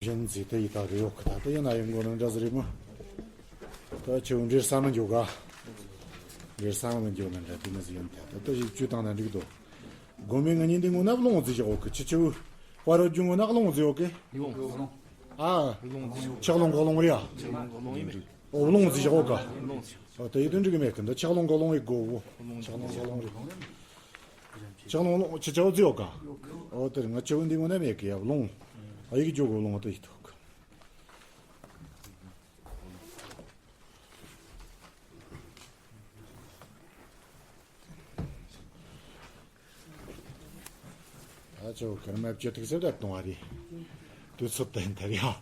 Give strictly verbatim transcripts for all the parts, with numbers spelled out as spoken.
གཞན་ཟིག་དེ་ཡི་དྭགས་ཡོད་གི། ད་དེ་ཡིན་ན་ཡིན་དགོས་ནི་འདྲ་ཟིག་རེད་མོ། ད་ཁྱོད་འདྲེར་ས་མི་འཇོག་ག་འདྲེར་ས་མི་འཇོག་ནི་འདྲ་དེ་མི་ཟིག་ཡིན། ད་ད་ད་ཞིག་བཅུ་དང་ན་འགྲིག་འདུག་དགོན་པའི་ང་གཉིས་འདི་ངོ་ན་རླུང་རྫི་བཞག་ཡོད་གི། ཁྱི་ཁྱི་བུ་དཔའ་རོལ་རྒྱུ་ངོ་ན་རླུང་རྫི་ཡོད་གི། ཨ། ཆག་རླུང་གོ་རླུང་རེད་ཡ། ཨོ་རླུང་རྫི་བཞག་ཡོད་ག་ཨོ་དེ་ཡི་དོན་འགྲིག་གི་མེད་གི། འདི་ཆག་རླུང་གོ་རླུང་ཡི་གོ་བོ། ཆག་རླུང་གོ་རླུང་རེད། ཆག་རླུང་རླུང་ཁྱི་ཁྱི་བུ་རྫི་ཡོད་ག་ཨོ་དེར་ང་ཁྱི་བུ་འདི་ངོ་ན་མེད་གི་ཡ། རླུང་ཨ་ཡི་གི་ཇོ་གོ་རླུང་དེ་ཡི་ཐོག་གི། ད་ཆོ་སྐར་མ་བཅུ་ཐིག་སེ་བརྡ་གཏོང་བ་རེད། དུས་ཚོད་ལྟར་འདར་ཡང་།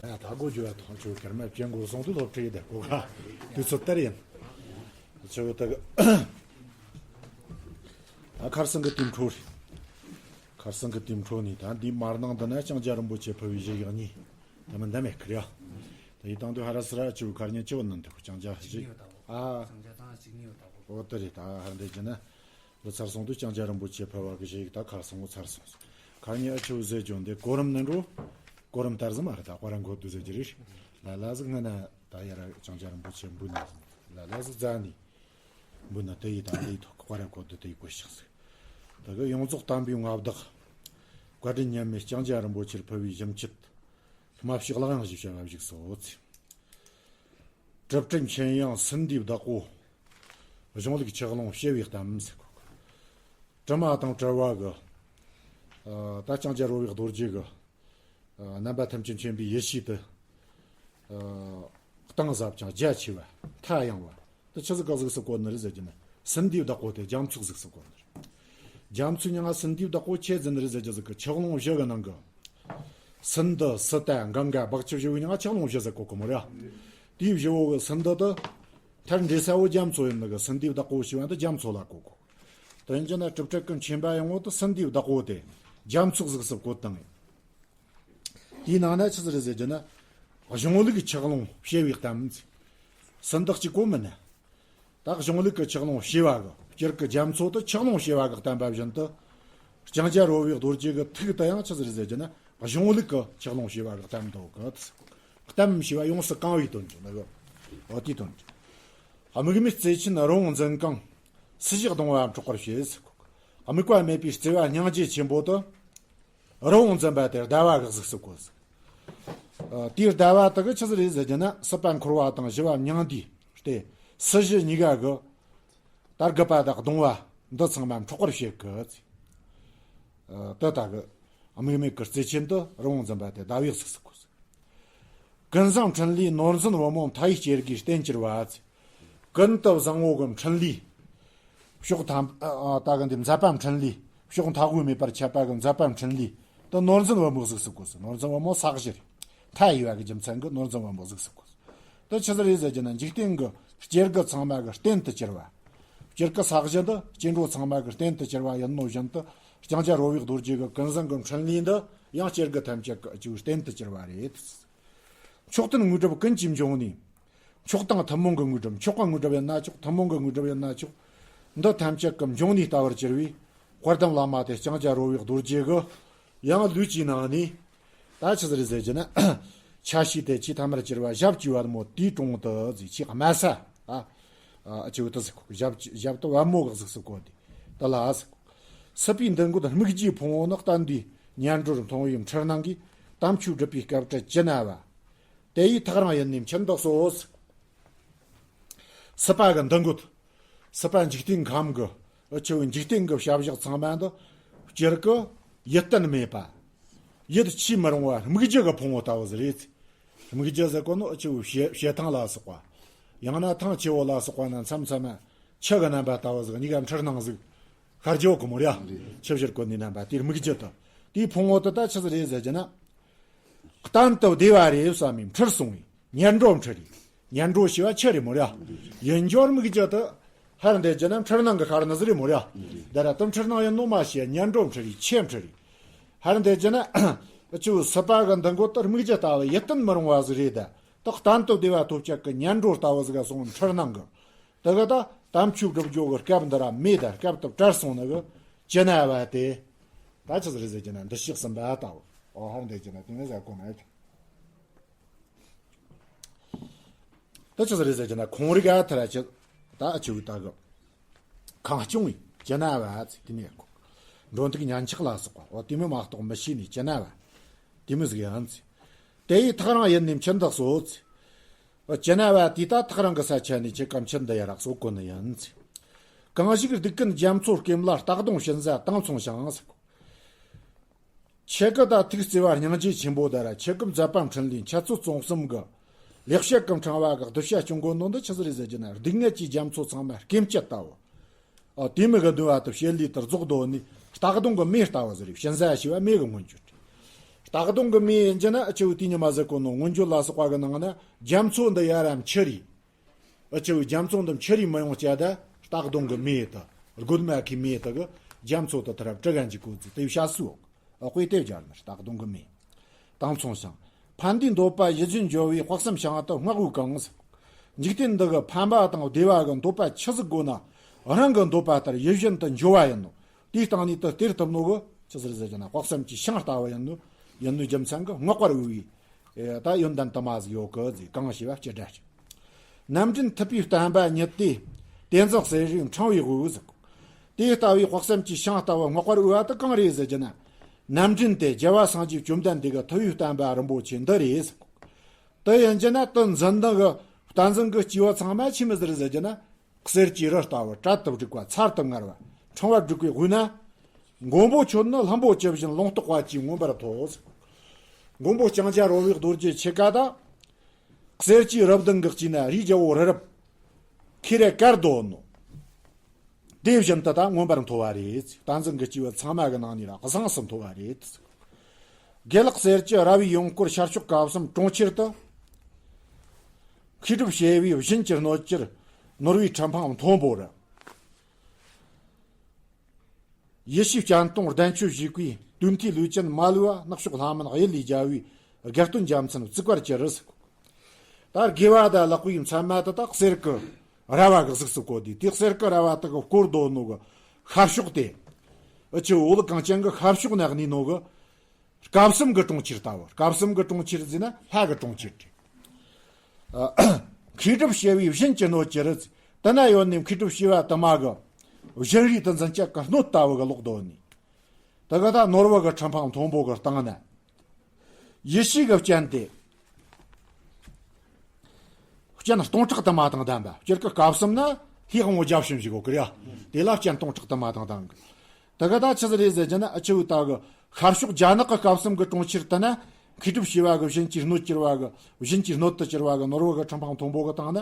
ད་ད་སྒོ་རྒྱུ་བ་དང་ཆོ་སྐར་མ་བཅུ་འགོར་སོང་དུས་སློབ་ཁྲིད་ཡི་བསྡད་གོ་ག་དུས་ཚོད་ལྟར་ཡིན། ཆོ་ད་གི་ཨ་ཁར་སང་གི་དེའི་འཕྲོ་རེད། ཁར་སང་གི་དེའི་འཕྲོ་ནས་ད་འདིའི་མར་ནང་འདི་ན་ལྕང་སྐྱ་རིན་པོ་ཆེ་ཕུལ་བའི་གཞི་ཡག་གཉིས། ད་མི་འདམ་ཡེ་ཁི་རེད། ད་ཡི་དང་དུ་ཧ་ར་སི་ར་ཆུ་ཁར་ཉན་ཆུ་བ་ནན་དུ་ལྕང་ཇ་ཞིག་ཨ། ལྕང་ཇ་དང་ཞིག་ཉེ་བ་དག་གོ། ཨོ་དེ་རེད། ད་ཧར་འདི་ཇི་ན་ལོ་ཚར་སོང་དུ་ལྕང་ཇ་རིན་པོ་ཆེ་ཕ་བ་གི་ཞིག་ད་ཁར་སོང་ཚར་སོང་། ཁར་ཉན་ཨ་ཆུ་ཟེ་ཇོན་དེ་གོ་རིམ་ནན་རོ། གོ་རིམ་ལྟར་ཟིན་མ་རེད། ད་ཁོ་རང་གོ་དུ་ཟེ་ཇི་རེད། ལ་ལ་ཟིག་ང་ན་ད་ཡ་ར་ལྕང་ཇ་རིན་པོ་ཆེ་འབུ་ན་ལ་ལ་ཟིག་ཛ་ནི། འབུ་ན་དེ་ཡི་ད་དེ་ཐོག་ཁོ་རང་གོ་དུ་དེ་ཡི་གོ་ཞིག་ཟིག་ད་གི་ཡོངས་རྫོགས་དམ་པའི་མངའ་བདག་བཀའ་དྲིན་མཉམ་མེད་ལྕང་ཇ་རིན་པོ་ཆེར་ཕུལ་བའི་ཞིང་ཆེད། ལྷ་མ་ཕྱག་ལག་ཡང་ཞིག་བྱ་བ་བཞུགས་སོ། གྲུབ་ཕྲན་མཁྱེན་ཡངས་སིན་དིའི་བདག་པོ། གཞུང་ལུགས་ཆག་ལོང་བྱེ་བའི་གཏམ་ཟེར་གོ། དྲི་མ་དང་བྲལ་བ་གི། ད་ལྕང་ཇ་རོལ་བའི་རྡོ་རྗེ་གི། རྣམ་པ་ཐམས་ཅད་མཁྱེན་པའི་ཡེ་ཤེས་དེ། གཏིང་ཟབ་ཅིང་རྒྱ་ཆེ་བ། མཐའ་ཡངས་པ། དེ་ཆི་ཟིག་ག་གཟིགས་སུ་བཀོད་ནི་རེད་ཟེར་གྱི་ན། སིན་དིའི་བདག་པོ་དེ་རྒྱ་མཚོ་གཟིགས་སུ་བཀོད་ནི་རེད། རྒྱ་མཚོའི་མྱིང་ང་སིན་དིའི་བདག་པོ་ཆི་ཟེར་ནི་རེད་ཟེར་གྱི་ཟིག་གི་ཆག་ལོང་བཞི་གི་ནང་གི། སིན་དི་སི་ཏ་གངྒཱ་བག་ཆུ་བཞི་བོའི་མྱིང་ང་ཆག་ལོང་བཞི་ཟེར་གོ་གི་མོ་ར། དེའི་བཞི་བོ་གི་སིན་དི་དེ། མཐར་འབྲེལ་ས་བོ་རྒྱ་མཚོ་ཡིན་ནི་གི་སིན་དིའི་བདག་པོ་ཞེས་པ་འདི་རྒྱ་མཚོ་ལ་གོ་གོ། དོན་གྱི་ན་གྲུབ་ཕྲད་ཀྱི་མཁྱེན་པ་ཡོང་བོ་དེ་སིན་དིའི་བདག་པོ་དེ་རྒྱ་མཚོ་གཟིགས་སུ་བཀོད་དང་། དེའི་ནང་ན་ཆི་ཟིག་རེད་ཟེར་རྒྱུ་ན། གཞུང་ལུགས་ཀྱི་ཆག་ལོང་བྱེ་བའི་གཏམ། སིན་དི་གཅིག་གོ་མིན་ན། ད་གཞུང་ལུགས་ཀྱི་ཆག་ལོང་བྱེ་བ་གི་སྤྱིར་གི་རྒྱ་མཚོ་དེ་ཆག་ལོང་བྱེ་བ་གི་བསྟན་པ་བཞིན་དུ། ལྕང་ཇ་རོལ་བའི་རྡོ་རྗེ་གི་ཐུགས་དེ་ཡང་ཆི་ཟིག་རེད་ཟེར་རྒྱུ་ན། གཞུང་ལུགས་ཀྱི་ཆག་ལོང་བྱེ་བ་གི་གཏམ་དོ་གི། གཏམ་བྱེ་བ་ཡོངས་སུ་གང་བའི་དོན་གྱི་ནི་གི། འོ་དེའི་དོན་གྱི། དམིགས་མེད་བརྩེ་ཆེན་རི་བོང་འཛིན་གང་། སྲིད་ཞི་གདུང་བ་འཕྲོག་པར་བྱེད། དམིགས་པ་མེད་པའི་བརྩེ་བ་སྙིང་རྗེ་ཆེན་པོ་དེ། རི་བོང་འཛིན་པ་དེ་ཟླ་བ་གིས་གཟིགས་སུ་བཀོད། ཨ། དེའི་ཟླ་བ་དེ་གི་ཆི་ཟིག་རེད་ཟེར་རྒྱུ་ན་སྲིད་པ་འཁོར་བ་དང་ཞི་བ་མྱང་འདས་ཏེ། སྲིད་ཞི་གཉིས་ཀ་གི། ད་རྒུད་པ་དང་གདུང་བ་འདི་ཚང་མ་འཕྲོག་པར་བྱེད་གི། ཨ། དེ་ལྟ་གི། དམིགས་མེད་ཀྱི་བརྩེ་ཆེན་དེ་རི་བོང་འཛིན་པ་དེ་ཟླ་བས་གཟིགས་སུ་བཀོད། ཀུན་བཟང་འཕྲིན་ལས་ནོར་འཛིན་བུ་མོ་མཐའ་ཡས་སྐྱེ་རྒུའི་རྟེན་གྱུར་པ། ཀུན་ཏུ་བཟང་བོ་གི་འཕྲིན་ལས། ཕྱོགས་མཐའ། ཨ། ད་གི་འདི་མཛད་པ་འཕྲིན་ལས། ཕྱོགས་མཐའ་དབུས་མེད་པར་ཁྱབ་པ་གི་མཛད་པ་འཕྲིན་ལས། དེ་ནོར་འཛིན་བུ་མོ་གཟིགས་སུ་བཀོད་སོ། ནོར་འཛིན་བུ་མོ་ས་གཞི་རེད། མཐའ་ཡས་པ་གི་རྒྱུ་མཚན་གི་ནོར་འཛིན་བུ་མོ་གཟིགས་སུ་བཀོད་སོ། དེ་ཆི་ཟིག་རེད་ཟེར་རྒྱུ་ན་འཇིག་རྟེན་གི་སྐྱེ་རྒུ་ཚང་མ་གི་རྟེན་དུ་གྱུར་པ། སྤྱིར་གི་ས་གཞི་འདི་སྐྱེ་འགྲོ་ཚང་མ་གི་རྟེན་དུ་གྱུར་པ་ཡིན་ནོ་བཞིན་དུ། ལྕང་ཇ་རོལ་བའི་རྡོ་རྗེ་གི་ཀུན་བཟང་གི་འཕྲིན་ལས་འདི་ཡང་སྐྱེ་རྒུ་ཐམས་ཅད་གི་རྟེན་དུ་གྱུར་པ་རེད། མཆོག་ཐུན་དངོས་གྲུབ་ཀུན་གྱི་འབྱུང་གནས། མཆོག་དང་ཐུན་མོང་གི་དངོས་གྲུབ། མཆོག་གི་དངོས་གྲུབ་ཡིན་ན་ཆོག་ཐུན་མོང་གི་དངོས་གྲུབ་ཡིན་ན་ཆོག་འདི་ཐམས་ཅད་ཀྱི་འབྱུང་གནས་ལྟ་བུར་གྱུར་པའི་དཔལ་ལྡན་བླ་མ་དེ་ལྕང་ཇ་རོལ་བའི་རྡོ་རྗེ་གི་ཡང་ལུས་ཀྱི་ནང་ནས། ད་ཆི་ཟིག་རེད་ཟེར་རྒྱུ་ན། ཆ་ཤས་དེ་ཆེས་ཐ་མར་གྱུར་པ་ཞབས་ཀྱི་པད་མོ་དེའི་དྲུང་དུ་གཟིགས། ཆེས་དམའ་ས། ཨ། ཨ། ཆེ་བོ་དུ་གཟིགས་གོ། ཞབས་ཀྱི། ཞབས་དེ་པད་མོ་གིས་གཟིགས་སུ་བཀོད་དེ། དེ་ལ་གཟིགས་གོ། སྲིད་པའི་འདུ་འགོད་སྨིག་རྒྱུའི་ཕུང་པོ་ནི་བསྟན་འདིའི་སྙན་སྒྲོན་མཐོང་བའི་འཁྲུལ་སྣང་གིས་དམ་ཆོས་སྒྲུབ་པའི་སྐབས་བྲལ་ཅི་ན་བ། དེ་ཡི་ཐག་རིང་ཡིན་ནས་མཁྱེན་དུ་གསོལ། སྲིད་པ་གི་འདུ་འགོད། སྲིད་པ་འཇིག་རྟེན་ཁམས་གི། འུ་ཆོའི་འཇིག་རྟེན་གི་བྱ་བཞག་ཚང་མ་འདི། སྤྱིར་གི་ཡིད་བརྟན་མེད་པ། ཡིད་ཆེས་མི་རུང་བ་སྨིག་རྒྱུ་གི་ཕུང་པོ་ལྟ་བུ་ཟིག་རེད། སྨིག་རྒྱུ་ཟེར་གོ་ནོ་འུ་ཆོའི་བྱེ་བྱེ་ཐང་ལ་སོགས་པ། ཡང་ན་ཐང་ཆེ་བོ་ལ་སོགས་པ་ན་མཚམས་མཚམས་མ་ཆུ་གི་རྣམ་པ་ལྟ་བུ་ཟིག་གཉིས་ཀ་འཁྲུལ་སྣང་ཟིག་ཤར་རྒྱུ་གི་མོ་ར། ཆུ་བཞུར་གོ་ནི་རྣམ་པ་དེའི་སྨིག་རྒྱུ་དེ། དེའི་ཕུང་པོ་དེ་ད་ཆི་ཟིག་རེད་ཟེར་རྒྱུ་ན། གཏན་དུ་བདེ་བ་རེད་བསམ་མི་འཁྲུལ་སོང་བས། ཉལ་འགྲོ་འཁྲུལ་རེད། ཉལ་འགྲོ་ཞེས་པ་ཆུ་རེད་མོ་ར། ཡིན་རྒྱུར་སྨིག་རྒྱུ་དེ། ཧར་འདེད་རྒྱུ་ན་འཁྲུལ་སྣང་གི་ཤར་ནི་ཟིག་རེད་མོ་ར། དེ་ར་དེ་འཁྲུལ་སྣང་ཡིན་ནོ་མ་ཤེས། ཉལ་འགྲོ་འཁྲུལ་རེད། ཆུ་འཁྲུལ་རེད། ཧར་འདེད་རྒྱུ་ན། འུ་ཆོའི་སྲིད་པ་གི་འདུ་འགོད་དེ་སྨིག་རྒྱུ་ལྟ་བུ་ཡིད་བརྟན་མི་རུང་བ་ཟིག་རེད་ད། དེ་གཏན་དུ་བདེ་བ་ཐོབ་བྱེད་ཀྱི་ཉལ་འགྲོ་ལྟ་བུ་ཟིག་ག་སོང་འཁྲུལ་སྣང་གི། དེ་གི་ད་དམ་ཆོས་སྒྲུབ་རྒྱུ་གི་སྐབས་འདི་ར་མེད་ད། སྐབས་དེ་བྲལ་སོང་ནི་གི། ཅི་ན་བ་དེ། ད་ཆི་ཟིག་རེད་ཟེར་གྱི་ན་འདི་ཕྱོགས་གསུམ་པ་ལྟ་བུ། ཨོ་ཧར་འདེད་ཀྱི་ན་དེ་ནས་ཟེར་གོ་ན། ད་ཆི་ཟིག་རེད་ཟེར་གྱི་ན་ཁོང་རིག་ག་ཐ་ར་ཅི། ད་ཨ་ཆི་བུ་ད་གི། ཁང་སྐྱོང་བའི་ཅི་ན་བ་ཟེར་དེ་ནས་གོ། འགྲོ་འདུག་ཉན་ཆག་ལ་སོགས་པ། ཨོ་དེ་མོ་མ་གཏོགས་མི་ཤེས་ནི་ཅི་ན་བ། དེ་མོ་ཟིག་ཡིན་ཟེར། དེ་ཡི་ཐག་རིང་ཡིན་ནི་མཆུ་འདེགས་སོ་ཟེར། ཨོ་ཅི་ན་བ་དེ་ད་ཐག་རིང་གི་ས་ཆ་ནས་ཁྱེད་ཀ་མཆུ་འདེགས་ཡ་རག་སོ་གོ་ནི་ཡིན་ཟེར། གང་ཞིག་སྡིག་ཀུན་རྒྱ་མཚོ་སྐེམ་ལ་སྟག་གདོང་གཤིན་ཟ་དང་མཚུངས་ཤིང་ཟེར། ཁྱེད་ཀྱི་ད་ཐུགས་བརྩེ་བ་སྙིང་རྗེ་ཆེན་པོ་དེ་ར་ཁྱེད་ཀྱི་མཛད་པ་འཕྲིན་ལས་འཆད་རྩོད་རྩོམ་གསུམ་གྱི་ལེགས་བཤད་ཀྱི་ཕྲེང་བ་གི་གདུལ་བྱ་སྐྱོང་གོ་ནོ་འདི་ཆི་ཟིག་རེད་ཟེར་གྱི་ན། སྡུག་བསྔལ་གྱི་རྒྱ་མཚོ་ཚང་མ་སྐེམ་བྱེད་ལྟ་བུ། ཨ་དེ་མོ་གི་འདུལ་བ་དེ་བྱེད་ལས་དེ་རྫོགས་དོ་ནི་སྟག་གདོང་གི་མེ་ལྟ་བུ་ཟིག་རེད། གཤིན་ཟ་ཞེས་པ་མེ་གི་མངོན་བརྗོད་རེད། སྟག་གདོང་གི་མེ་ཡིན་གྱི་ན་ཨ་ཆི་བུ་དེ་ཉི་མ་ཟེར་གོ་ནོ་མངོན་བརྗོད་ལ་སོགས་པ་གི་ནང་ན་རྒྱ་མཚོ་འདི་ཡ་ར་མཆུ་རེད། ཨ་ཆི་བུ་རྒྱ་མཚོ་འདི་མཆུ་རེ་མི་ཡོང་བྱས་ད་སྟག་གདོང་གི་མེ་དེ་རྒོད་མ་ཁའི་མེ་དེ་གི་རྒྱ་མཚོ་དེ་ཐ་ར་བྲི་གན་གྱི་གོ་ཚེ་དེ་བྱ་སུ་འོག་ཨ་དཔེ་དེ་སྦྱར་ནི་སྟག་གདོང་གི་མེ། དང་མཚུངས་ཤིང་། ཕན་བདེའི་འདོད་པ་ཡིད་བཞིན་འཇོ་བའི་དཔག་བསམ་ཤིང་རྟ་བསྔགས་པའི་གང་ཟེར། འཇིག་རྟེན་འདི་གི་ཕན་པ་དང་བདེ་བ་གི་འདོད་པ་ཆི་ཟིག་དགོས་ན་རང་གི་འདོད་པ་ལྟར་ཡིད་བཞིན་དུ་འཇོ་བ་ཡིན་ནོ། དེའི་སྟེང་ནས་དེ་སྟེར་ཐུབ་ནོ་གི་ཆི་ཟིག་རེད་ཟེར་གྱི་ན་དཔག་བསམ་གྱི་ཤིང་ལྟ་བུ་ཡིན་ནོ། ཡིན་ནོ་རྒྱུ་མཚན་གི་བསྔགས་པར་འོས་པའི་ཨེ་ད་ཡོན་ཏན་དུ་མ་ཟིག་ཡོད་གི་ཟེར། གང་ཞེས་པ་སྤྱི་སྒྲ་ཅིག་རྣམ་འདྲེན་ཐུབ་པའི་བསྟན་པ་ཉིད་དེ། དེ་འཛིན་གསེར་རིའི་ཕྲེང་བའི་དབུས་ཟེར། དེ་ལྟ་བུའི་དཔག་བསམ་གྱི་ཤིང་ལྟ་བུ་བསྔགས་པར་འོས་པ་དེ་གང་རེད་ཟེར་གྱི་ན། རྣམ་འདྲེན་དེ་རྒྱལ་བ་སངས་རྒྱས་བཅོམ་ལྡན་འདས་ཀྱི་ཐུབ་པའི་བསྟན་པ་རིན་པོ་ཆེ་འདི་རེད་ཟེར། དེ་ཡིན་གྱི་ན་དེ་འཛིན་སྟངས་གི་བསྟན་འཛིན་གྱི་སྐྱེས་བུ་ཚང་མ་ཆི་མོ་ཟིག་རེད་ཟེར་གྱི་ན། གསེར་གྱི་རི་ལྟ་བུ་བྲལ་དུ་འགྲིག་པ་ཚར་དུ་དངར་བ་ཕྲེང་བ་སྒྲིག་པའི་དབུས་ན། མགོན་པོ་ཁྱོད་ནི་ལྷུན་པོ་ཇི་བཞིན་ལུང་རྟོགས་པ་ཅིག་མངོན་པར་མཐོ། མགོན་པོ་ལྕང་སྐྱ་རོལ་བའི་རྡོ་རྗེ་ཁྱེད་ཀ་ད། གསེར་གྱི་རི་བདུན་གྱི་དཀྱིལ་ན་རིའི་རྒྱལ་པོ་རི་རབ། ཁེ་རེ་དཀར་རྡོ་ནོ། དེ་བཞིན་དུ་ད་མངོན་པར་མཐོ་བ་རེད། བསྟན་འཛིན་གྱི་སྐྱེས་བུ་ཚང་མ་གི་ནང་ནས་ར་བཟང་སུ་མཐོ་བ་རེད། དགེ་ལེགས་གསེར་གྱི་ར་བའི་ཡུལ་འཁོར་ཤར་ཕྱོགས་ཀ་གསུམ་གྲོང་ཁྱེར་དུ། མཁས་གྲུབ་བྱེ་བའི་བཞིན་གྱི་སྣོད་ཀྱིས་ནོར་བུའི་ཁྲི་འཕང་མཐོན་པོ་རུ། ཡེ་ཤེས་སྤྱན་སྟོང་ལྡན་ཆོས་བཞུགས་པའི་དུས་མཐའི་ལུས་ཅན་མ་ལུས་པ་ནག་ཕྱོགས་ལྷ་མིན་གཡུལ་ལས་རྒྱལ་བའི་དགའ་སྟོན་རྒྱལ་མཚན་བརྩིགས་པར་གྱུར་ཟེར། ད་དགེ་བ་དང་ལེགས་པའི་མཚན་མ་དེ་དག་གསེར་གྱི་ར་བ་གི་གཟུགས་སུ་བཀོད་དེ། དེ་གསེར་གྱི་ར་བ་དེ་གི་བསྐོར་རྡོ་ནོ་གི་ཤར་ཕྱོགས་དེ། ཨ་ཆུ་འོ་ལུ་གངས་ཅན་གྱི་ཤར་ཕྱོགས་ན་གནས་ནོ་གི་སྐབས་གསུམ་གྱི་གྲོང་ཁྱེར་ལྟ་བུ། སྐབས་གསུམ་གྱི་གྲོང་ཁྱེར་ཟེར་ན་ལྷ་གི་གྲོང་ཁྱེར་ཏེ། མཁས་གྲུབ་བྱེ་བའི་བཞིན་གྱི་སྣོད་ཀྱི་རི། དེ་ན་ཡོད་ནི་མཁས་གྲུབ་བྱེ་བ་དུ་མ་གི་བཞིན་རས་དུ་འཛིན་བྱེད་ཀྱི་སྣོད་ལྟ་བུ་གི་ལོག་རྡོ་ནི། དེ་ག་ད་ནོར་བུ་གི་ཁྲི་འཕང་མཐོན་པོ་གི་སྟེང་ན། ཡེ་ཤེས་ཀྱི་སྤྱན་ཏེ། སྤྱན་སྟོང་ཕྲག་དུ་མ་དང་ལྡན་པ། སྤྱིར་གི་སྐབས་གསུམ་ན་ལྷའི་དབང་པོ་བརྒྱ་བྱིན་ཞིག་ཡོད་ཀི་རེད། དེ་ལ་སྤྱན་སྟོང་ཕྲག་དུ་མ་དང་ལྡན་གི། དེ་ག་ད་ཆི་ཟིག་རེད་ཟེར་གྱི་ན་ཨ་ཆུ་བོ་ད་གི་ཤར་ཕྱོགས་རྒྱ་ནག་གི་སྐབས་གསུམ་གི་གྲོང་ཁྱེར་དེ་ན་མཁས་གྲུབ་བྱེ་བ་གི་བཞིན་གྱི་སྣོད་གྱུར་བ་གི་བཞིན་གྱི་སྣོད་དུ་གྱུར་བ་གི་ནོར་བུ་གི་ཁྲི་འཕང་མཐོན་པོ་གི་སྟེང་ན་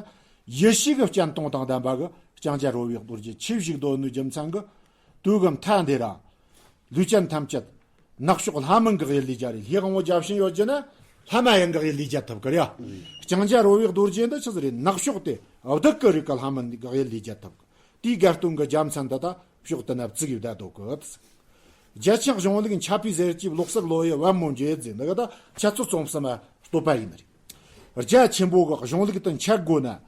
ཡེ་ཤེས་ཀྱི་སྤྱན་སྟོང་དང་ལྡན་པ་གི་ལྕང་སྐྱ་རོལ་བའི་རྡོ་རྗེ་ཆོས་བཞུགས་རྡོ་ནི་རྒྱུ་མཚན་གི། དུས་གི་མཐའ་འདི་ར། ལུས་ཅན་ཐམས་ཅད། ནག་ཕྱོགས་ལྷ་མིན་གྱི་གཡུལ་ལས་རྒྱལ་རེད། ལྷའི་དབང་པོ་བརྒྱ་བྱིན་ཡོད་རྒྱུ་ན། ལྷ་མ་ཡིན་གྱི་གཡུལ་ལས་རྒྱལ་ཐུབ་ཀྱི་རེད། ལྕང་སྐྱ་རོལ་བའི་རྡོ་རྗེ་འདི་ཆི་ཟིག་རེད། ནག་ཕྱོགས་ཏེ་བདུད་ཀྱི་རིགས་ཀྱི་ལྷ་མིན་གྱི་གཡུལ་ལས་རྒྱལ་ཐུབ་ཀྱི། དེའི་དགའ་སྟོན་གྱི་རྒྱལ་མཚན་འདི་ད་ཕྱོགས་དེ་ན་བརྩིགས་ཡོད་ད་དོ་གི། རྒྱ་ཆེན་གཞུང་ལུགས་འཆད་པའི་གཟེར་གྱིས་བློ་གསར་བློ་ཡི་པད་མོ་འགྱེད་ཟེར་འདི་གི་ད་འཆད་རྩོད་རྩོམ་གསུམ་བསྟོད་པ་ཡིན་ནི་རེད། རྒྱ་ཆེན་པོ་གི་གཞུང་ལུགས་དེ་འཆད་དགོས་ན།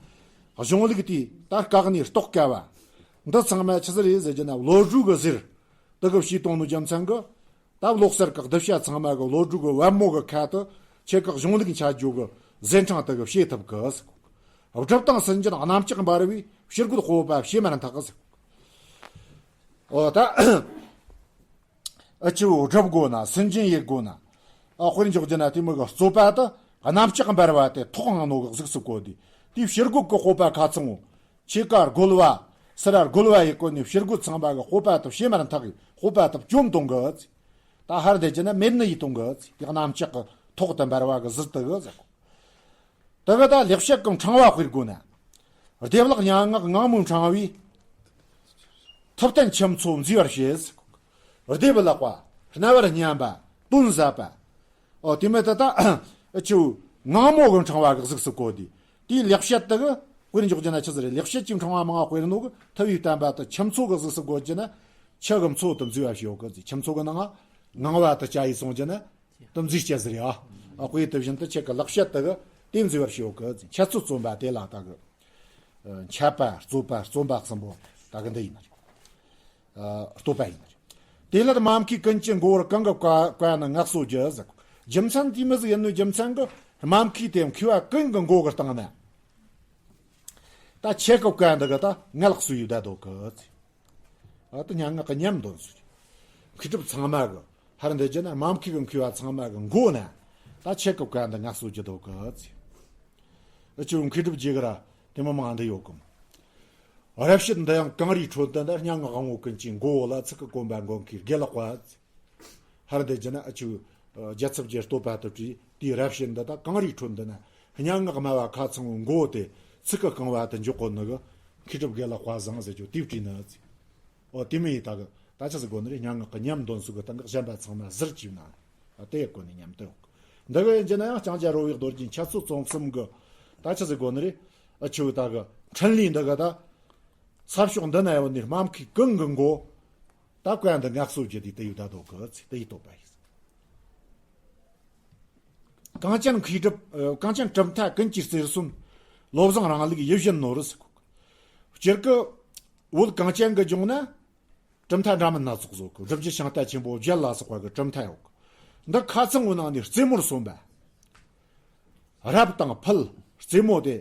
གཞུང་ལུགས་དེ་ད་བཀག་ནས་རྟོགས་དཀའ་བ། འདི་ཚང་མ་ཆི་ཟིག་རེད་ཟེར་གྱི་ན་བློ་གྲོས་གི་གཟེར། དེ་གི་བྱས་བཏང་ནོ་རྒྱུ་མཚན་གི། ད་བློ་གསར་གི་གདུལ་བྱ་ཚང་མ་གི་བློ་གྲོས་གི་པད་མོ་གི་ཁ་དེ་ཁྱེད་གི་གཞུང་ལུགས་འཆད་རྒྱུ་གི་གཟེར་ཕྲེང་དེ་གི་བྱེད་ཐུབ་གི་ཟེར། སྒྲུབ་དང་སུན་འབྱིན་གནམ་ལྕགས་འབར་བའི་ཕྱིར་རྒོལ་སྤོབས་པ་བྱེ་མར་འཐག་གི་ཟེར། འོ་ད་ཨ་ཆུ་བོ་སྒྲུབ་དགོས་ན་སུན་འབྱིན་ཡེད་དགོས་ན། ཨ་དཔེར་འཇོག་རྒྱུ་ན་དེ་མོ་གི་རྩོད་པ་དེ་གནམ་ལྕགས་འབར་བ་དེ་ཐོག་ཧང་ནོ་གི་གཟུགས་སུ་བཀོད་དེ། དེའི་ཕྱིར་རྒོལ་གི་སྤོབས་པ་ཁ་ཚང་ངོ་། ཆེ་ཀ་རྒོལ་བ། སི་ར་རྒོལ་བ་ཡི་སྐོར་ནས་ཕྱིར་རྒོལ་ཚང་པ་གི་སྤོབས་པ་དེ་བྱེ་མར་འཐག་གི་སྤོབས་པ་དེ་བཅོམ་གཏོང་གི། ད་ཧར་འདེད་རྒྱུ་ན་མེད་ནི་ཡེ་གཏོང་གི། དེ་གནམ་ལྕགས་གི་ཐོག་ཏུ་འབར་བ་གི་ཟིལ་དེ་གི་ཟེར་གོ། དེ་གི་ད་ལེགས་བཤད་གི་ཕྲེང་བ་དཔེར་བཀོད་ན། བདེ་བླག་སྙན་ངག་ངང་མོའི་ཕྲེང་བས། ཐུབ་བསྟན་ཁྱུ་མཚོ་མཛེས་པར་བྱེད། བདེ་བླག་པ། རྣ་བར་སྙན་པ། དོན་ཟབ་པ། ཨོ་དེ་མོ་དེ་ད་ཨ་ཆུ་ངང་མོ་གི་ཕྲེང་བ་གི་གཟུགས་སུ་བཀོད་དེ། དེའི་ལེགས་བཤད་དེ་གི་དཔེར་འཇོག་རྒྱུ་ན་ཆི་ཟིག་རེད། ལེགས་བཤད་ཀྱི་ཕྲེང་བ་མང་བ་དཔེར་ནོ་གི་ཐུབ་པའི་བསྟན་པ་དེ་ཁྱུ་མཚོ་གི་གཟུགས་སུ་བཀོད་རྒྱུ་ན། ཁྱུ་གི་མཚོ་དེ་མཛེས་པ་བྱེད་ཡོད་གི་ཟེར། ཁྱུ་མཚོ་གི་ནང་ང་ངང་བ་དེ་བཅའ་ཡི་སོང་རྒྱུ་ན། དེ་མཛེས་རྒྱུ་ཟེར་ཡ། ཨ་དཔེ་དེ་བཞིན་དུ་ཁྱེད་ཀྱི་ལེགས་བཤད་དེ་གི་དེ་མཛེས་པར་བྱེད་ཡོད་གི་ཟེར། འཆད་རྩོད་རྩོམ་པ་དེ་ལ་ད་གི། འཆད་པ་རྩོད་པ་རྩོམ་པ་གསུམ་པོ་ད་གི་འདི་ཡིན་ནི་རེད། ཨ་བསྟོད་པ་ཡིན་ནི་རེད། དེ་ལ་མ་མཁའི་ཀུན་གྱི་མགོ་བོར་གང་གི་བཀའ་བཀའ་ནི་ངལ་གསོ་རྒྱུ་ཟེར། རྒྱུ་མཚན་དེ་མི་ཟིག་ཡིན་ནོ་རྒྱུ་མཚན་གི་མ་མཁའི་དེ་མཁས་པ་ཀུན་གྱི་མགོ་གི་སྟེང་ན། ད་ཁྱེད་ཀྱི་བཀའ་འདི་གི་ད་ངལ་གསོ་ཡི་བསྡད་འདུག་གི་ཟེར། ཨ་ད་སྙན་ངག་གི་ཉམས་འདོན་ཟེར། མཁས་གྲུབ་ཚང་མ་གི་ཧར་འདི་རྒྱུ་ན་མ་མཁས་གི་མཁས་པ་ཚང་མ་གི་མགོ་ན་ད་ཁྱེད་ཀྱི་བཀའ་འདི་ངལ་གསོ་རྒྱུ་འདུག་གི་ཟེར། ཨ་ཅོ་མཁས་གྲུབ་རྗེ་གི་ར་དེ་མི་མང་འདི་ཡོད་གི་མོ། རབ་བྱེད་འདི་ཡང་གངས་རིའི་ཁྲོད་དུ་འདི་སྙན་ངག་དབང་བོ་ཀུན་གྱི་མགོ་བོ་ལ་ཚིག་གི་གོམ་པ་འགོང་གི་དགེ་ལེགས་པ། ཧར་འདི་རྒྱུ་ན་ཨ་ཆུ་རྒྱལ་ཚབ་ཀྱི་བསྟོད་པ་དུ་བྲིས་དེའི་རབ་བྱེད་འདི་དག་གངས་རིའི་ཁྲོད་འདི་ན་སྙན་ངག་སྨྲ་བ་ཁ་ཚང་བོའི་མགོ་བོ་དེ་ཚིག་གི་རྐང་བ་དུ་འཇོག་གོ་ནི་གི་མཁས་གྲུབ་དགེ་ལེགས་དཔལ་བཟང་ཟེར་རྒྱུ་དེ་བྲིས་ནི་ཟེར། ཨོ་དེ་མི་ཡི་ད་གི་ད་ཆ་ཟེར་གོ་ནི་རེད། སྙན་ངག་གི་ཉམས་འདོན་སུ་གི་སྟེང་གི་གཞན་པ་ཚང་མ་ཟུར་གྱིས་ན་ཨ་དེ་ཡི་གོ་ནི་ཉམས་དུ་ཡོད། འདི་གི་ཡིན་རྒྱུ་ན་ཡང་ལྕང་སྐྱ་རོལ་བའི་རྡོ་རྗེ་འཆད་རྩོད་རྩོམ་གསུམ་གི་ད་ཆ་ཟེར་གོ་ནི་རེད། ཨ་ཆུ་ད་གི་འཕྲིན་ལས་འདི་གི་ད། ས་ཕྱོགས་འདི་ན་ཡོད་ནི་མ་མཁའི་ཀུན་གྱི་མགོ། ད་བཀའ་འདི་ངལ་གསོ་རྒྱུ་དེ་དེ་ཡི་ད་དོ་གི་ཚེ་དེ་ཡི་བསྟོད་པ་ཡིན། གངས་ཅན་མཁས་གྲུབ་ཨ་གངས་ཅན་གྲུབ་མཐའ་ཀུན་གྱི་རྩེར་སོན། བློ་བཟང་རང་ལུགས་ཡིད་བཞིན་ནོར་བུ་ཟེར་གོ། སྤྱིར་གི་བོད་གངས་ཅན་གྱི་ལྗོངས་ན་གྲུབ་མཐའ་འདྲ་མིན་སྣ་ཚོགས་བཟོ་གི། སྒྲུབ་བརྒྱུད་ཤིང་རྟ་ཆེན་པོ་བརྒྱད་ལ་སོགས་པ་གི་གྲུབ་མཐའ་ཡོད་གི། འདི་ཁ་ཚང་བོའི་ནང་ནས་རྩེ་མོར་སོན་པ། རབ་དང་ཕུལ་རྩེ་མོ་དེ་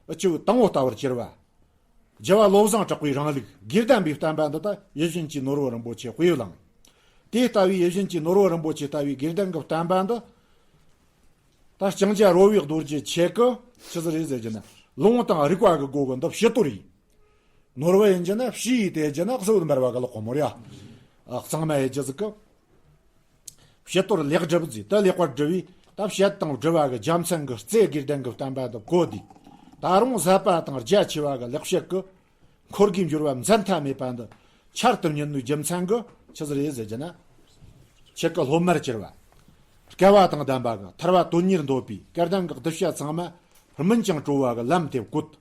ཨ་ཆུ་དང་བོ་ལྟ་བུར་གྱུར་པ། རྒྱལ་བ་བློ་བཟང་གྲགས་པའི་རིང་ལུགས་དགེ་ལྡན་པའི་བསྟན་པ་འདི་དག་ཡིད་བཞིན་གྱི་ནོར་བུ་རིན་པོ་ཆེ་དཔེ་བླངས། དེ་ལྟ་བུའི་ཡིད་བཞིན་གྱི་ནོར་བུ་རིན་པོ་ཆེ་ལྟ་བུའི་དགེ་ལྡན་གྱི་བསྟན་པ་འདི། ད་ལྕང་སྐྱ་རོལ་བའི་རྡོ་རྗེ་ཁྱེད་ཀྱིས་ཆི་ཟིག་རེད་ཟེར་རྒྱུ་ན་ལུང་དང་རིགས་པ་གི་སྒོ་གི་འདི་ཕྱི་དོར་ཡིན། ནོར་བུ་ཡིན་རྒྱུ་ན་ཕྱི་ཡི་དེ་རྒྱུ་ན་གཟུགས་འབར་བ་གི་ལོག་གོ་མོ་རེད་ཨ། གཙང་མ་ཡི་རྒྱུ་ཟིག་གི། ཕྱི་དོར་ལེགས་སྒྲུབ་ཟེར། ད་ལེགས་པར་སྒྲུབ་པས་ད་བཤད་དང་སྒྲུབ་པ་གི་རྒྱལ་མཚན་གྱི་རྩེ་དགེ་ལྡན་གྱི་བསྟན་པ་འདི་བཀོད་དེ། ད་རུང་ཟབ་པ་དང་རྒྱ་ཆེ་བ་གི་ལེགས་བཤད་ཀྱི་འཁོར་གྱིས་འགྱུར་བ་འཛད་མཐའ་མེད་པ་འདི་ཆར་དུ་ཉིད་ནུས་རྒྱུ་མཚན་གྱི་ཆི་ཟིག་རེད་ཟེར་རྒྱུ་ན། ཁྱེད་ཀྱི་སློབ་མར་གྱུར་པ། སྐལ་བ་དང་ལྡན་པ་གི་ཐར་པ་དོན་གཉེར་འདོད་པའི་སྐལ་ལྡན་གྱི་གདུལ་བྱ་ཚང་མ་སྨིན་ཅིང་གྲོལ་བ་གི་ལམ་དེ་བཀོད།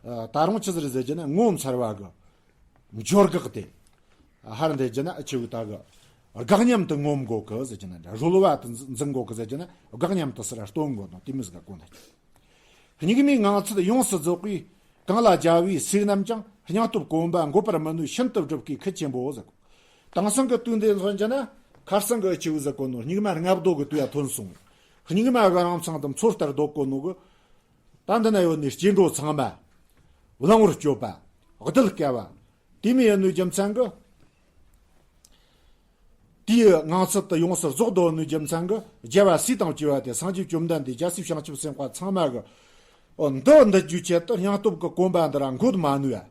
ད་རུང་ཆི་ཟིག་རེད་ཟེར་རྒྱུ་ན་ངོ་མཚར་བ་གི། འབྱོར་དགག་དེ། ཧར་འདི་རྒྱུ་ན་ཨ་ཆུ་ད་གི། དགག་ཉམས་དུ་ངོམ་དགོ་གི་ཟེར་རྒྱུ་ན་འདྲ། རོལ་བ་དུ་འཛིན་དགོ་གི་ཟེར་རྒྱུ་ན་དགག་ཉམས་དུ་སུ་ར་སྟོན་དགོ་ནོ་དེ་མི་ཟིག་ག་གོ་ན། སྙིགས་མའི་ངང་ཚུལ་ཡོངས་སུ་རྫོགས་པའི་གང་ལ་རྒྱལ་བའི་སྲས་རྣམས་ཀྱང་སྙིང་སྟོབས་གོམས་པ་འགོད་པར་མི་ནུས་ཤིན་ཏུ་སྒྲུབ་དཀའི་ཁུར་ཆེན་པོ་ཟེར། དེང་སང་གི་དུས་འདི་མཚོན་རྒྱུ་ན་ཁར་སང་གི་ཨ་ཆུ་ཟེར་གོ་ནོ་སྙིགས་མ་ལྔ་བདོ་གི་དུས་ཡ་ཐོན་སོང་། སྙིགས་མ་གི་རང་མཚང་དུ་མཚོ་ལྟར་རྡོ་གོ་ནོ་གི། ད་འདི་ན་ཡོད་ནི་སྐྱེ་འགྲོ་ཚང་མ་བླང་བར་སྤྱོད་པ། གདུལ་དཀའ་བ། དེ་མི་ཡོད་ནི་རྒྱུ་མཚན་གྱིས། དེའི་ངང་ཚུལ་དུ་ཡོངས་སུ་རྫོགས་འདོད་ནི་རྒྱུ་མཚན་གྱིས་རྒྱལ་བ་སྲས་དང་བཅས་པ་དེ་སངས་རྒྱས་བཅོམ་ལྡན་འདས་རྒྱལ་སྲས་བྱང་ཆུབ་སེམས་དཔའ་ཚང་མ་གི། འདི་འདི་རྒྱུ་ཆེད་དུ་སྙིང་སྟོབས་ཀྱི་གོམ་པ་འདི་ར་འགོད་མ་ནུས་པ།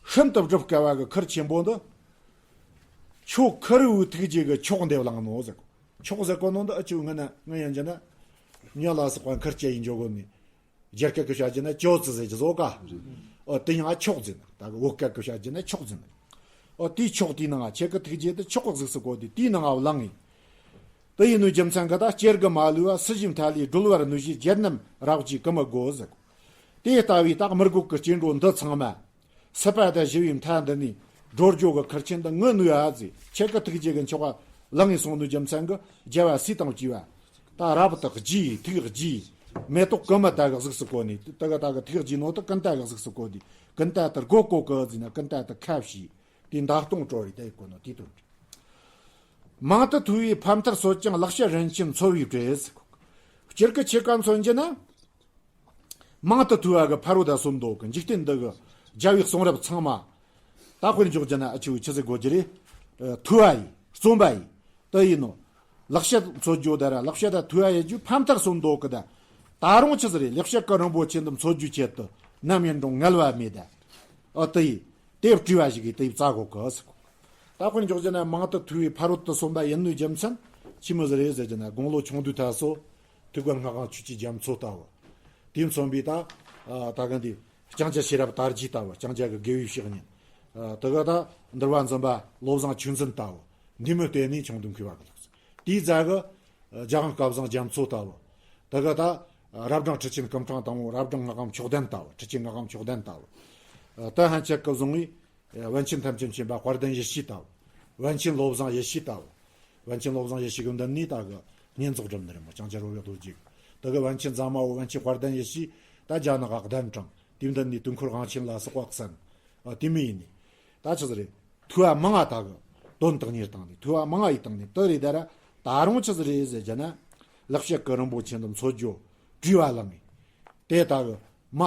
ཤིན་ཏུ་སྒྲུབ་དཀའ་བ་གི་ཁུར་ཆེན་པོ་འདི། ཁྱོད་ཁུར་བོའི་ཐུགས་རྗེ་གི་མཆོག་འདེབས་བླངས་ནོ་ཟེར། མཆོག་ཟེར་གོ་ནོ་འདི་ཨ་ཆུ་ངི་ན་ངི་ཡན་གྱི་ན། ཉ་ལ་སོགས་པ་ཁུར་ཆེ་ཡིན་འཇོག་གོ་ནི། རྒྱ་སྐད་ཀྱི་བཤད་རྒྱུ་ན་ཅོ་ཙི་ཟེར་གྱི་བཟོ་ག་ཨོ་དེ་ཡང་མཆོག་ཟེར་ནི། ད་གི་བོད་སྐད་ཀྱི་བཤད་རྒྱུ་ན་མཆོག་ཟེར་ནི། ཨོ་དེའི་མཆོག་དེའི་ནང་ང་ཁྱེད་ཀྱི་ཐུགས་རྗེ་དེ་མཆོག་གི་གཟུགས་སུ་བཀོད་དེ་དེའི་ནང་ང་བླངས་ངེ། དེ་ཡིན་ནོ་རྒྱུ་མཚན་གྱིས་ད་སྐྱེ་རྒ་མ་ལུས་པ་སྲིད་ཞིའི་མཐའ་ལས་སྒྲོལ་བར་ནུས་ཤེས་བརྒྱད་རྣམས་རབ་ཀྱིས་གུས་མི་དགོ་ཟེར། དེ་ལྟ་བུའི་ད་མི་རྒོད་ཀྱི་སྐྱེ་འགྲོ་འདི་ཚང་མ། སྲིད་པ་དང་ཞི་བའི་མཐའ་འདི་ནས་སྒྲོལ་རྒྱུ་གི་ཁུར་ཆེན་འདི་ངི་ནུས་ཨ་ཟེར། ཁྱེད་ཀྱི་ཐུགས་རྗེ་གི་མཆོག་བླངས་ངེ་སོང་ནོ་རྒྱུ་མཚན་གྱིས་རྒྱལ་བ་སྲས་དང་བཅས་པ། ད་རབ་ཏུ་རྒྱས་ཐུགས་རྒྱས། མེ་ཏོག་ཀུན་མ་ད་གི་གཟུགས་སུ་བཀོད་ནས་ད་གི་ད་གི་ཐུགས་རྒྱས་ནོ་ད་ཀུན་ད་གི་གཟུགས་སུ་བཀོད་དེ་ཀུན་ད་ལྟར་སྒོ་བཀོད་གི་ཟེར་ན་ཀུན་ད་ལྟར་ཁ་བྱས་དེ་མདའ་ལྟོང་དྲོ་བའི་ད་ཡི་བཀོད་ནོ་དེ་དོན། མང་དུ་ཐོས་པས་ཕ་མཐར་སོན་ཀྱང་ལེགས་བཤད་རིན་ཆེན་འཚོལ་བའི་བྲེལ། སྤྱིར་གི་ཆེ་ཀ་མཚོན་རྒྱུ་ན། མང་དུ་ཐོས་པ་གི་ཕ་རོལ་ཏུ་སོན་མདོ་གི་འཇིག་རྟེན་འདི་གི་རྒྱལ་བའི་གསུང་རབ་ཚང་མ། ད་དཔེར་འཇོག་རྒྱུ་ན་ཨ་ཆུ་ཆི་ཟེར་དགོས་རྒྱུ་རེད། ཨ་ཐོས་པ་ཡིས་རྩོམ་པ་ཡིས་དེ་ཡིན་ནོ། ལེགས་བཤད་འཚོལ་རྒྱུ་ད་ར་ལེགས་བཤད་ད་ཐོས་པ་ཡིས་རྒྱུ་ཕ་མཐར་སོན་མདོ་གི་ད། ད་རུང་ཆི་ཟེར་རེད། ལེགས་བཤད་ཀྱི་རིན་པོ་ཆེ་འདི་འཚོལ་རྒྱུའི་ཆེད་དུ་ནམ་ཡིན་རུང་ངལ་བ་མེད་ད། ཨ་དེ་ཡིས་དེ་བྲིས་པ་ཞིག་གིས་དེ་ཡིས་བཙལ་དགོས་གི་ཟེར་གོ། ད་དཔེར་འཇོག་རྒྱུ་ན་མང་དུ་ཐོས་པས་ཕ་རོལ་ཏུ་སོན་པ་ཡིན་ནོ་རྒྱུ་མཚན་ཆི་མོ་ཟིག་རེད་ཟེར་རྒྱུ་ན་དགུང་ལོ་ཆུང་དུས་ད་སོ། ཐུགས་ཀར་སྔགས་ཁང་ཆོས་ཀྱི་རྒྱ་མཚོ་ལྟ་བུ། དེ་མཚོན་པའི་ད། ཨ་ད་ག་འདི། ལྕང་སྐྱ་ཤེས་རབ་དར་རྒྱས་ལྟ་བུ་ལྕང་སྐྱ་གི་དགེ་བའི་བཤེས་གཉེན། ཨ་དེ་ག་ད་འདུལ་བ་འཛིན་པ་བློ་བཟང་ཆོས་འཛིན་ལྟ་བུ། འདི་མོ་བལྟས་ནས་ཆུང་དུས་མཁས་པ་གི་ལགས་སོ། དེའི་རྗེས་གི། རྒྱལ་དབང་སྐལ་བཟང་རྒྱ་མཚོ་ལྟ་བུ། དེ་ག་ད། རབ་འབྲིང་ཁྲི་ཆེན་སྐུ་ཕྲེང་དང་པོ་རབ་འབྲིང་སྔགས་པ་མཆོག་ལྡན་ལྟ་བུ་ཁྲི་ཆེན་སྔགས་པ་མཆོག་ལྡན་ལྟ་བུ། ཨ་ད་ཧན་ཆད་གི་བཟུང་བའི། པཎ་ཆེན་ཐམས་ཅད་མཁྱེན་པ་དཔལ་ལྡན་ཡེ་ཤེས་ལྟ་བུ། པཎ་ཆེན་བློ་བཟང་ཡེ་ཤེས་ལྟ་བུ། པཎ་ཆེན་བློ་བཟང་ཡེ་ཤེས་ཀྱི་མདུན་ནས་ད་གི་བསྙེན་རྫོགས་སྒྲུབ་ནི་རེད་མོ་ལྕང་སྐྱ་རོལ་བའི་རྡོ་རྗེ་གི། ད་གི་པཎ་ཆེན་ཛ་མ་བོ་པཎ་ཆེན་དཔལ་ལྡན་ཡེ་ཤེས་ད་རྒྱ་ནག་ག་གདན་དྲངས་དེའི་མདུན་ནས་དུས་འཁོར་དབང་ཆེན་ལ་སོགས་པ་གསན། ཨ་དེ་མི་ཡིན་ནི། ད་ཆི་ཟིག་རེད། ཐོས་པ་མང་ང་ད་གི། དོན་དག་གཉེར་བཏང་ནས་ཐོས་པ་མང་ང་ཡིས་བཏང་ནས་དེ་རེད། ད་ར་ད་རུང་ཆི་ཟིག་རེད་ཟེར་རྒྱུ་ན། ལེགས་བཤད་ཀྱི་རིན་པོ་ཆེ་འདི་འཚོལ་རྒྱུ་བྲེལ་བ་ལངས་ངེས། དེ་ལྟ་བུ་མ་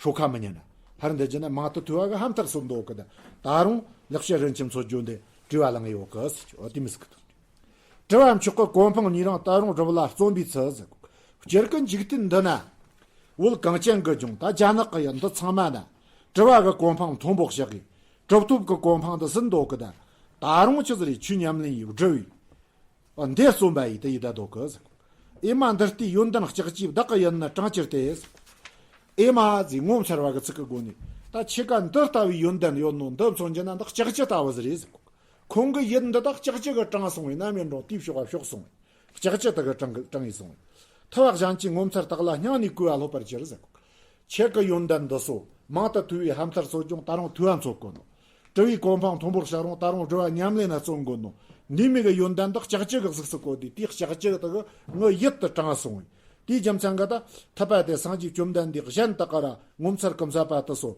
ཧྲོ་ཁ་མི་ཉན་ན། ཧར་འདི་རྒྱུ་ན་མང་དུ་ཐོས་པ་གི་ཧམ་ཐག་སོན་འདུག་གི། ད་ད་རུང་ལེགས་བཤད་རིན་ཆེན་འཚོལ་རྒྱུ་འདི་བྲེལ་བ་ལངས་ངེས་ཡོད་གི་ཟེར་རྒྱུ་འོ་དེ་མི་ཟིག་གི་དོན། དྲི་བ་མཆོག་གི་གོ་འཕང་གཉིས་རང་ད་རུང་སྒྲུབ་ལ་བརྩོན་པའི་ཚུལ་ཟེར། སྤྱིར་གི་འཇིག་རྟེན་འདི་ན། བོད་གངས་ཅན་གི་ལྗོངས་ད་རྒྱ་ནག་གི་ཡུལ་འདི་ཚང་མ་ན། དྲི་བ་གི་གོ་འཕང་མཐོན་པོ་བཤད་གི། གྲུབ་ཐོབ་ཀྱི་གོ་འཕང་དུ་ཟིན་འདུག་གི། ད་ད་རུང་ཆི་ཟིག་རེད། ཆོས་ཉམས་ལེན་ཡིས་བསྒྲུབས་པའི་འདིར་བརྩོན་པ་ཡིས་དེ་ཡི་བདག་འདོད་གི་ཟེར། ཨེ་མ་འདི་ལྟའི་ཡོན་ཏན་ལྕགས་ཀྱུའི་བདག་གི་ཡུལ་ན་གྲངས་ཅི་སྟེ་ཟེར། ཨེ་མ་ཟེར་ངོ་མཚར་བ་གི་ཚིག་གི་སྒོ་ནས། ད་ཁྱེད་ཀ་འདི་ལྟ་བུའི་ཡོན་ཏན་ཡོད་ནོ་འདི་མཚོན་རྒྱུ་ན་འདི་ལྕགས་ཀྱུ་ལྟ་བུ་ཟིག་རེད་ཟེར། ཁོང་གི་ཡུལ་འདི་དག་ལྕགས་ཀྱུ་གིས་དྲངས་སོང་བས། ནམ་ཡིན་རུང་དེའི་ཕྱོགས་ལ་ཕྱོགས་སོང་བས། ལྕགས་ཀྱུ་དེ་གིས་དྲངས་གི་དྲངས་ཡིན་སོང་བས། ཐུབ་པ་གཞན་གྱི་ངོ་མཚར་དག་ལ་སྙིང་ནས་གུས་པ་སློབ་པར་གྱུར་ཟེར། ཁྱེད་ཀྱི་ཡོན་ཏན་འདི་ཚོ་མང་དུ་ཐོས་པའི་ཧམ་ཐག་སོན་རྒྱུ་ད་རུང་ཐོས་པ་འཚོལ་དགོས་ནོ། དྲི་བའི་གོ་འཕང་མཐོན་པོར་བཤད་རུང་ད་རུང་དྲི་བ་ཉམས་ལེན་ན་བརྩོན་དགོས་ནོ། འདི་མོ་གི་ཡོན་ཏན་དག་ལྕགས་ཀྱུ་གིས་གཟུགས་སུ་བཀོད་དེ། དེའི་ལྕགས་ཀྱུ་དེ་གིས་ངའི་ཡིད་དུ་དྲངས་སོང་བས། དེའི་རྒྱུ་མཚན་གྱིས་ད་ཐུབ་པ་དེ་སངས་རྒྱས་བཅོམ་ལྡན་འདས་གཞན་དག་ག་ར་ངོ་མཚར་གྱིས་མཛད་པ་དེ་ཚོ།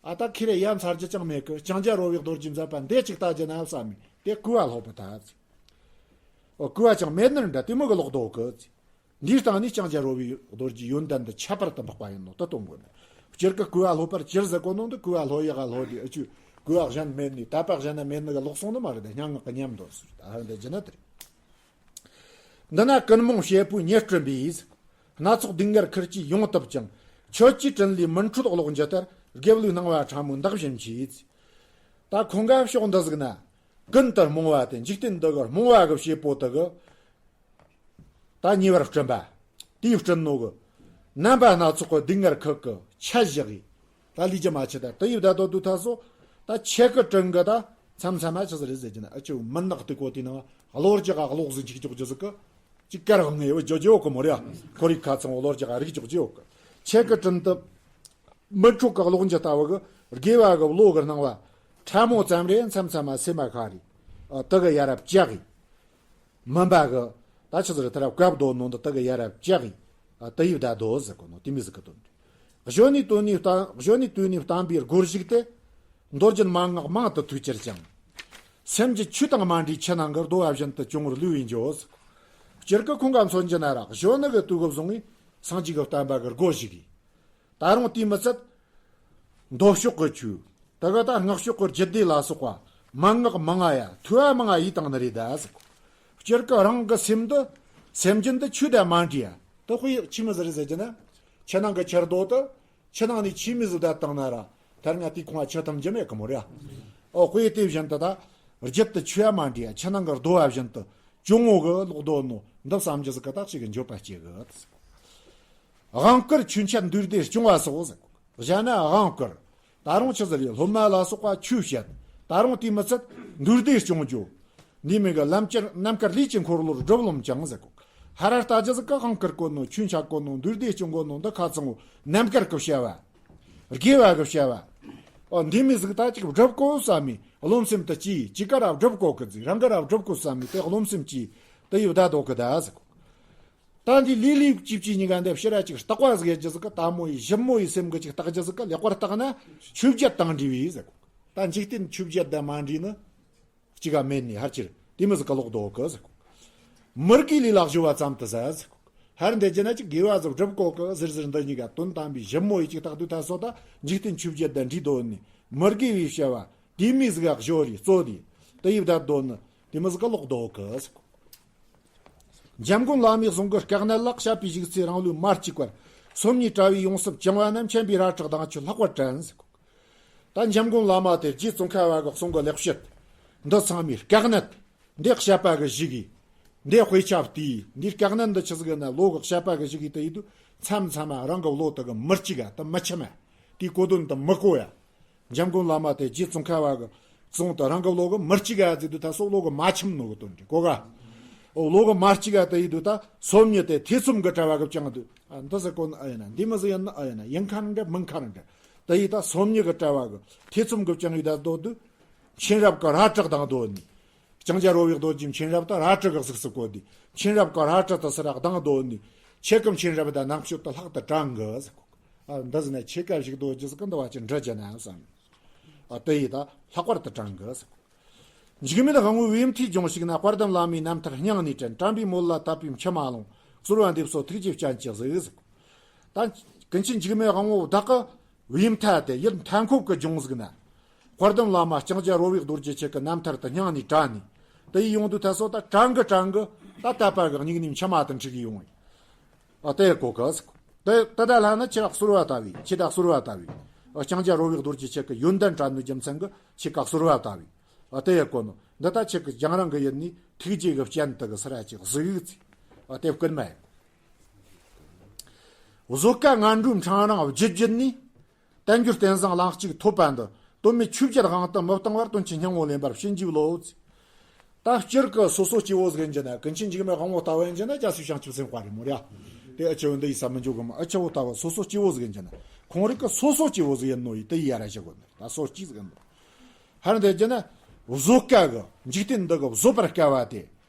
ཨ་ད་ཁྱེད་རེ་ཡ་མཚར་རྒྱུ་ཅང་མེད་གི། ལྕང་སྐྱ་རོལ་བའི་རྡོ་རྗེས་མཛད་པ་འདི་ཅིག་ལྟ་རྒྱུ་ན་བསམ་མི་དེ་གུས་པ་སློབ་པ་ད་ཟེར། ཨོ་གུས་པ་ཅང་མེད་ནི་འདྲ་དེ་མོ་གི་ལོག་རྡོ་གི་ཟེར། འདིའི་སྟེང་ནས་ལྕང་སྐྱ་རོལ་བའི་རྡོ་རྗེའི་ཡོན་ཏན་འདི་ཁྱད་པར་དུ་འཕགས་པ་ཡིན་ནོ་དེ་སྟོན་དགོས་ནི། སྤྱིར་གི་གུས་པ་སློབ་པར་གྱུར་ཟེར་གོ་ནོ་འདི་གུས་པ་སློབ་ཡག་ག་སློབ་དེ་ཨ་ཅུ་གུས་པ་གཞན་མེད་ནི། དད་པ་གཞན་ན་མེད་ནི་གི་ལོག་སོང་ནི་མ་རེད། དེ་སྙན་ངག་གི་ཉམས་འདོན་ཟེར། ད་ཧ་འདི་རྒྱུ་ན་དེ་རེད། འདི་ན་ཀུན་རྨོངས་བྱེད་པོའི་ཉེར་སྤྲིན་པས། སྣ་ཚོགས་སྡུག་བསྔལ་ཁུར་གྱིས་ཡོངས་བཏུབ་ཀྱང་། ཁྱོད་ཀྱི་དྲིན་ལས་མི་འཕྲོད་གློག་འགྱུ་ལྟར། དགེ་བློའི་སྣང་བ་ཕྲ་མོའི་མདངས་བཞིན་གྱིས། ད་ཁོང་ག་ཕྱོགས་འདི་ཟིག་ན། ཀུན་ཏུ་རྨོངས་པ་དེ། འཇིག་རྟེན་འདི་གི་རྨོངས་པ་གི་བྱེད་པོ་དེ་གིས། ད་ཉེ་བར་སྤྲིན་པ། དེའི་སྤྲིན་ནོ་གི། རྣམ་པ་སྣ་ཚོགས་ཀྱི་སྡུག་བསྔལ་ཁུར་གི་ཆ་བཞག་གི། ད་ལུས་ཀྱི་མ་ཆེ་ད་དེ་ཡི་བདག་འདོད་དུས་ད་སོ། ད་ཁྱེད་ཀྱི་དྲིན་གི་ད་མཚམས་མཚམས་མ་ཆི་ཟིག་རེད་ཟེར་རྒྱུ་ན། ཨ་ཅོ་མུན་ནག་དེ་གོ་དེ་ནང་གློ་རྒྱག་ག་གློག་ཟིག་འཁྱུག་འཁྱུག་རྒྱུ་ཟིག་གི། ཅིག་དཀར་བ་ངེས་བ་ཇོ་ཇོ་གི་མོ་རེད། ཁོར་ཡུག་ཁ་ཚང་བ་གློ་རྒྱག་ག་རིག་འཁྱུག་རྒྱུ་ཡོད་གི། ཁྱེད་ཀྱི་དྲིན་དུ། མི་འཕྲོད་ཀྱི་གློག་འགྱུ་ལྟ་བུ་གི་དགེ་བ་གི་བློ་གི་སྣང་བ་ཕྲ་མོ་ཙམ་རེ་མཚམས་མཚམས་མ་སེམས་མ་ཤར་རེ། ཨ་དེ་གི་ཡ་རབས་ལྕགས་གི། མུན་པ་གི། ད་ཆི་ཟེར་དེ་ར་བཀབ་རྡོ་ནང་དུ་དེ་གི་ཡ་རབས་ལྕགས་གི། ཨ་དེ་ཡི་བདག་འདོད་ཟེར་གོ་ནོ་དེ་མོ་ཟིག་གི་དོན་རེད། གཞོན་ནུའི་དུས་ནས་བསྟན། གཞོན་ནུའི་དུས་ནས་བསྟན་པའི་སྒོར་ཞུགས་ཏེ། མདོ་རྒྱུད་མན་ངག་མང་དུ་ཐོས་གྱུར་ཀྱང་། སེམས་ཀྱི་ཆོས་དང་མ་འདྲེས་ཆུ་ནང་གི་རྡོ་བ་བཞིན་དུ་གྱོང་བར་ལུས་པའི་འགྱོ་ཟེར། སྤྱིར་གི་ཁོང་ག་མཚོན་རྒྱུ་ན་ར་གཞོན་ནུ་གི་དུས་སྐབས་སོང་ངས་སངས་རྒྱས་ཀྱི་བསྟན་པ་གི་སྒོ་ཞུགས་གི། ད་རུང་དེ་མི་ཚད། མདོ་ཕྱོགས་ཀྱི་ཆོས། དེ་ག་ད་སྔགས་ཕྱོགས་ཀྱི་རྒྱུད་སྡེ་ལ་སོགས་པ་མན་ངག་མང་ང་ཡ་ཐོས་པ་མང་ང་ཡས་བཏང་ནི་རེད་ད་ཟེར། སྤྱིར་གི་རང་གི་སེམས་འདི། སེམས་རྒྱུད་འདི་ཆོས་དང་མ་འདྲེས་ཡ། དེ་དཔེ་ཆི་མོ་ཟིག་རེད་ཟེར་རྒྱུ་ན། ཆུ་ནང་གི་ཆུ་རྡོ་དེ། ཆུ་ནང་ནས་ཆུ་མིག་ཟིག་བཏང་ན་ར། ཐར་ང་དེའི་ཁོང་ང་ཆུ་ཐུམ་རྒྱུ་མེད་གི་མོ་རེད། ཨོ་དཔེ་དེ་བཞིན་དུ་ད། རྒྱུད་དུ་ཆོས་མ་འདྲེས་ཡ་ཆུ་ནང་གི་རྡོ་བ་བཞིན་དུ། གྱོང་བོ་གི་གློག་རྡོ་ནོ་འདི་བསམ་རྒྱུ་ཟིག་གི་ད་ཅིག་གི་འགྱོད་པ་སྐྱེ་གི། དབང་བསྐུར་ཆོས་འཆད་འདུས་སྡེ་སྐྱོང་བ་སོགས་ཟེར། གཞན་ན་དབང་བསྐུར། ད་རུང་ཆི་ཟེར་ཡོད། སློབ་མ་ལ་སོགས་པ་ཆོས་བཤད། ད་རུང་དེ་མི་ཚད་འདུས་སྡེ་སྐྱོང་རྒྱུ། འདི་མིན་གི་ལམ་གྱི་རྣམ་དཀར་ལུས་ཀྱི་འཁོར་ལོར་སྒྲུབ་རློམ་ཅིང་ཟེར་གོ། ཧ་ར་ལྟ་རྒྱུ་ཟིག་གི་དབང་བསྐུར་གོ་ནོ། ཆོས་འཆད་གོ་ནོ། འདུས་སྡེ་སྐྱོང་གོ་ནོ། འདི་ཁ་ཚང་བོ་རྣམ་དཀར་གི་བྱ་བ། དགེ་བ་གི་བྱ་བ། ཨོ་འདི་མོ་ཟིག་ད་ཅིག་སྒྲུབ་གོ་བསམ་མི་རློམ་སེམས་དེ་སྐྱེས། ཅིག་ག་ར་སྒྲུབ་གོ་གི་ཟིག་རང་ག་ར་སྒྲུབ་གོ་བསམ་མི་དེ་རློམ་སེམས་སྐྱེས། དེ་ཡི་བདག་འདོད་གི་ད་ཟེར་གོ། ད་འདི་ལས་ལས་ཀྱིས་ཀྱིས་གཉིས་ཀ་འདི་ཕྱི་ར་ཅིག་རྟག་པ་ཟིག་ཡེད་རྒྱུ་ཟིག་གི། དལ་མོ་ཡི་ཞིབ་མོ་ཡི་སེམས་གི་ཅིག་བརྟག་རྒྱུ་ཟིག་གི། ལེགས་པར་བརྟག་ན་ཆོས་བརྒྱད་དང་འདྲིས་པས་ཟེར་གོ། ད་འཇིག་རྟེན་ཆོས་བརྒྱད་དང་མ་འདྲིས་ནི་གཅིག་ག་མེད་ནི་ཧར་ཅིར་དེ་མོ་ཟིག་གི་ལོག་རྡོ་གི་ཟེར་གོ། མི་དགེའི་ལས་ལ་སྦྱོར་བ་ཙམ་དུ་ཟད་ཟེར་གོ། ཧར་འདི་རྒྱུ་ན་ཅིག་དགེ་བ་ཟིག་སྒྲུབ་གོ་གི་ཟེར་ཟེར། འདི་གཉིས་ཀ་དོན་དམ་པའི་ཞིབ་མོ་ཡི་ཅིག་བརྟག་དུས་ད་སོ་ད་འཇིག་རྟེན་ཆོས་བརྒྱད་དང་འདྲིས་འདོད་ནི། མི་དགེ་བའི་བྱ་བ་དེ་མོ་ཟིག་ག་སྦྱོར་རེ་རྩོད་དེ། དེ་ཡི་བདག་འདོད་ནི་དེ་མོ་ཟིག་གི་ལོག་རྡོ་གི་ཟེར་གོ། འཇམ་མགོན་བླ་མའི་གསུང་གི་སྐལ་གནད་ལ། བཤད་པའི་བཞུགས་ཚེ་རང་ལུས་མ་གཅིག་པར། སོམ་ཉིའི་དྲ་བས་ཡོངས་སུ་བཅིང་བ་རྣམས། མཁྱེན་པའི་རལ་གྲི་གདངས་ཁྱོད་ལྷག་པར་དྲན་ཟེར་གོ། ད་འཇམ་མགོན་བླ་མ་དེ་རྗེ་ཙོང་ཁ་པ་གི་གསུང་གི་ལེགས་བཤད་འདི་ཚང་མའི་སྐལ་གནད། འདི་བཤད་པ་གི་གཞི་གི། འདི་དཔེ་ཆ་བལྟས། འདིའི་སྐལ་གནད་འདི་ཆི་ཟིག་ན་བློ་གི་བཤད་པ་གི་གཞི་གི་དེ་ཡིན་དུས་མཚམས་མཚམས་མ་རང་གི་བློ་དེ་གི་མི་གཅིག་ག་དེ་མི་འཆམ་མ། དེའི་གོ་དོན་དེ་མི་གོ་ཡ། འཇམ་མགོན་བླ་མ་དེ་རྗེ་ཙོང་ཁ་པ་གི་གསུང་དེ་རང་གི་བློ་གི་མི་གཅིག་ག་ཟེར་དུས་ད་སོ་བློ་གི་མ་འཆམ་ནོ་གི་དོན་རེད་གོ་ག། ཨོ་བློ་གི་མ་གཅིག་ག་དེ་ཡིན་དུས་ད་སོམ་ཉི་དེ་ཐེ་ཚོམ་གི་དྲ་བ་གི་བཅིངས་དུས། ཨ་འདི་ཟེར་གོ་ནི་ཨ་ཡིན་ན། འདི་མི་ཟེར་ཡིན་ན་ཨ་ཡིན་ན། ཡིན་ཁ་ར་འདྲ་མིན་ཁ་ར་འདྲ། དེ་ཡིན་ད་སོམ་ཉི་གི་དྲ་བ་གི་ཐེ་ཚོམ་གི་བཅིངས་ཡི་ད་འདོད་དུས། མཁྱེན་རབ་ཀྱི་རལ་གྲི་གདངས་འདོད་ནི། ལྕང་སྐྱ་རོལ་བའི་རྡོ་རྗེ་མཁྱེན་རབ་དེ་རལ་གྲི་གི་གཟུགས་སུ་བཀོད་དེ། མཁྱེན་རབ་ཀྱི་རལ་གྲི་དེ་སི་ར་གདངས་འདོད་ནི། ཁྱེད་ཀྱི་མཁྱེན་རབ་དེ་རྣམ་དཔྱོད་དེ་ལྷག་ཏུ་དྲང་གི་ཟེར་གོ། ཨ་འདི་ཟེར་ན་ཁྱེད་ཀ་ཞིག་རྡོ་རྗེ་ཟེར་གི་འདི་བ་ཅི་འདྲ་བྱས་ན་བསམ། ཨ་དེ་ཡི་ད་ལྷག་པར་དུ་དྲང་གི་ཟེར་གོ། འཇིགས་མེད་དབང་པོའི་བེའུ་མཐའི་ལྗོངས་ཤིག་ན། དཔལ་ལྡན་བླ་མའི་རྣམ་ཐར་སྙིང་ནས་དྲན། དྲན་པའི་མོད་ལ་དད་པའི་མཆི་མ་ལྷུང་། གསོལ་བ་འདེབས་སོ་ཐུགས་རྗེའི་སྤྱན་གྱིས་གཟིགས། ད་ཀུན་མཁྱེན་འཇིགས་མེད་དབང་པོ་བདག་གི་བེའུ་མཐའ་དེ་ཡུལ་མཐའ་འཁོབ་ཀྱི་ལྗོངས་ཟིག་ན། དཔལ་ལྡན་བླ་མ་ལྕང་སྐྱ་རོལ་བའི་རྡོ་རྗེ་ཁྱེད་ཀྱི་རྣམ་ཐར་དེ་སྙིང་ནས་དྲན་ནས། དེ་ཡི་ཡོང་དུས་ཐད་སོ་ད་དྲན་གི་དྲན་གི་ད་དད་པ་གི་སྙིང་ནས་མཆི་མ་དེ་འཁྲིགས་ཡོང་ངེ། ཨ་དེ་གོ་གི་ཟིག་དེ་དེ་ད་ལྷ་ནི་ཁྱེད་ལ་གསོལ་བ་བཏབ་བས། ཁྱེད་ལ་གསོལ་བ་བཏབ་བས། ཨ་ལྕང་སྐྱ་རོལ་བའི་རྡོ་རྗེ་ཁྱེད་ཀྱི་ཡོན་ཏན་དྲན་ནོ་རྒྱུ་མཚན་གི་ཁྱེད་ཀ་གསོལ་བ་བཏབ་བས། ཨ་དེ་ཡི་གོ་ནོ་འདི་ད་ཁྱེད་ཀྱི་རྒྱང་རིང་གི་ཡུལ་ནས་ཐུགས་རྗེ་གི་སྤྱན་དེ་གི་སེར་བ་ཅིག་གཟིགས་ཟིག་ཨ་དེ་བསྐུལ་མ་ཡིན། བཟོད་དཀའ་ངན་འགྲོའི་འཕྲང་རིང་བརྒྱུད་བརྒྱུད་ནས། བསྟན་འགྱུར་རྟེན་བཟང་གླིང་གཅིག་ཐོབ་པ་འདི། དོན་མེད་ཆོས་བརྒྱད་དབང་དུ་མི་གཏོང་བར། དོན་ཆེན་སྙིང་པོ་ལེན་པར་བྱིན་གྱིས་རློབས། ད་སྤྱིར་གི་སོ་སོ་སྐྱེ་བོ་ཟིག་ཡིན་རྒྱུ་ན། ཀུན་མཁྱེན་འཇིགས་མེད་དབང་པོ་ལྟ་བུ་ཡིན་རྒྱུ་ན། རྒྱལ་སྲས་བྱང་ཆུབ་སེམས་དཔའ་རེད་མོ་ར། དེ་ཨ་ཆེ་བོ་འདི་ཡི་ས་མི་འཇོག་གི་མ། ཨ་ཆེ་བོ་ལྟ་བུ་སོ་སོ་སྐྱེ་བོ་ཟིག་ཡིན་རྒྱུ་ན། ཁོང་རིགས་གི་སོ་སོ་སྐྱེ་བོ་ཟིག་ཡིན་ནོ་ཡི་དེ་ཡི་ཡ་ར་བྱེད་དགོས་ནི། ད་སོ་སྐྱེ་ཟིག་ཡིན་ནོ། ཧར་འདི་རྒྱུ་ན་བཟོད་དཀའ་གི་འཇིག་རྟེན་འདི་གི་བཟོད་པར་དཀའ་བ་དེ།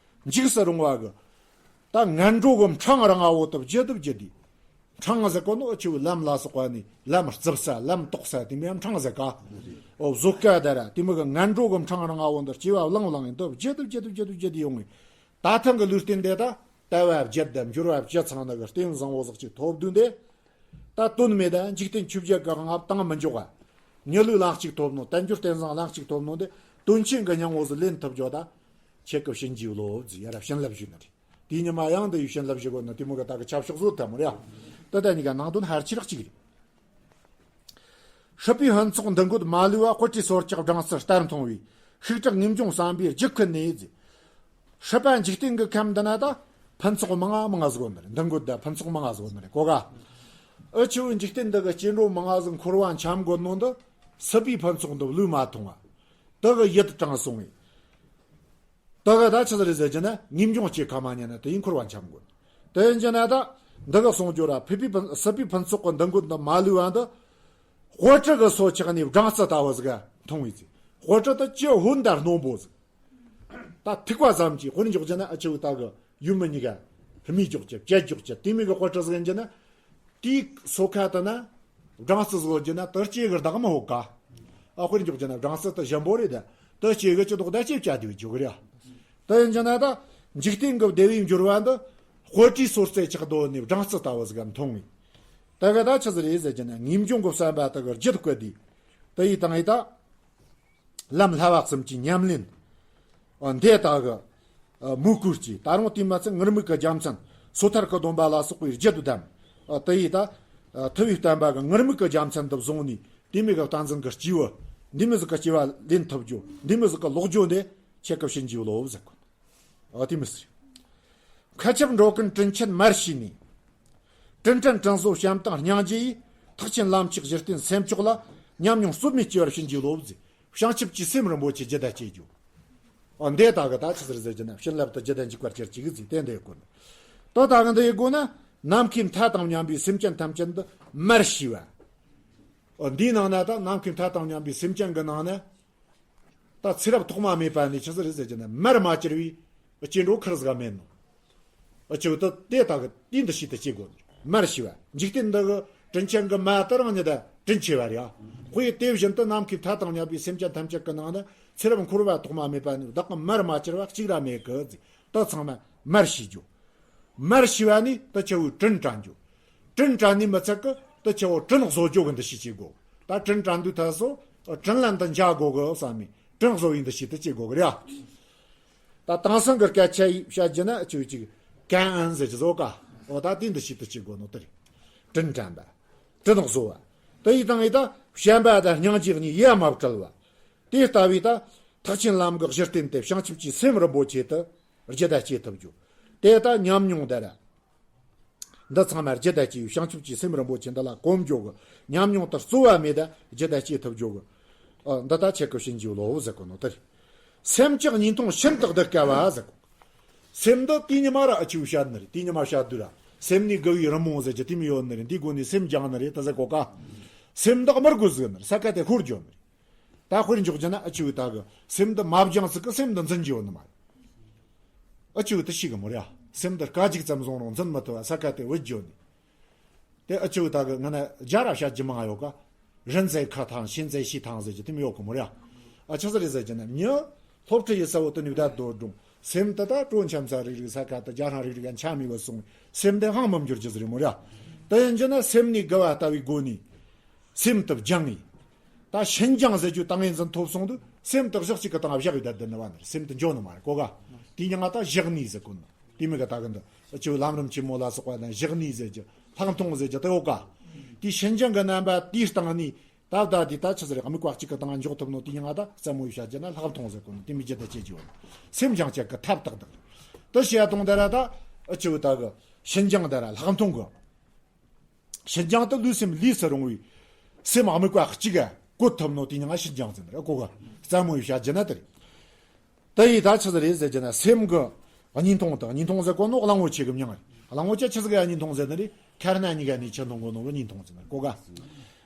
འཇིགས་སུ་རུང་བ་གི། ད་ངན་འགྲོ་གི་འཕྲང་རིང་བ་བོ་དེ་བརྒྱུད་དུ་བརྒྱུད་དེ། འཕྲང་ཟེར་གོ་ནོ་ཨ་ཆེ་བོའི་ལམ་ལ་སོགས་པ་ནི་ལམ་རྩིབས་ས་ལམ་ཏོག་ས་དེ་མིའམ་འཕྲང་ཟེར་ག་ཨོ་བཟོད་དཀའ་ད་ར་དེ་མི་གི་ངན་འགྲོ་གི་འཕྲང་རིང་བ་བོ་འདི་སྐྱེ་བ་བླང་བླང་ཡིན་དུ་བརྒྱུད་དུ་བརྒྱུད་དུ་བརྒྱུད་དུ་བརྒྱུད་དུ་ཡོང་ངེ། ད་ཐེངས་གི་ལུས་རྟེན་དེ་ད་ལྟ་བ་བརྒྱད་དང་འགྱུར་བ་བཅུ་ཚང་ནི་གི་རྟེན་བཟང་བོ་ཟིག་ཅིག་ཐོབ་དུས་འདི། ད་དོན་མེད་ད་འཇིག་རྟེན་ཆོས་བརྒྱད་གི་ལྔ་བཏང་མི་འཇོག་ག་མྱི་ལུས་ལམ་གཅིག་ཐོབ་ནོ། བསྟན་འགྱུར་རྟེན་བཟང་ལམ་གཅིག་ཐོབ་ནོ་འདི་དོན་ཆེན་གི་སྙིང་པོ་ཟིག་ལེན་ཐུབ་རྒྱུ་ད། ཁྱེད་ཀྱི་བྱིན་གྱིས་རློབས་ཟིག་ཡ་ར་བྱིན་རླབས་ཞུ་ནི་རེད། དེའི་ཉི་མ་ཡང་འདི་ཡི་བྱིན་རླབས་ཞུ་དགོས་ནི་དེ་མོ་གི་ད་གི་ཆབ་ཤོག་བཟོ་ཐབས་མོ་རེད་ཡ། ད་ལྟ་གཉིས་ཀ་ནང་དོན་ཧར་ཆི་རག་གཅིག་རེད། སྲིད་པའི་ཕུན་ཚོགས་འདུ་འགོད་མ་ལུས་པ། དཔེ་ཁྲིད་སོར་ཆགས་སྦྲང་རྩི་ལྟར་མཐོང་བའི། ཤུགས་དྲག་ངེས་འབྱུང་བསམ་པའི་རྒྱུད་ཁུ་ནས་ཟེར། སྲིད་པ་འཇིག་རྟེན་གྱི་ཁམས་འདི་ན་ད་ཕུན་ཚོགས་མང་ང་མང་ང་ཟིག་ཡོད་ནི་རེད། འདུ་འགོད་ད་ཕུན་ཚོགས་མང་ང་ཟིག་ཡོད་ནི་རེད་གོ་ག་ཨ་ཆེ་བོ་འཇིག་རྟེན་འདི་གི་སྐྱེ་འགྲོ་མང་ང་ཟིག་འཁོར་བ་འཁྱམ་དགོས་ནོ་འདི། སྲིད་པའི་ཕུན་ཚོགས་འདི་བློས་མ་ཐོངས་པ། དེ་གི་ཡིད་དྲངས་སོང་བས། དེ་གི་ད་ཆི་ཟིག་རེད་ཟེར་རྒྱུ་ན་ངེས་འབྱུང་སྐྱེ་ཁ་མ་ཉན་ན་དེ་ཡིན་འཁོར་བ་འཁྱམ་དགོས། དེ་ཡིན་རྒྱུ་ན་ད་འདི་གི་གསུང་རྒྱུ་ར་ཕུད་པའི་ཕུན་སྲིད་པའི་ཕུན་ཚོགས་ཀྱི་འདུ་འགོད་འདི་མ་ལུས་པ་འདི། དཔེ་ཁྲིད་གི་སོ་ཆགས་ནས་སྦྲང་རྩི་ལྟ་བུ་ཟིག་མཐོང་བའི་ཚེ། དཔེ་ཁྲིད་དེ་ཅི་ཧོན་དར་རྣོན་པོ་ཟིག་ད་ཐིགས་པ་ཙམ་གྱིས་དཔེར་འཇོག་རྒྱུ་ན་ཨ་ཆེ་བོ་ད་གི་ཡུལ་མི་གཉིས་ཀ་མི་འཇོག་རྒྱུ་བཅད་འཇོག་རྒྱུ་དེ་མོ་གི་དཔེ་ཁྲིད་ཟིག་ཡིན་རྒྱུ་ན། དེའི་སོ་ཁ་དེ་ན་སྦྲང་རྩི་ཟིག་ཡོད་རྒྱུ་ན་དེ་ལྕེ་གི་བདག་མི་ཕོད་ག་ཨ་དཔེར་འཇོག་རྒྱུ་ན་སྦྲང་རྩི་དེ་ཞིམ་པོ་རེད་ད། དེ་ལྕེ་གི་ཅི་ལྡོག་ད་ལྕེ་བཅད་དེ་འཇོག་གི་རེད། དེ་ཡིན་རྒྱུ་ན་ད་འཇིག་རྟེན་གི་བདེ་བའི་འབྱོར་བ་འདི་དཔེ་ཁྲིད་སོར་རྩེ་ཆགས་རྡོ་ནས་སྦྲང་རྩི་ལྟ་བུ་ཟིག་མཐོང་བས། དེ་གི་ད་ཆི་ཟིག་རེད་ཟེར་རྒྱུ་ན་ངེས་འབྱུང་གི་བསམ་པ་དེ་གི་རྒྱུད་བསྐུལ་དེ། དེ་ཡི་དང་ཡི་ད། ལམ་བསླབ་པ་གསུམ་གྱི་ཉམས་ལེན། ཨ་འདི་དག་གི་ཨ་མོས་གུས་ཀྱིས་ད་རུང་དེ་མ་ཚད་ངུར་སྨྲིག་གི་རྒྱལ་མཚན་སོ་ཐར་གྱི་སྡོམ་པ་ལ་སོགས་པའི་རྒྱུད་དུ་བསྡམས། ཨ་དེ་ཡིས་ད་ཨ་ཐུབ་པའི་བསྟན་པ་གི་ངུར་སྨྲིག་གི་རྒྱལ་མཚན་དུ་བཟུང་ནས་དེ་མོ་གི་བསྟན་འཛིན་གྱི་སྐྱེས་བུ་འདི་མོ་ཟིག་གི་སྐྱེ་བ་ལེན་ཐུབ་རྒྱུ། འདི་མོ་ཟིག་གི་ལོག་རྒྱུ་འདི་ཁྱེད་ཀྱི་བྱིན་གྱིས་རློབས་ཟེར་གོ། ཨ་དེ་མོ་ཟིག་མཁའ་ཁྱབ་འགྲོ་ཀུན་དྲིན་ཆེན་མར་ཞུས་ནས། དྲིན་དྲན་དྲིན་གཟོ་བྱམས་དང་སྙིང་རྗེ་ཡིས། ཐེག་ཆེན་ལམ་གཅིག་གཞི་རྟེན་སེམས་མཆོག་ལ། ཉམས་མྱོང་རྩོལ་མེད་སྐྱེ་བར་བྱིན་གྱིས་རློབས་ཟེར། བྱང་ཆུབ་ཀྱི་སེམས་རིན་པོ་ཆེ་རྒྱུད་ད་སྐྱེ་རྒྱུ། ཨོ་འདི་དག་གི་ད་ཆི་ཟིག་རེད་ཟེར་རྒྱུ་ན་བྱིན་རླབས་དེ་རྒྱུད་ད་འཇུག་པར་གྱུར་ཅིག་ཟེར་དེ་འདི་གོ་ནི། ད་དག་གི་འདི་ཡི་སྒོ་ན་ནམ་མཁའི་མཐའ་དང་མཉམ་པའི་སེམས་ཅན་ཐམས་ཅད་འདི་མར་ཞུས་པ། ཨོ་འདིའི་ནང་ན་ད་ནམ་མཁའི་མཐའ་དང་མཉམ་པའི་སེམས་ཅན་གྱི་ནང་ན། ད་ཚེ་རབས་ཐོག་མ་མེད་པ་ནས་ཆི་ཟིག་རེད་ཟེར་རྒྱུ་ན་མར་མ་གྱུར་བའི་སྐྱེ་འགྲོ་ཁེར་ཟིག་མེད་ནོ། ཨ་ཆེ་བོ་ད་དེ་དག་གི་དེ་འདི་ཞིག་ཏུ་སྐྱེ་དགོས་ནོ། མར་ཞུས་པ། འཇིག་རྟེན་འདི་གི་དྲིན་ཆེན་གྱི་མ་དེ་རང་ཉིད་ད་དྲིན་ཆེ་བ་རེད་ཨ། དཔེ་དེ་བཞིན་དུ་ནམ་མཁའི་མཐའ་དང་མཉམ་པའི་སེམས་ཅན་ཐམས་ཅད་ཀྱི་ནང་ན་ཚེ་རབས་འཁོར་བ་ཐོག་མ་མེད་པ་ནས་བདག་གི་མར་མ་གྱུར་བ་གཅིག་ར་མེད་གི་ཟེར། ད་ཚང་མ་མར་ཞུས་རྒྱུ། མར་ཞུས་པ་ནི་ད་ཆེ་བོའི་དྲིན་དྲན་རྒྱུ། དྲིན་དྲན་ནི་མི་ཚད་ཀི་ད་ཆེ་བོ་དྲིན་གཟོ་རྒྱུ་གི་འདི་ཞིག་བྱེད་དགོས། ད་དྲིན་དྲན་དུས་ད་སོ་དྲིན་ལན་དུ་འཇལ་དགོས་གི་བསམ་ནས་དྲིན་གཟོ་བའི་འདི་ཞིག་ཏུ་བྱེད་དགོས་གི་རེད། ད་དེང་སང་གི་སྐད་ཆ་ཡིས་བཤད་རྒྱུ་ན་ཆེ་བོ་ཅིག་ཀན་ཨན་ཟེར་གི་བཟོ་ག་ཨོ་ད་དེ་འདི་ཞིག་ཏུ་བྱེད་དགོས་ནོ་དེ་རེད། དྲིན་དྲན་པ། དྲིན་གཟོ་བ། དེ་ཡི་དང་ཡི་ད་བྱམས་པ་དང་སྙིང་རྗེ་གཉིས་ཡ་མ་བྲལ་བ། དེ་ལྟ་བུའི་ད་ཐེག་ཆེན་ལམ་གྱི་གཞི་རྟེན་དེ་བྱང་ཆུབ་ཀྱི་སེམས་རིན་པོ་ཆེ་དེ་རྒྱུད་ད་སྐྱེ་ཐུབ་རྒྱུ། དེ་ད་ཉམས་མྱོང་དེ་ར། འདི་ཚང་མ་རྒྱུད་ད་སྐྱེ་བའི་བྱང་ཆུབ་ཀྱི་སེམས་རིན་པོ་ཆེ་འདི་ལ་གོམས་འཇོག་གི། ཉམས་མྱོང་དེ་རྩོལ་བ་མེད་ད་རྒྱུད་ད་སྐྱེ་ཐུབ་རྒྱུ་གི། ཨ་འདི་ད་ཁྱེད་ཀྱི་བྱིན་གྱིས་རློབས་ཟེར་གོ་ནོ་དེ་རེད། སེམས་ཀྱི་གཉིས་མཐོང་ཤིན་ཏུ་གདུལ་དཀའ་བ་ཟེར་གོ། སེམས་འདི་དེའི་ཉི་མ་ར་ཨ་ཆེ་བོ་བཤད་ནི་རེད། དེའི་ཉི་མ་བཤད་དུས་ར་སེམས་ནི་དགུ་བའི་རི་མོ་ཟེར་གྱི་དེ་མོ་ཡོད་ནི་རེད། འདིའི་སྒོ་ནས་སེམས་སྦྱངས་ནི་རེད་ད་ཟེར་གོ་ག་སེམས་འདི་དམར་དགོས་ཟེར་ནི་རེད། ས་ཁ་དེ་ཤོར་འགྱོ་ནི་རེད། ད་དཔེར་འཇོག་རྒྱུ་ན་ཨ་ཆེ་བོ་ད་གི་སེམས་འདི་མ་སྦྱངས་ཟིག་གི་སེམས་འདི་འཛིན་རྒྱུ་ཡོད་ནི་མ་རེད། ཨ་ཆེ་བོ་དེ་ཤེས་གི་མོ་རེད་ཨ། སེམས་འདི་སྐད་ཅིག་ཙམ་བཟུང་རུང་འཛིན་མི་ཐུབ་བ་ས་ཁ་དེ་བུད་འགྱོ་ནི། དེ་ཨ་ཆེ་བོ་ད་གི་ང་ན་རྒྱ་ར་བཤད་རྒྱུ་མང་ཡོད་ཀ་རིན་ཙེ་ཁ་ཐང་ཤིན་ཙེ་ཤི་ཐང་ཟེར་རྒྱུ་དེ་མོ་ཡོད་གི་མོ་རེད་ཨ། ཨ་ཆི་ཟིག་རེད་ཟེར་རྒྱུ་ན་མྱི་ སློབ་ཁྲིད་ཡི་ས་བོ་དུ་ནི་བདག་རྡོ་སྒྲུང་། སེམས་དེ་ད་སྤྲོ་འཆམ་ས་རིག་རིག་ས་ཁ་དུ་རྒྱ་ཧྲང་རིག་རིག་ག་འཆམ་མི་བ་སོང་། སེམས་དེ་ཧང་མམ་འགྱུར་གྱི་ཟེར་མོ་ར། དེ་ཡིན་གྱི་ན་སེམས་ནི་དགའ་བ་ལྟ་བུའི་སྒོ་ནས། སེམས་དེ་སྦྱང་ངེས། ད་ཤིན་སྦྱང་ཟེར་རྒྱུ་ད་ངོས་འཛིན་ཐོབ་སོང་དུས་སེམས་དེ་ཞག་གཅིག་གི་སྟེང་བཞག་ཡོད་ད་དེ་ནི་བ་ནི་སེམས་དེ་འཇོག་ནི་མ་རེད་གོ་ག་དེ་ཉིད་ང་ད་བཞག་ནི་ཟེར་གོ་ནི། དེ་མི་ག་ད་གི་འདི་ཨ་ཆུ་ལམ་རིམ་ཆེན་མོ་ལ་སོགས་པ་ན་བཞག་ནི་ཟེར་རྒྱུ་ལྷག་མཐོང་ཟེར་རྒྱུ་དེ་ཡོད་ག་དེ་ཤིན་སྦྱང་གི་རྣམ་པ་དེའི་སྟེང་ནི། ད་ད་དེ་ད་ཆི་ཟེར་དམིགས་པ་གཅིག་གི་སྟེང་འཇོག་ཐུབ་ནོ་དེ་ཉིད་ང་ད་རྩ་མོ་ཡི་བཤད་རྒྱུ་ན་ལྷག་མཐོང་ཟེར་གོ་ནི་དེ་མི་རྒྱུ་ད་ཅེས་བརྗོད་ནི། སེམས་སྦྱང་བྱེད་ཀྱི་ཐབས་དག་དག་དེ་བཤད་གཏོང་དེ་ར་ད་ཨ་ཆུ་ད་གི་ཤིན་སྦྱང་དེ་ར་ལྷག་མཐོང་གི་ཤིན་སྦྱང་དེ་ལུས་སེམས་ལུས་སུ་རུང་བའི་སེམས་དམིགས་པ་གཅིག་ག་བཀོད་ཐུབ་ནོ་དེ་ཉིད་ང་ཤིན་སྦྱང་ཟེར་ནི་རེད་གོ་ག་རྩ་མོ་ཡི་བཤད་རྒྱུ་ན་དེ་རེད། དེ་ཡི་ད་ཆི་ཟིག་རེད་ཟེར་རྒྱུ་ན་སེམས་ཀྱི་གཉིས་མཐོང་དང་གཉིས་མཐོང་ཟེར་གོ་ནོ་གླང་པོ་ཆེ་གི་མྱིང་རེད། གླང་པོ་ཆེ་ཆི་ཟིག་ག་གཉིས་མཐོང་ཟེར་ནི་རེད། ཁ་སྣ་གཉིས་ཀ་ནས་ཆུ་འཐུང་གོ་ནོ་གི་གཉིས་མཐོང་ཟེར་ནི་རེད་གོ་ག་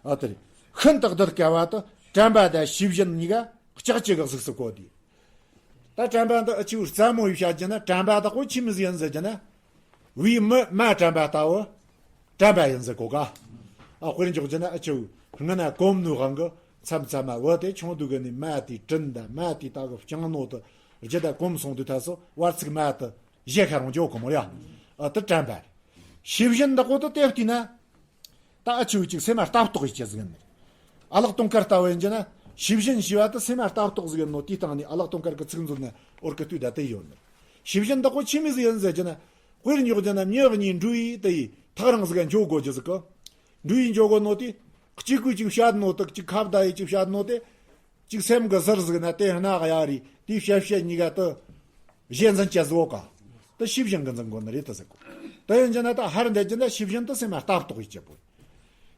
ཨ་དེ་རེད། ཤིན་ཏུ་གདུལ་དཀའ་བ་དེ་དྲན་པ་དང་ཤེས་བཞིན་གཉིས་ཀ་ལྕགས་ཀྱུ་གི་གཟུགས་སུ་བཀོད་དེ། ད་དྲན་པ་འདི་ཨ་ཆུ་རྩ་མོ་ཡི་བཤད་རྒྱུ་ན་དྲན་པ་དག་པོ་ཆི་མི་ཟིག་ཡིན་ཟེར་རྒྱུ་ན། བའི་མི་མ་དྲན་པ་ལྟ་བུ། དྲན་པ་ཡིན་ཟེར་གོ་ག་ཨ་དཔེར་འཇོག་རྒྱུ་ན་ཨ་ཆུ་སྔ་ན་གོམ་ནུ་དབང་གི་མཚམས་མཚམས་མ་བུ་དེ་ཆུང་དུས་གི་ནི་མ་དེའི་དྲིན་ད་མ་དེའི་ལྟ་གི་བཅིངས་ནོ་དུ་རྒྱུ་ད་གོམ་སོང་དུས་ད་སོ་བར་ཚིག་མ་དུ་བཞེས་ཁ་རང་འཇོག་གི་མོ་ཡ། ཨ་དུ་དྲན་པ་རེད། ཤེས་བཞིན་འདི་གོ་དུ་དེ་བལྟས་ན། ད་ཨ་ཆུ་ཅིག་སེམས་མ་ལྟ་རྟོག་ཡི་ཅེས་ཟིག་ཡིན་ནི། ཨ་ལགས་དུང་དཀར་ལྟ་བུ་ཡིན་རྒྱུ་ན་ཤེས་བཞིན་ཞེས་པ་དུ་སེམས་མ་ལྟ་རྟོག་ཟིག་ཡིན་ནོ་དེའི་སྟེང་ནས་ཨ་ལགས་དུང་དཀར་གི་ཚིག་མཛོད་ན་འོར་གི་དུས་ད་དེ་ཡོད་ནི། ཤེས་བཞིན་བདག་པོ་ཆི་མི་ཟིག་ཡིན་ཟེར་རྒྱུ་ན། དཔེར་འཇོག་རྒྱུ་ན་མྱི་གཉིས་འགྲོ་ཡི་དེ་ཡི་ཐག་རིང་ཟིག་ག་འཇོག་དགོས་རྒྱུ་ཟིག་གི་འགྲོ་ཡི་འཇོག་དགོས་ནོ་དེ། གཅིག་གིས་གཅིག་བཤད་ནོ་དེ་གཅིག་ཁ་བརྡ་ཡི་གཅིག་བཤད་ནོ་དེ། གཅིག་སེམས་གི་ཟུར་ཟིག་ན་དེ་སྣ་གཡའ་རི་དེའི་བཤད་བཤད་གཉིས་ཀ་དུ། གཞན་འཛིན་བྱེད་ཟོ་ག་དུ་ཤེས་བཞིན་གི་འཛིན་དགོས་ནི་རེད་དུ་ཟེར་གོ་དུ་ཡིན་རྒྱུ་ན་ད་ཧར་འདེད་རྒྱུ་ན་ཤེས་བཞིན་དུ་སེམས་མ་ལྟ་རྟོག་ཡི་སྐྱེ་བོ།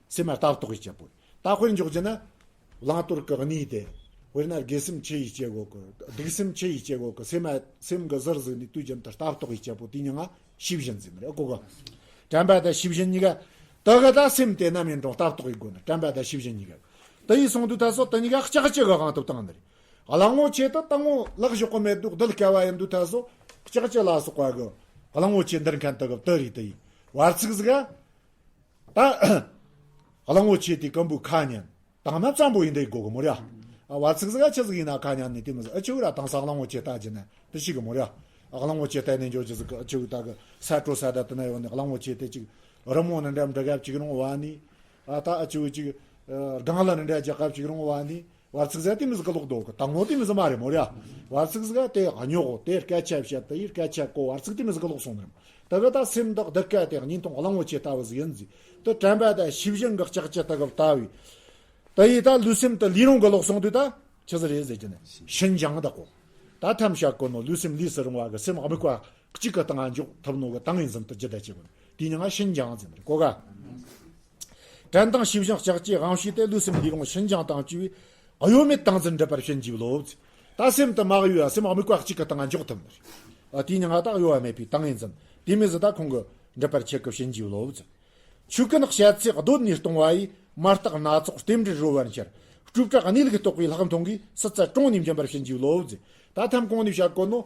སེམས་མ་ལྟ་རྟོག་ཡི་སྐྱེ་བོ། ད་དཔེར་འཇོག་རྒྱུ་ན། བླང་དོར་གི་གནས་དེ། དཔེར་ན་དགེ་སེམས་ཆི་ཡི་སྐྱེ་གོ་གི་སྡིག་སེམས་ཆི་ཡི་སྐྱེ་གོ་གི་སེམས་མ་སེམས་གི་ཟུར་ཟིག་ནས་དུས་རྒྱུན་དུ་ལྟ་རྟོག་ཡི་སྐྱེ་བོ་དེ་ཉིད་ང་ཤེས་བཞིན་ཟེར་ནི་རེད་གོ་གི་དྲན་པ་དང་ཤེས་བཞིན་གཉིས་ཀ་དུ་གི་ད་སེམས་དེ་ནམ་ཡིན་རུང་ལྟ་རྟོག་ཡི་དགོས་ནི་དྲན་པ་དང་ཤེས་བཞིན་གཉིས་ཀ་དུ་ཡི་སོང་དུས་ད་སོ་དུ་གཉིས་ཀ་ལྕགས་ཀྱུ་གི་དབང་དུ་བཏང་ནི་རེད། གླང་པོ་ཆེ་དུ་དང་པོ་ལག་ཞོག་གི་མེད་དུ་གདུལ་དཀའ་བ་ཡིན་དུས་ད་སོ་ལྕགས་ཀྱུ་ལ་སོགས་པ་གི་གླང་པོ་ཆེ་འདུལ་མཁན་དུ་གི་དུ་རེད་དུ་ཡི་བར་ཚིག་ཟིག་ག་ད། གླང་པོ་ཆེ་དེ་སྐམ་པོའི་ཁ་ཉན། དྭངས་མ་ཙམ་པོ་ཡིན་དེ་དགོས་གི་མོ་ར། ཨ་བར་ཚིག་ཟིག་ག་ཆི་ཟིག་ཡིན་ན་ཁ་ཉན་ནི་དེ་མི་ཟིག་ཨ་ཆུ་ར་དྭངས་ས་གླང་པོ་ཆེ་ལྟ་རྒྱུ་ན་དེ་ཞིག་གི་མོ་ར། ཨ་གླང་པོ་ཆེ་ལྟ་ནས་འཇོག་རྒྱུ་ཟིག་གི་ཨ་ཆུ་ད་གི་ས་དྲོ་ས་ད་དེ་ན་ཡོད་ནི་གླང་པོ་ཆེ་དེ་ཅིག་རི་མོ་ནི་འདྲ་འབྲི་ག་ཅིག་རུང་བ་ནི། ཨ་ད་ཨ་ཆུ་ཅིག་སྒང་ལ་ནི་འདྲ་རྒྱག་ག་ཅིག་རུང་བ་ནི། བར་ཚིག་ཟ་དེ་མི་ཟིག་ག་ལོག་འདུག་གི་དང་པོ་དེ་མི་ཟིག་མ་རེད་མོ་ར། བར་ཚིག་ཟིག་དེ་རྙོག་དེ་སྐད་ཆ་བཤད་དེ་ཡི་སྐད་ཆ་གོ་བར་ཚིག་དེ་མི་ཟིག་ག་ལོག་སོང་ནི་རེད། ད་གི་ད་སེམས་འདི་གདུལ་དཀའ་དེ་གཉིས་མཐོང་གླང་པོ་ཆེ་ལྟ་བུ་ཟིག་ཡིན་ཟིག་དུ་དྲན་པ་དང་ཤེས་བཞིན་གི་ལྕགས་ཀྱུ་ལྟ་གི་ལྟ་བའི། ད་ཡི་ད་ལུས་སེམས་དུ་ལུས་རུང་གི་ལོག་སོང་དུས་ད་ཆི་ཟིག་རེད་ཟེར་གྱི་ནི་ཤིན་སྦྱང་དག་གོ་ད་ཐམས་ཅད་གོ་ནོ་ལུས་སེམས་ལུས་སུ་རུང་བ་གི་སེམས་དམིགས་པ་གཅིག་གི་སྟེང་འཇོག་ཐུབ་ནོ་གི་ཏིང་ངེ་འཛིན་དུ་ཇི་ལྟ་བྱེད་དགོས་དེ་ཉིད་ང་ཤིན་སྦྱང་ཟེར་ནི་རེད་གོ་ག་དྲན་དང་ཤེས་བཞིན་ལྕགས་ཀྱུའི་དབང་ཕྱུག་སྟེ་ལུས་སེམས་ལུས་རུང་ཤིན་སྦྱངས་དང་བཅས་པའི་གཡོ་མེད་ཏིང་འཛིན་འགྲུབ་པར་བྱིན་གྱིས་རློབས། ད་སེམས་དུ་མ་གཡོ་བ་སེམས་དམིགས་པ་གཅིག་གི་སྟེང་འཇོག་ཐུབ་ནི་རེད། དེའི་ཉིད་ང་ད་གཡོ་བ་མེད་པའི་ཏིང་ངེ་འཛིན་དེ་མི་ཟིག་ད་ཁོང་གི་འགྲུབ་པར་ཁྱེད་ཀྱིས་བྱིན་གྱིས་རློབས། ཆོས་ཀུན་བཤད་ཚེ་གདོད་ནས་སྟོང་བ་ཡི། མ་བརྟགས་སྣ་ཚོགས་རྟེན་འབྲེལ་རོལ་བར་འཆར། སྤྲོས་བྲལ་གནས་ལུགས་རྟོགས་པའི་ལྷག་མཐོང་གིས། སྲིད་རྩ་དྲུང་ནས་འབྱིན་པར་བྱིན་གྱིས་རློབས། ད་ཐམ་གོང་ནས་བཤད་གོ་ནོ།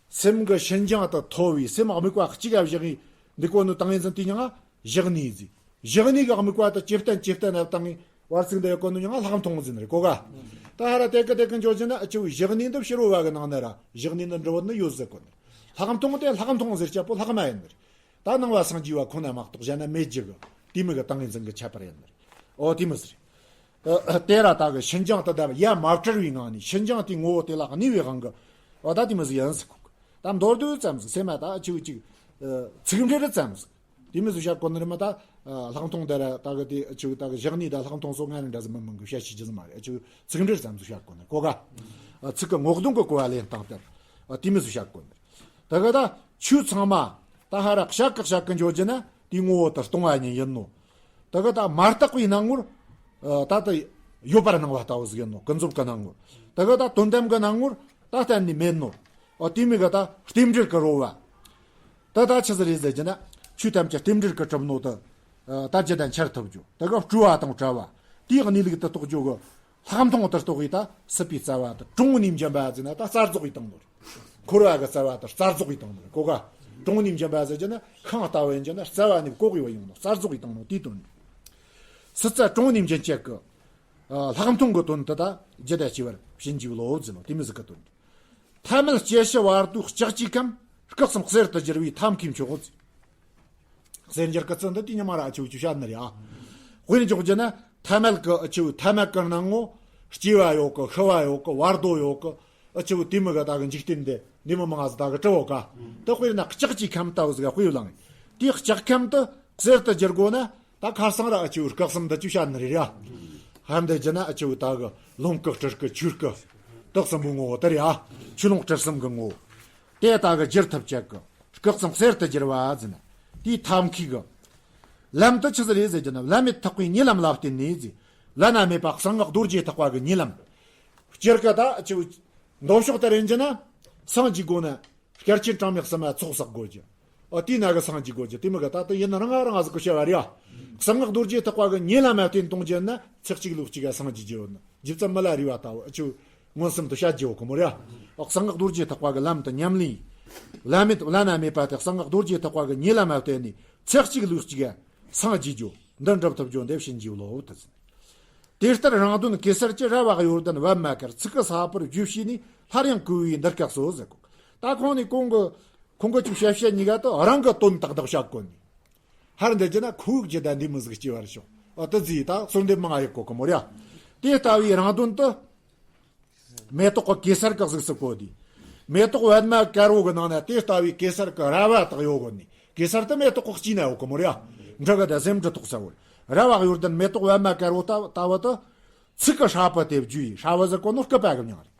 སེམས་ཀྱི་ཤིན་སྦྱངས་དུ་མཐོ་བའི་སེམས་དམིགས་པ་གཅིག་ག་བཞག་ནས་འདི་གོ་ནོ་ཏིང་ངེ་འཛིན་དེ་ཉིད་ང་བཞག་ནས་ཟིག་བཞག་ནས་གི་དམིགས་པ་དུ་ཇི་བརྟན་ཇི་བརྟན་ན་བཏང་ངས་བར་ཚིག་འདི་གོ་ནོ་ཉིད་ང་ལྷག་མཐོང་ཟིན་རེད་གོ་ག་ད་ཧ་ར་དེ་ཀ་དེ་ཀ་འཇོག་ཅི་ན་ཨ་ཅི་བཞག་ནས་འདི་ཕྱི་རོལ་བ་གི་ནང་ན་ར་བཞག་ནས་འདི་འདྲི་བ་ནི་ཡོད་ཟེར་གོ་ནི་ལྷག་མཐོང་དེ་ལྷག་མཐོང་ཟེར་ཅེས་པོ་ལྷག་མ་ཡིན་ནི་རེད། ད་ནང་བ་སངས་རྒྱས་བ་ཁོ་ན་མ་གཏོགས་གཞན་ན་མེད་རྒྱུ་གི་དེ་མི་གི་ཏིང་ངེ་འཛིན་གི་ཁྱད་པར་ཡིན་ནི་རེད། ཨོ་དེ་མི་ཟེར། ཨ་དེ་ར་ད་གི་ཤིན་སྦྱངས་དུ་བསྡད་པ་ཡ་མ་བྲལ་བའི་ངང་ནས་ཤིན་སྦྱངས་དེའི་ངོ་བོ་དེ་ལ་གནས་པའི་དབང་གིས་ཨོ་ད་དེ་མི་ཟིག་ཡིན་ཟིག་གོ་ད་མདོར་བསྡུས་ཙམ་ཟིག་སེམས་མ་ད་ཆུ་ཅིག་ཚིག་འབྲེལ་ཙམ་ཟིག་དེ་མི་ཟིག་བཤད་གོ་ནི་རེད་མ་ད་ལྷག་མཐོང་དེ་ར་ད་གི་དེ་ཆུ་ད་གི་བཞག་ནས་ད་ལྷག་མཐོང་སོགས་ང་རང་འདྲ་ཟིག་མི་མང་གི་བཤད་ཤེས་རྒྱུ་ཟིག་མ་རེད་ཆུ་ཚིག་འབྲེལ་ཙམ་ཟིག་བཤད་གོ་ནི་གོ་ག་ཚིག་གི་ངོ་གདོང་གི་གོ་བ་ལེན་སྟངས་དེར་དེ་མི་ཟིག་བཤད་གོ་ནི་ད་གི་ད་ཆོས་ཚང་མ་ད་ཧ་ར་བཤད་གི་བཤད་གི་འཇོག་རྒྱུ་ན་དེའི་ངོ་བོ་དེ་སྟོང་བ་ཉིད་ཡིན་ནོ། དེ་ག་ད་མ་བརྟགས་པའི་སྣང་ངོར། ཨ་ད་ལྟ་ཡོད་པར་སྣང་བ་ལྟ་བུ་ཟིག་ཡིན་ནོ་ཀུན་རྫོབ་ཀྱི་སྣང་ངོར། དེ་ག་ད་དོན་དམ་གྱི་སྣང་ངོར་ད་གཏན་ནས་མེད་ནོ། ཨ་དེ་མི་ག་ད་རྟེན་འབྲེལ་གྱི་རོལ་བ། ད་ད་ཆི་ཟིག་རེད་ཟེར་གྱི་ན་ཆོས་ཐམས་ཅད་རྟེན་འབྲེལ་གྱིས་གྲུབ་ནོ་དེ། ཨ་ད་ཇི་ལྟར་འཆར་ཐུབ་རྒྱུ་དེ་ག་སྤྲོས་པ་དང་བྲལ་བ། དེའི་གནས་ལུགས་དེ་རྟོགས་རྒྱུ་གི་ལྷག་མཐོང་དུ་རྟོགས་པའི་ད་སྲིད་པའི་རྩ་བ་དེ་དྲུང་ནས་འབྱིན་པ་ཟེར་ན་ད་རྩ་རྫོགས་པའི་སྟེང་ནོ་རེད། འཁོར་བ་གི་རྩ་བ་དེ་རྩ་རྫོགས་པའི་སྟེང་ནོ་རེད་གོ་ག་དྲུང་ནས་འབྱིན་པ་ཟེར་གྱི་ན་ཤིང་ལྟ་བུ་ཡིན་གྱི་ན་རྩ་བ་ནས་བཀོག་གི་བ་ཡོང་ནོ་རྩ་རྫོགས་པའི་སྟེང་ནོ་དེའི་དོན་ནི། སྲིད་རྩ་དྲུང་ནས་འབྱིན་བྱེད་ཀྱི། ལྷག་མཐོང་གི་དོན་དེ་ད་ཇི་ལྟར་སྐྱེ་བར་བྱིན་གྱིས་རློབས་ཟེར་ནོ་དེ་མི་ཟིག་གི་དོན། ཐ་མལ་སྐྱེ་ཤི་བར་དོའི་ལྕགས་ཀྱི་ཁམས། སྐུ་གསུམ་གསེར་དུ་བསྒྱུར་བའི་ཐབས་མཁས་མཆོག་ཟེར། གསེར་འགྱུར་གྱི་ཚུལ་འདི་དེ་ཉི་མ་ར་ཨ་ཆུ་ཆུ་བཤད་ནི་རེད་ཨ། དཔེར་འཇོག་རྒྱུ་ན་ཐ་མལ་གྱི་ཨ་ཆུ་ཐ་མལ་གྱི་སྣང་ངོ་། སྐྱེ་བ་ཡོད་གི། ཤི་བ་ཡོད་གི། བར་དོ་ཡོད་གི། ཨ་ཆུ་དེ་མོ་གི་ད་གི་འཇིག་རྟེན་འདི་འདི་མོ་མང་ང་ཟིག་ད་གི་བྲི་ཡོད་ག། དེ་དཔེར་ན་ལྕགས་ཀྱི་ཁམས་ལྟ་བུ་ཟིག་ག་དཔེ་བླངས། དེའི་ལྕགས་ཁམས་དེ་གསེར་དུ་བསྒྱུར་དགོས་ན། ད་ཁ་སང་ར་ཨ་ཆུ་སྐུ་གསུམ་འདི་ཆུ་བཤད་ནི་རེད་ཨ། ཧར་འདི་རྒྱུ་ན་ཨ་ཆུ་ད་གི་རླུང་སྐུ་སྤྲུལ་སྐུ་ཆོས་སྐུ། དེ་གསུམ་པོའི་ངོ་བོ་དེ་རེད་ཨ། ཆོས་རླུང་སྤྲུལ་གསུམ་གི་ངོ་བོ། དེ་ད་གི་བསྒྱུར་ཐུབ་ཅེས་གི། སྐུ་གསུམ་གསེར་དུ་བསྒྱུར་བ་ཟེར་ན། དེའི་ཐབས་མཁས་གི། ལམ་དེ་ཆི་ཟིག་རེད་ཟེར་རྒྱུ་ན། བླ་མེད་ཐེག་པའི་ཉེ་ལམ་ལ་བརྟེན་ནས་ཟེར། བླ་ན་མེད་པ་གསང་སྔགས་རྡོ་རྗེ་ཐེག་པ་གི་ཉེ་ལམ། སྤྱིར་གི་ད་ཨ་ཆུ་མདོ་ཕྱོགས་དེ་རེད་རྒྱུ་ན། སངས་རྒྱས་དགོས་ན། སྐལ་ཆེན་གྲངས་མེད་གསུམ་མ་ཚོགས་བསགས་དགོས་རྒྱུ། ཨ་དེའི་ནང་གི་སངས་རྒྱས་དགོས་རྒྱུ་དེ་མོ་གི་ད་ལྟ་ཡིན་རང་རང་ཟིག་གི་བཤད་པ་རེད་ཨ། གསང་སྔགས་རྡོ་རྗེ་ཐེག་པ་གི་ཉེ་ལམ་མ་བསྟེན་གཏོང་རྒྱུ་ན་ཚེ་གཅིག་ལུས་གཅིག་ག་སངས་རྒྱས་རྒྱུ་ཡོད་ནི། རྗེ་བཙུན་མི་ལ་རས་པ་ལྟ་བུ་ཨ་ཆུ་མངོན་སུམ་དུ་བཤད་རྒྱུ་ཡོད་གི་མོ་རེད་ཨ། ཨ་གསང་སྔགས་རྡོ་རྗེ་ཐེག་པ་གི་ལམ་དུ་ཉམས་ལེན། བླ་མེད་བླ་ན་མེད་པ་དེ་གསང་སྔགས་རྡོ་རྗེ་ཐེག་པ་གི་ཉེ་ལམ་མ་བསྟེན་ནས་ཚེ་གཅིག་ལུས་གཅིག་ག་སངས་རྒྱས་རྒྱུ། འདི་འགྲུབ་ཐུབ་རྒྱུ་འདི་བྱིན་གྱིས་རློབས་དུ་ཟིན། དེ་ལྟར་རང་དོན་གེ་སར་གྱི་ར་བ་གཡོ་ལྡན་པདྨ་དཀར། ཚིག་གི་ས་པར་བརྗོད་བྱས་ནས། སླར་ཡང་གུས་པས་འདི་སྐད་གསོལ་ཟེར་གོ། ད་ཁོང་ནས་གོང་གི་ཁོང་གི་ཅིག་བཤད་བཤད་གཉིས་ཀ་ད་རང་གི་དོན་ཏག་ཏག་བཤད་གོ་ནི། ཧར་འདི་རྒྱུ་ན་ཁོ་བོའི་རྒྱུད་ད་འདི་མོ་ཟིག་སྐྱེ་བར་ཤོག། ཨ་དེ་ཟིག་ད་གསོལ་འདེབས་མང་ཡོད་གོ་གི་མོ་ར། དེ་ལྟ་བུའི་རང་དོན་དུ། མེ་ཏོག་གི་གེ་སར་གི་གཟུགས་སུ་བཀོད་དེ། མེ་ཏོག་པདྨ་དཀར་པོ་གི་ནང་ན་དེ་ལྟ་བུའི་གེ་སར་གི་ར་བ་དག་ཡོད་གོ་ནི། གེ་སར་དེ་མེ་ཏོག་གི་དཀྱིལ་ན་ཡོད་གི་མོ་ར། འབྲུ་གི་ད་ཟེའུ་འབྲུ་ཏོག་ས་བོར། ར་བ་གཡོ་ལྡན་མེ་ཏོག་པདྨ་དཀར་པོ་ལྟ་ལྟ་བུ་དེ། ཚིག་གི་ཧྲ་བོ་དེ་བརྗོད་ཡི། ཧྲ་བོ་ཟེར་གོ་ནོ་སྐུད་པ་གི་མྱིང་རེད།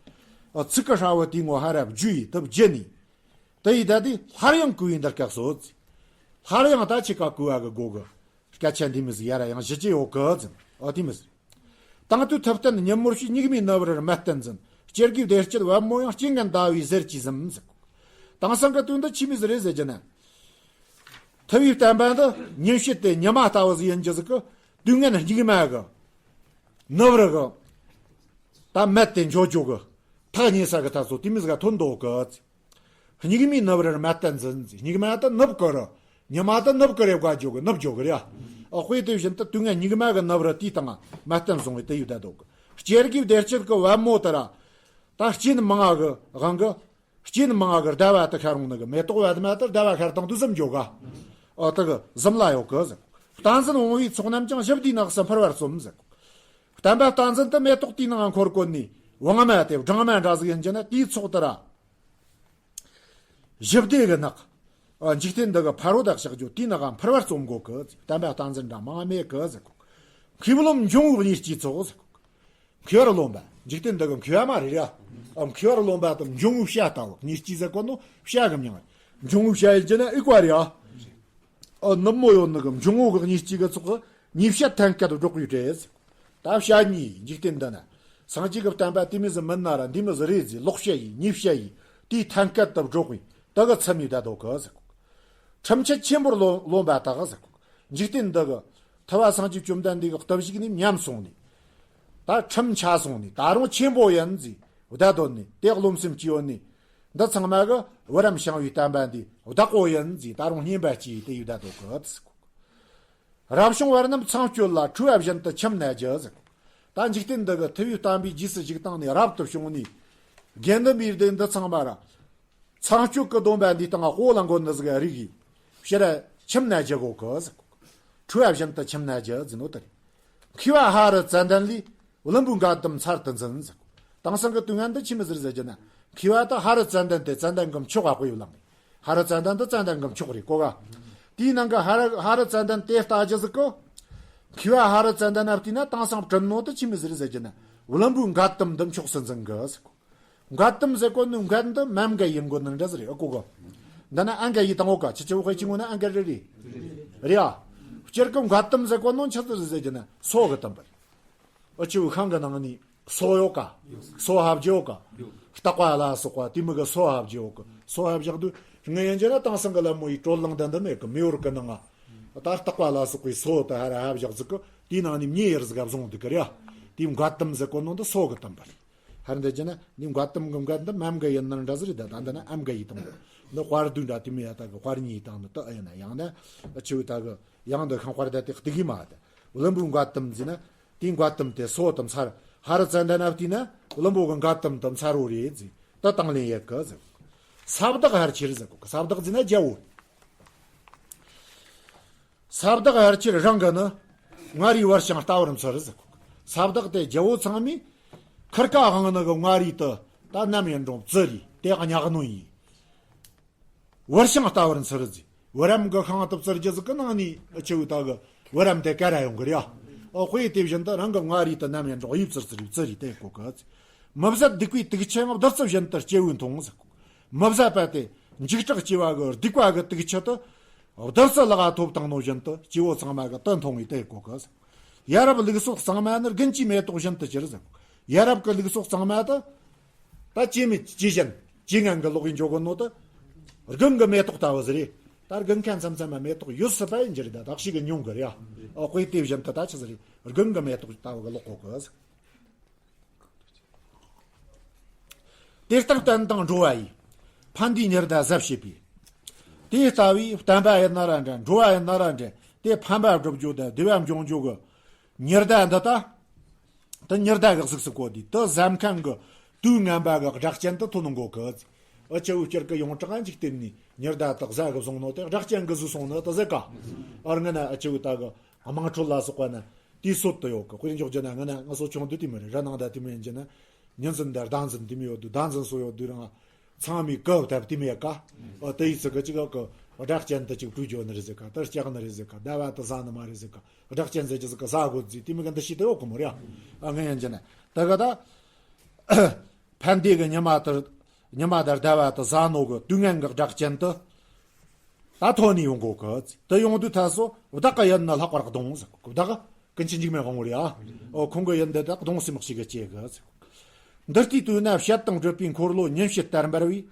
ཨ་ཚིག་གི་ཧྲ་བོ་དེའི་ངོ་ཧ་ར་བརྗོད་ཡི་དེ་བརྗོད་ནི། དེ་ཡི་ད་དེ་སླར་ཡང་གུས་པས་འདི་སྐད་གསོལ། སླར་ཡང་ད་ཆི་ཀ་གུས་པ་གི་སྒོ་གི། སྐད་ཆ་འདི་མོ་ཟིག་ཡ་ར་ཡང་ཞུ་རྒྱུ་ཡོད་གི་ཟེར། ཨ་དེ་མོ་ཟིག། དང་དུས་ཐུབ་བསྟན་ཉིན་མོར་བྱོས། སྙིགས་མའི་ནུབ་རིར་མལ་སྟན་འཛིན། སྐྱེ་དགུའི་བདེ་སྐྱིད་པད་མོ་ཡང་། སྐྱེ་ངན་ཟླ་བའི་ཟེར་གྱིས་ཟིན་ཟེར། དེང་སང་གི་དོན་འདི་ཆི་མོ་ཟིག་རེད་ཟེར་རྒྱུ་ན། ཐུབ་པའི་བསྟན་པ་འདི་ཉིན་བྱེད་དེ་ཉི་མ་ལྟ་བུ་ཟིག་ཡིན་རྒྱུ་ཟིག་གི། དུས་ངན་སྙིགས་མ་གི་ནུབ་རི་གི་ད་མལ་དེ་འགྱོ་རྒྱུ་གི་ཐག་ཉེ་ས་གི་ད་ཚོ་དེ་མོ་ཟིག་ག་ཐོན་འདུག་གི། སྙིགས་མའི་ནུབ་རིར་མལ་སྟན་འཛིན་ཟེར། སྙིགས་མ་དེ་ནུབ་གི་རི། ཉི་མ་དེ་ནུབ་གི་རི་བརྒལ་འགྱོ་གི། ནུབ་འགྱོ་གི་རེད་ཨ། ཨ་དཔེ་དེ་བཞིན་དུ་དུས་ངན་སྙིགས་མ་གི་ནུབ་རི་དེའི་སྟེང་མལ་སྟན་བཟུང་བའི་དེ་ཡོད་ད་འདུག་གི། སྐྱེ་དགུའི་བདེ་སྐྱིད་གི་པད་མོ་དེ་ར། ད་སྐྱེ་ནི་མང་ང་གི་དབང་གི། སྐྱེ་ནི་མང་ང་གི་ཟླ་བ་དེ་ཤར་འོང་ནི་གི། མེ་ཏོག་པདྨ་དེ་ཟླ་བ་ཤར་སྟངས་དེ་གཟིམ་འགྱོ་ག། ཨ་དེ་གི་གཟིམ་ལ་ཡོད་གི་ཟེར། བསྟན་འཛིན་དབང་པོའི་ཚོགས་རྣམས་ཀྱང་། ཞི་བདེའི་ནགས་སུ་འཕུར་བར་རྩོམ་ཟེར། བསྟན་པ་བསྟན་འཛིན་དེ་མེ་ཏོག་དེའི་ནང་འཁོར་གོ་ནི། དབང་མ་དེ་སྦྲང་མ་འདྲ་ཟིག་ཡིན་རྒྱུ་ན་དེའི་ཚོགས་དེ་ར། ཞི་བདེ་གི་ནགས། ཨ་འཇིག་རྟེན་འདི་གི་ཕ་རོལ་ཏུ་ཕྱིན་རྒྱུ་དེའི་ནང་འཕུར་བར་རྩོམ་གོ་གི། བསྟན་པ་བསྟན་འཛིན་འདྲ་མང་མེད་གི་ཟེར་གོ། མཁས་རློམ་འབྱུང་པོའི་གཉིས་ཀྱི་ཚོགས་ཟེར་གོ། མཁས་པར་རློམ་པ། འཇིག་རྟེན་འདི་གི་མཁས་པ་མ་རེད་ར། ཨ་མཁས་པར་རློམ་པ་དང་འབྱུང་པོའི་བྱ་ལྟ་བུ། གཉིས་ཀྱི་ཟེར་གོ་ནོ་བྱ་གི་མྱིང་རེད། འབྱུང་པོའི་བྱ་ཡིན་རྒྱུ་ན་ཨི་ཀ་རེད་ཨ། ཨ་ནུབ་མོ་ཡོད་ནི་གི་འབྱུང་པོ་གི་གཉིས་ཀྱི་གི་ཚོགས་གི་ཉེས་བཤད་ཐན་སྐད་དུ་སྒྲོག་པའི་གྲས། ད་བྱ་གཉིས་འཇིག་རྟེན་འདི་ན། སངས་རྒྱས་ཀྱི་བསྟན་པ་དེ་མོ་ཟིག་མིན་ན་ར་འདི་མོ་ཟིག་རེད་ཟེར་ལོག་བཤད་ཡི། ཉེས་བཤད་ཡི། དེའི་ཐན་སྐད་དུ་སྒྲོག་པའི་དེ་གི་ཚུལ་མིན་ད་འདོད་གི་ཟེར་གོ། ཁྲིམས་ཆད་ཆེན་པོར་རློམ་རློམ་པ་དག་ཟེར་གོ། འཇིག་རྟེན་འདི་གི་ཐུབ་པ་སངས་རྒྱས་བཅོམ་ལྡན་འདས་ཀྱི་སྟབས་ཞིག་ནས་ཉམས་སོང་ནས། ད་ཁྲིམས་ཆད་སོང་ནས་ད་རུང་ཆེན་པོ་ཡིན་ཟེར་བདའ་འདོད་ནས་དེ་རློམ་སེམས་སྐྱེ་ཡོད་ནས། འདི་ཚང་མ་གི་བུ་རམ་ཞིང་པའི་བསྟན་པ་འདི་བདག་པོ་ཡིན་ཟེར་ད་རུང་སྙན་པ་སྐྱེས་དེ་ཡི་བདའ་འདོད་གི་ཟེར་གོ། རབ་བྱུང་བར་རྣམས་ཚངས་སྤྱོད་ལ། ཁྲོས་པ་བཞིན་དུ་ཁྱིམ་ན་རྒྱུ་ཟེར། ད་འཇིག་རྟེན་འདི་གི་ཐུབ་པའི་བསྟན་པའི་རྗེས་སུ་བཞུགས་སྟངས་ནས་རབ་ཏུ་བྱུང་ནས། དགེ་འདུན་པའི་སྡེ་འདི་ཚང་མ་ར། ཚངས་སྤྱོད་ཀྱི་སྡོམ་པ་འདིའི་སྟེང་ལ་སྤོ་ལ་འགོད་ནི་ཟིག་རིགས་ཡིན། ཕྱིར་ཁྱིམ་ན་རྒྱུ་དགོས་གི་ཟེར། ཁྲོས་པ་བཞིན་དུ་ཁྱིམ་ན་རྒྱུ་ཟེར་ནོ་དེ་རེད། མཁས་པ་ཧ་རི་ཙན་དན་ལས། བླུན་པོའི་འགལ་དུམ་ཚར་དུ་འཛིན་ཟེར། དེང་སང་གི་དུས་ངན་འདི་ཆི་མོ་ཟིག་ཟེར་རྒྱུ་ན། མཁས་པ་དེ་ཧ་རི་ཙན་དན་དེ་ཙན་དན་གྱི་མཆོག་ག་དཔེ་ཡོད་ལ། ཧ་རི་ཙན་དན་དེ་ཙན་དན་གྱི་མཆོག་རེད་གོ་ག། དེའི་ནང་གི་ཧ་རི་ཧ་རི་ཙན་དན་དེ་ལྟ་རྒྱུ་ཟིག་གོ། མཁས་པ་ཧ་རི་ཙན་དན་ན་བལྟས་ན་དེང་སང་བྲིས་ནོ་དེ་ཆི་མོ་ཟིག་ཟེར་རྒྱུ་ན། བླུན་པོའི་འགལ་དུམ་འདི་མཆོག་ཏུ་འཛིན་གི་ཟེར་གོ། འགལ་དུམ་ཟེར་གོ་ནི་འགལ་འདི་མ་འགལ་ཡིན་དགོས་ནི་འདྲ་ཟིག་རེད་ཨ་གོ་གི། འདི་ན་ཨ་འགལ་ཡི་དང་འོ་ག་ཆི་ཆི་འོ་ཧེ་ཆི་ངོ་ན་ཨ་འགལ་རེ་རེད། རེད་ཨ། སྤྱིར་གི་འགལ་དུམ་ཟེར་གོ་ནོ་ཆི་ཟིག་ཟེར་རྒྱུ་ན་སོ་གི་དུམ་པ་རེད། ཨ་ཆི་འུ་ཤང་གི་ནང་ནི་སོ་ཡོད་ག། སོ་ཧབ་རྒྱུ་ཡོད་ག། རྟག་པ་ལ་སོགས་པ་དེ་མོ་གི་སོ་ཧབ་རྒྱུ་ཡོད་གི། སོ་ཧབ་བཞག་དུས་ངས་ཡིན་རྒྱུ་ན་དེང་སང་གི་ལད་མོ་ཡི་དྲོད་རླངས་ལྡན་འདི་མེད་གི། མེ་ཡོར་གི་ནང་ང་ད་རྟག་པ་ལ་སོགས་པའི་སོ་དེ་ཧ་ར་ཧབ་བཞག་ཟིག་གི། དེའི་ནང་ནས་མྱེ་ཡར་ཟིག་ག་བཟུང་འདུག་གི་རེད་ཨ། དེའི་འགལ་དུམ་ཟེར་གོ་ནོ་འདི་སོ་གི་དུམ་པ་རེད། ཧར་འདི་རྒྱུ་ན་ནི་འགལ་དུམ་གི་འགལ་འདི་མ་འགལ་ཡིན་ནི་འདྲ་ཟིག་རེད། ད་ད་འདི་ན་ཨ་འགལ་ཡི་དང་འདི་དཔར་བསྡུས་འདྲ་དེ་མོ་ཡ་ད་གི་དཔར་ཉིད་དང་ནི་དེ་ཨ་ཡིན་ན་ཡང་ན་ཨ་ཆི་བུ་ད་གི་ཡང་འདི་ཤང་དཔར་ད་དེ་སྟེ་གི་མ་ད་བླུན་པོའི་འགལ་དུམ་ཟེར་ན་དེའི་འགལ་དུམ་དེ་སོ་དུམ་ཚར། ཧ་རི་ཙན་དན་ན་བལྟས་ན་བླུན་པོ་གི་འགལ་དུམ་དུམ་ཚར་བོ་རེད་ཟེར། ད་ དང་ལེན་ཡེད་གི་ཟེར། ས་བདག་ཕལ་ཆེར་ཟེར་གོ། ས་བདག་ཟེར་ན་རྒྱལ་བོ། ས་བདག་ཕལ་ཆེར་རང་གི་ནི་མངའ་རིས་བར་ཤིང་ལྟ་བུར་འཚལ་ཟེར་གོ། ས་བདག་དེ་རྒྱལ་བོ་ཚང་མས་ཁིར་ཀ་དབང་ནི་གི་མངའ་རིས་དུ་ད་ནམ་ཡིན་རུང་བཙིར་རེ་དེ་གཉའ་གནོན་ཡེད། བར་ཤིང་ལྟ་བུར་འཚལ་ཟེར། བུ་རམ་གི་ཤིང་དུ་བཙིར་རྒྱུ་ཟིག་གི་ནང་ནས་ཨ་ཆེ་བོ་ད་གི་བུ་རམ་དེ་ཀ་ར་ཡོང་གི་རེད་ཡ། ཨོ་དཔེ་དེ་བཞིན་དུ་རང་གི་མངའ་རིས་དུ་ནམ་ཡིན་རུང་ཡིབ་ཙིར་ཙིར་ཡིབ་ཙིར་རེ་དེ་གོ་གི། མི་བཟད་སྡིག་པའི་དུག་ཆེན་བདུད་རྩི་བཞིན་དུ་སྐྱེ་བོས་འཐུང་ཟེར་གོ། མི་བཟད་པ་དེ་འཇིགས་སྐྲག་སྐྱེ་བ་གི་སྡིག་པ་གི་དུག་ཆུ་དུ་བདུད་རྩི་ལག་ཐོབ་བཏང་ནོ་བཞིན་དུ་སྐྱེ་བོ་ཚང་མ་གི་དུ་འཐུང་བའི་དེ་གོ་གི། ཡ་རབས་ལུགས་སྲོག་གཙང་མ་ནི་དགུན་གྱི་མེ་ཏོག་བཞིན་དུ་གྱུར་ཟེར་གོ། ཡ་རབས་ཀྱི་ལུགས་སྲོག་གཙང་མ་དུ། ད་སྐྱེ་མེད་སྐྱེ་གཞན་སྐྱེ་ངན་གྱི་ལོག་གི་འཇོག་གོ་ནོ་དུ། དགུན་གྱི་མེ་ཏོག་ལྟ་བུ་ཟེར་རེད། ད་དགུན་ཁ་མཚམས་མཚམས་མ་མེ་ཏོག་ཡོད་སྲིད་པ་ཡིན་གྱི་རེད། ད་དག་ཞིག་གི་ཉུང་གི་རེད་ཨ། ཨོ་དཔེ་དེ་བཞིན་དུ་ད་ཆི་ཟེར་རེད། དགུན་གྱི་མེ་ཏོག་ལྟ་བུ་གི་ལོག་གོ་གི། དེ་ལྟར་བསྟན་དང་འགྲོ་བ་ཡི། ཕན་བདེའི་ཉི་ཟླ་གཟབ་བྱེད་པའི། དེ་ལྟ་བུའི་བསྟན་པ་ཡིན་ན་ར་འདྲ། འགྲོ་བ་ཡིན་ན་ར་འདྲ། དེ་ཕན་པ་སྒྲུབ་རྒྱུ་དང་བདེ་བ་འབྱུང་རྒྱུ་གི་ཉི་ཟླ་འདི་ད། དེ་ཉི་ཟླ་གི་གཟུགས་སུ་བཀོད་དེ་དེ་གཟབ་མཁན་གྱི་དུས་ངན་པ་གི་སྒྲ་གཅན་དུ་ཐོན་འགོ་གི། ཨ་ཆེ་བོ་སྤྱིར་གི་ཡོངས་གྲགས་འཇིག་རྟེན་ནས་ཉི་ཟླ་དག་གཟའ་གི་བཟུང་ནོ་དེ་སྒྲ་གཅན་གི་གཟུགས་སོང་ནོ་དེ་ཟེར་ག། ཨར་ངན་ཨ་ཆེ་བོ་ད་གི་དམངས་ཁྲོད་ལ་སོགས་པ་ན་དེའི་སྲོལ་དུ་ཡོད་གི། དཔེར་འཇོག་རྒྱུ་ན་ང་ན་ང་ཚོ་ཆུང་དུས་དེ་མི་རེད། ར་ནང་ད་དེ་མི་ཡིན་རྒྱུ་ན། ཉིན་འཛིན་དང་ཟླ་འཛིན་དེ་མི་ཡོད་དུས། ཟླ་འཛིན་སོ་ཡོད་དུས་རང་ཚང་མས་གི་བཏབ་དེ་མི་ཡོད་ཀ། ཨ་དེ་ཡི་ཚིག་གི་ཅིག་གི་སྒྲ་གཅན་དུ་ཅིག་བྲུས་རྒྱུ་ནི་རེད་ཟེར་ཀ། དེ་ལྕགས་ནི་རེད་ཟེར་ཀ། ཟླ་བ་དུ་གཟའ་ནི་མ་རེད་ཟེར་ཀ། སྒྲ་གཅན་ཟེར་རྒྱུ་ཟིག་གི་གཟའ་གོ་ཟིག་དེ་མི་གི་འདི་ཤེས་དུ་ཡོད་གི་མོ་རེད། ཨ་ངན་ཡིན་རྒྱུ་ན་ད་གི་ད། ཕན་བདེ་གི་ཉི་མ་དེར། ཉི་མ་དང་ཟླ་བ་དུ་གཟའ་ནོ་གི་དུས་ངན་གི་སྒྲ་གཅན་དུ། ད་ཐོན་ནས་ཡོང་གོ་གི། དུ་ཡོང་དུས་ཐ་སོ་བདག་གི་ཡིད་ནི་ལྷག་པར་གདུང་ཟེར་གོ། བདག་གི་ཀུན་མཁྱེན་འཇིགས་མེད་དབང་པོ་རེད་ཨ། ཨོ་ཁོང་གི་ཡིད་འདི་དག་གདུང་སེམས་ཤིག་གི་སྐྱེ་གི་ཟེར་གོ། འདི་ལྟའི་དུས་ན་བཤད་དང་སྒྲུབ་པའི་འཁོར་ལོ་ཉིན་བྱེད་ལྟར་འབར་བས།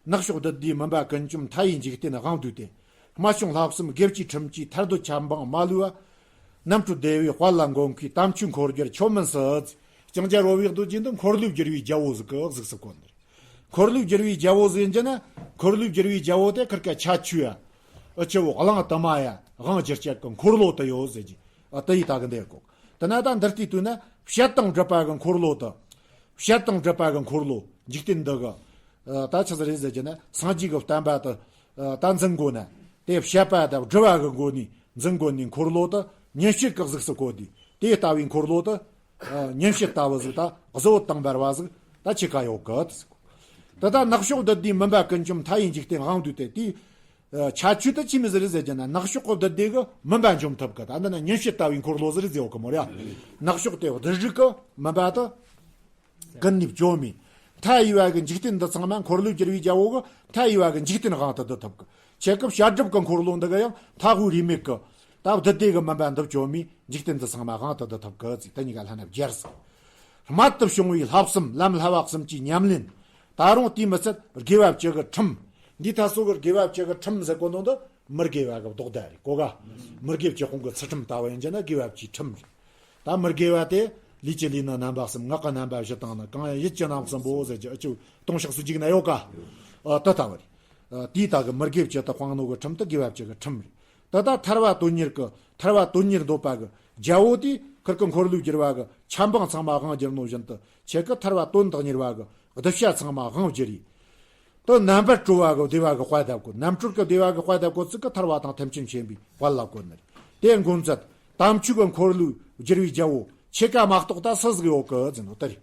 ནག་ཕྱོགས་བདུད་སྡེའི་མུན་པ་ཀུན་འཇོམས་མཐའ་ཡས་འཇིག་རྟེན་དབང་སྡུད་དེ། སྨད་བྱུང་ལྷག་བསམ་དགེ་བཅུའི་ཁྲིམས་ཀྱིས་ཐར་འདོད་ཆབ་འབངས་མ་ལུས་པ། རྣམ་གྲོལ་བདེ་བའི་དཔལ་ལ་མགོན་ཁྱེད་དམ་ཆོས་འཁོར་སྒྱུར་ཆོས་མིན་སྲིད། ལྕང་སྐྱ་རོལ་བའི་རྡོ་རྗེ་འདི་འཁོར་ལོས་བསྒྱུར་བའི་རྒྱལ་པོ་ཟིག་གི་གཟུགས་སུ་བཀོད་ནི་རེད། འཁོར་ལོས་བསྒྱུར་བའི་རྒྱལ་པོ་ཟིག་ཡིན་རྒྱུ་ན། འཁོར་ལོས་བསྒྱུར་བའི་རྒྱལ་པོ་དེ་ཁིར་ཀ་ཁྱད་ཆོས་ཡ། ཨ་ཆེ་བོ་གླང་དུ་མ་ཡ་དབང་བསྒྱུར་བྱེད་ཀྱི་འཁོར་ལོ་དུ་ཡོད་ཟེར་གྱི། ཨ་དེ་ཡི་ད་གི་འདི་གོ། དེ་ན་ད་འདི་ལྟའི་དུས་ན་བཤད་དང་སྒྲུབ་པ་གི་འཁོར་ལོ་དུ། བཤད་དང་སྒྲུབ་པ་གི་འཁོར་ལོ་འཇིག་རྟེན་འདི་གི། ཨ་ད་ཆི་ཟིག་རེད་ཟེར་གྱི་ན་སངས་རྒྱས་ཀྱི་བསྟན་པ་དུ། ཨ་ད་འཛིན་དགོས་ན། དེ་བཤད་པ་དང་སྒྲུབ་པ་གི་སྒོ་ནས་འཛིན་དགོས་ནས་འཁོར་ལོ་དུ་ཉིན་བྱེད་ཀྱི་གཟུགས་སུ་བཀོད་དེ། དེ་ལྟ་བུའི་འཁོར་ལོ་དུ། ཨ་ཉིན་བྱེད་ལྟ་བུ་ཟིག་ད་གཟི་འོད་དང་འབར་བ་ཟིག་ད་ཆི་ག་ཡོད་གི་དུ་ཟེར་གོ། དེ་ད་ནག་ཕྱོགས་བདུད་སྡེའི་མུན་པ་ཀུན་འཇོམས་མཐའ་ཡས་འཇིག་རྟེན་དབང་སྡུད་དེ་དེའི། ཨ་ཁྱད་ཆོས་དུ་ཆི་མོ་ཟིག་རེད་ཟེར་གྱི་ན་ནག་ཕྱོགས་ཀྱི་བདུད་སྡེ་གི་མུན་པ་འཇོམས་ཐུབ་གི། ད་འདི་ན་ཉིན་བྱེད་ལྟ་བུའི་འཁོར་ལོ་ཟིག་རེད་ཟེར་ཡོད་གི་མོ་རེད། ནག་ཕྱོགས་དེ་བདུད་རིགས་ཀྱི་མུན་པ་དུ། ཀུན་ནས་བཅོམ་མི། མཐའ་ཡས་པ་གི་འཇིག་རྟེན་འདི་ཚང་མ་འཁོར་ལོས་བསྒྱུར་བའི་རྒྱལ་པོ་གི་མཐའ་ཡས་པ་གི་འཇིག་རྟེན་དབང་དུ་བསྡུ་ཐུབ་གི། ཁྱེད་ཀྱི་བཤད་སྒྲུབ་ཀྱི་འཁོར་ལོ་འདི་གི་ཡང་མཐའ་དབུས་རིས་མེད་གི། ད་བདུད་སྡེ་གི་མུན་པ་འདི་བཅོམ་མི་འཇིག་རྟེན་འདི་ཚང་མ་དབང་དུ་བསྡུ་ཐུབ་གི་ཟེར། དེ་གཉིས་ཀ་ལྷན་ནེ་སྦྱར་ཟེར། རྨད་དུ་བྱུང་བའི་བསླབ་གསུམ་ལམ་བསླབ་པ་གསུམ་གྱི་ཉམས་ལེན། ད་རུང་དེས་མི་ཚད་དགེ་བ་བཅུ་གི་ཁྲིམས། འདི་ད་སོ་གི་དགེ་བ་བཅུ་གི་ཁྲིམས་ཟེར་གོ་ནོ་འདི་མི་དགེ་བ་གི་བཟློག་བརྡ་རེད་གོ་ག། མི་དགེ་བཅུ་སྤོང་གི་ཚུལ་ཁྲིམས་ལྟ་བུ་ཡིན་རྒྱུ་ན་དགེ་བ་བཅུའི་ཁྲིམས་རེད། ད་མི་དགེ་བ་དེ་ལུས་ཀྱི་ལུས་ནི་རྣམ་པ་གསུམ། ངག་གི་རྣམ་པ་བཞི་དང་ནི། གང་ཡང་ཡིད་ཀྱི་རྣམ་གསུམ་པོ་ཟེར་གྱི་ཨ་ཅོ་ལྟུང་བཤགས་སུ་འཇུག་ན་ཡོད་ཀ། ཨ་དེ་ལྟ་བུ་རེད། ཨ་དེའི་ད་གི་མི་དགེ་བཅུ་དེ་སྤང་ནོ་གི་ཁྲིམས་དེ་དགེ་བ་བཅུ་གི་ཁྲིམས་རེད། ད་ད་ཐར་པ་དོན་གཉེར་གི་ཐར་པ་དོན་གཉེར་འདོད་པ་གི་རྒྱལ་པོ་དེ་ཁིར་གི་འཁོར་ལོས་བསྒྱུར་བ་གི་ཆབ་འབངས་ཚང་མ་དབང་བསྒྱུར་ནོ་བཞིན་དུ་ཁྱེད་ཀྱི་ཐར་པ་དོན་དང་གཉེར་བ་གི་གདུལ་བྱ་ཚང་མ་དབང་བསྒྱུར་རེད། དེ་རྣམ་པར་གྲོལ་བ་གི་བདེ་བ་གི་དཔལ་དེ་བཀོད། རྣམ་གྲོལ་གི་བདེ་བ་གི་དཔལ་དེ་བཀོད་ཚིག་གི་ཐར་པ་དང་ཐེག་ཆེན་ཆེན་པོའི་དཔལ་ལ་བཀོད་ནི་རེད། དེ་མགོན་མཛད་དམ་ཆོས་གི་འཁོར་ལོས་བསྒྱུར་བའི་རྒྱལ་པོ་ཁྱེད་ཀ་མ་གཏོགས་ད་སུ་ཟིག་ཡོད་གི་ཟེར་ནོ་དེ་རེད།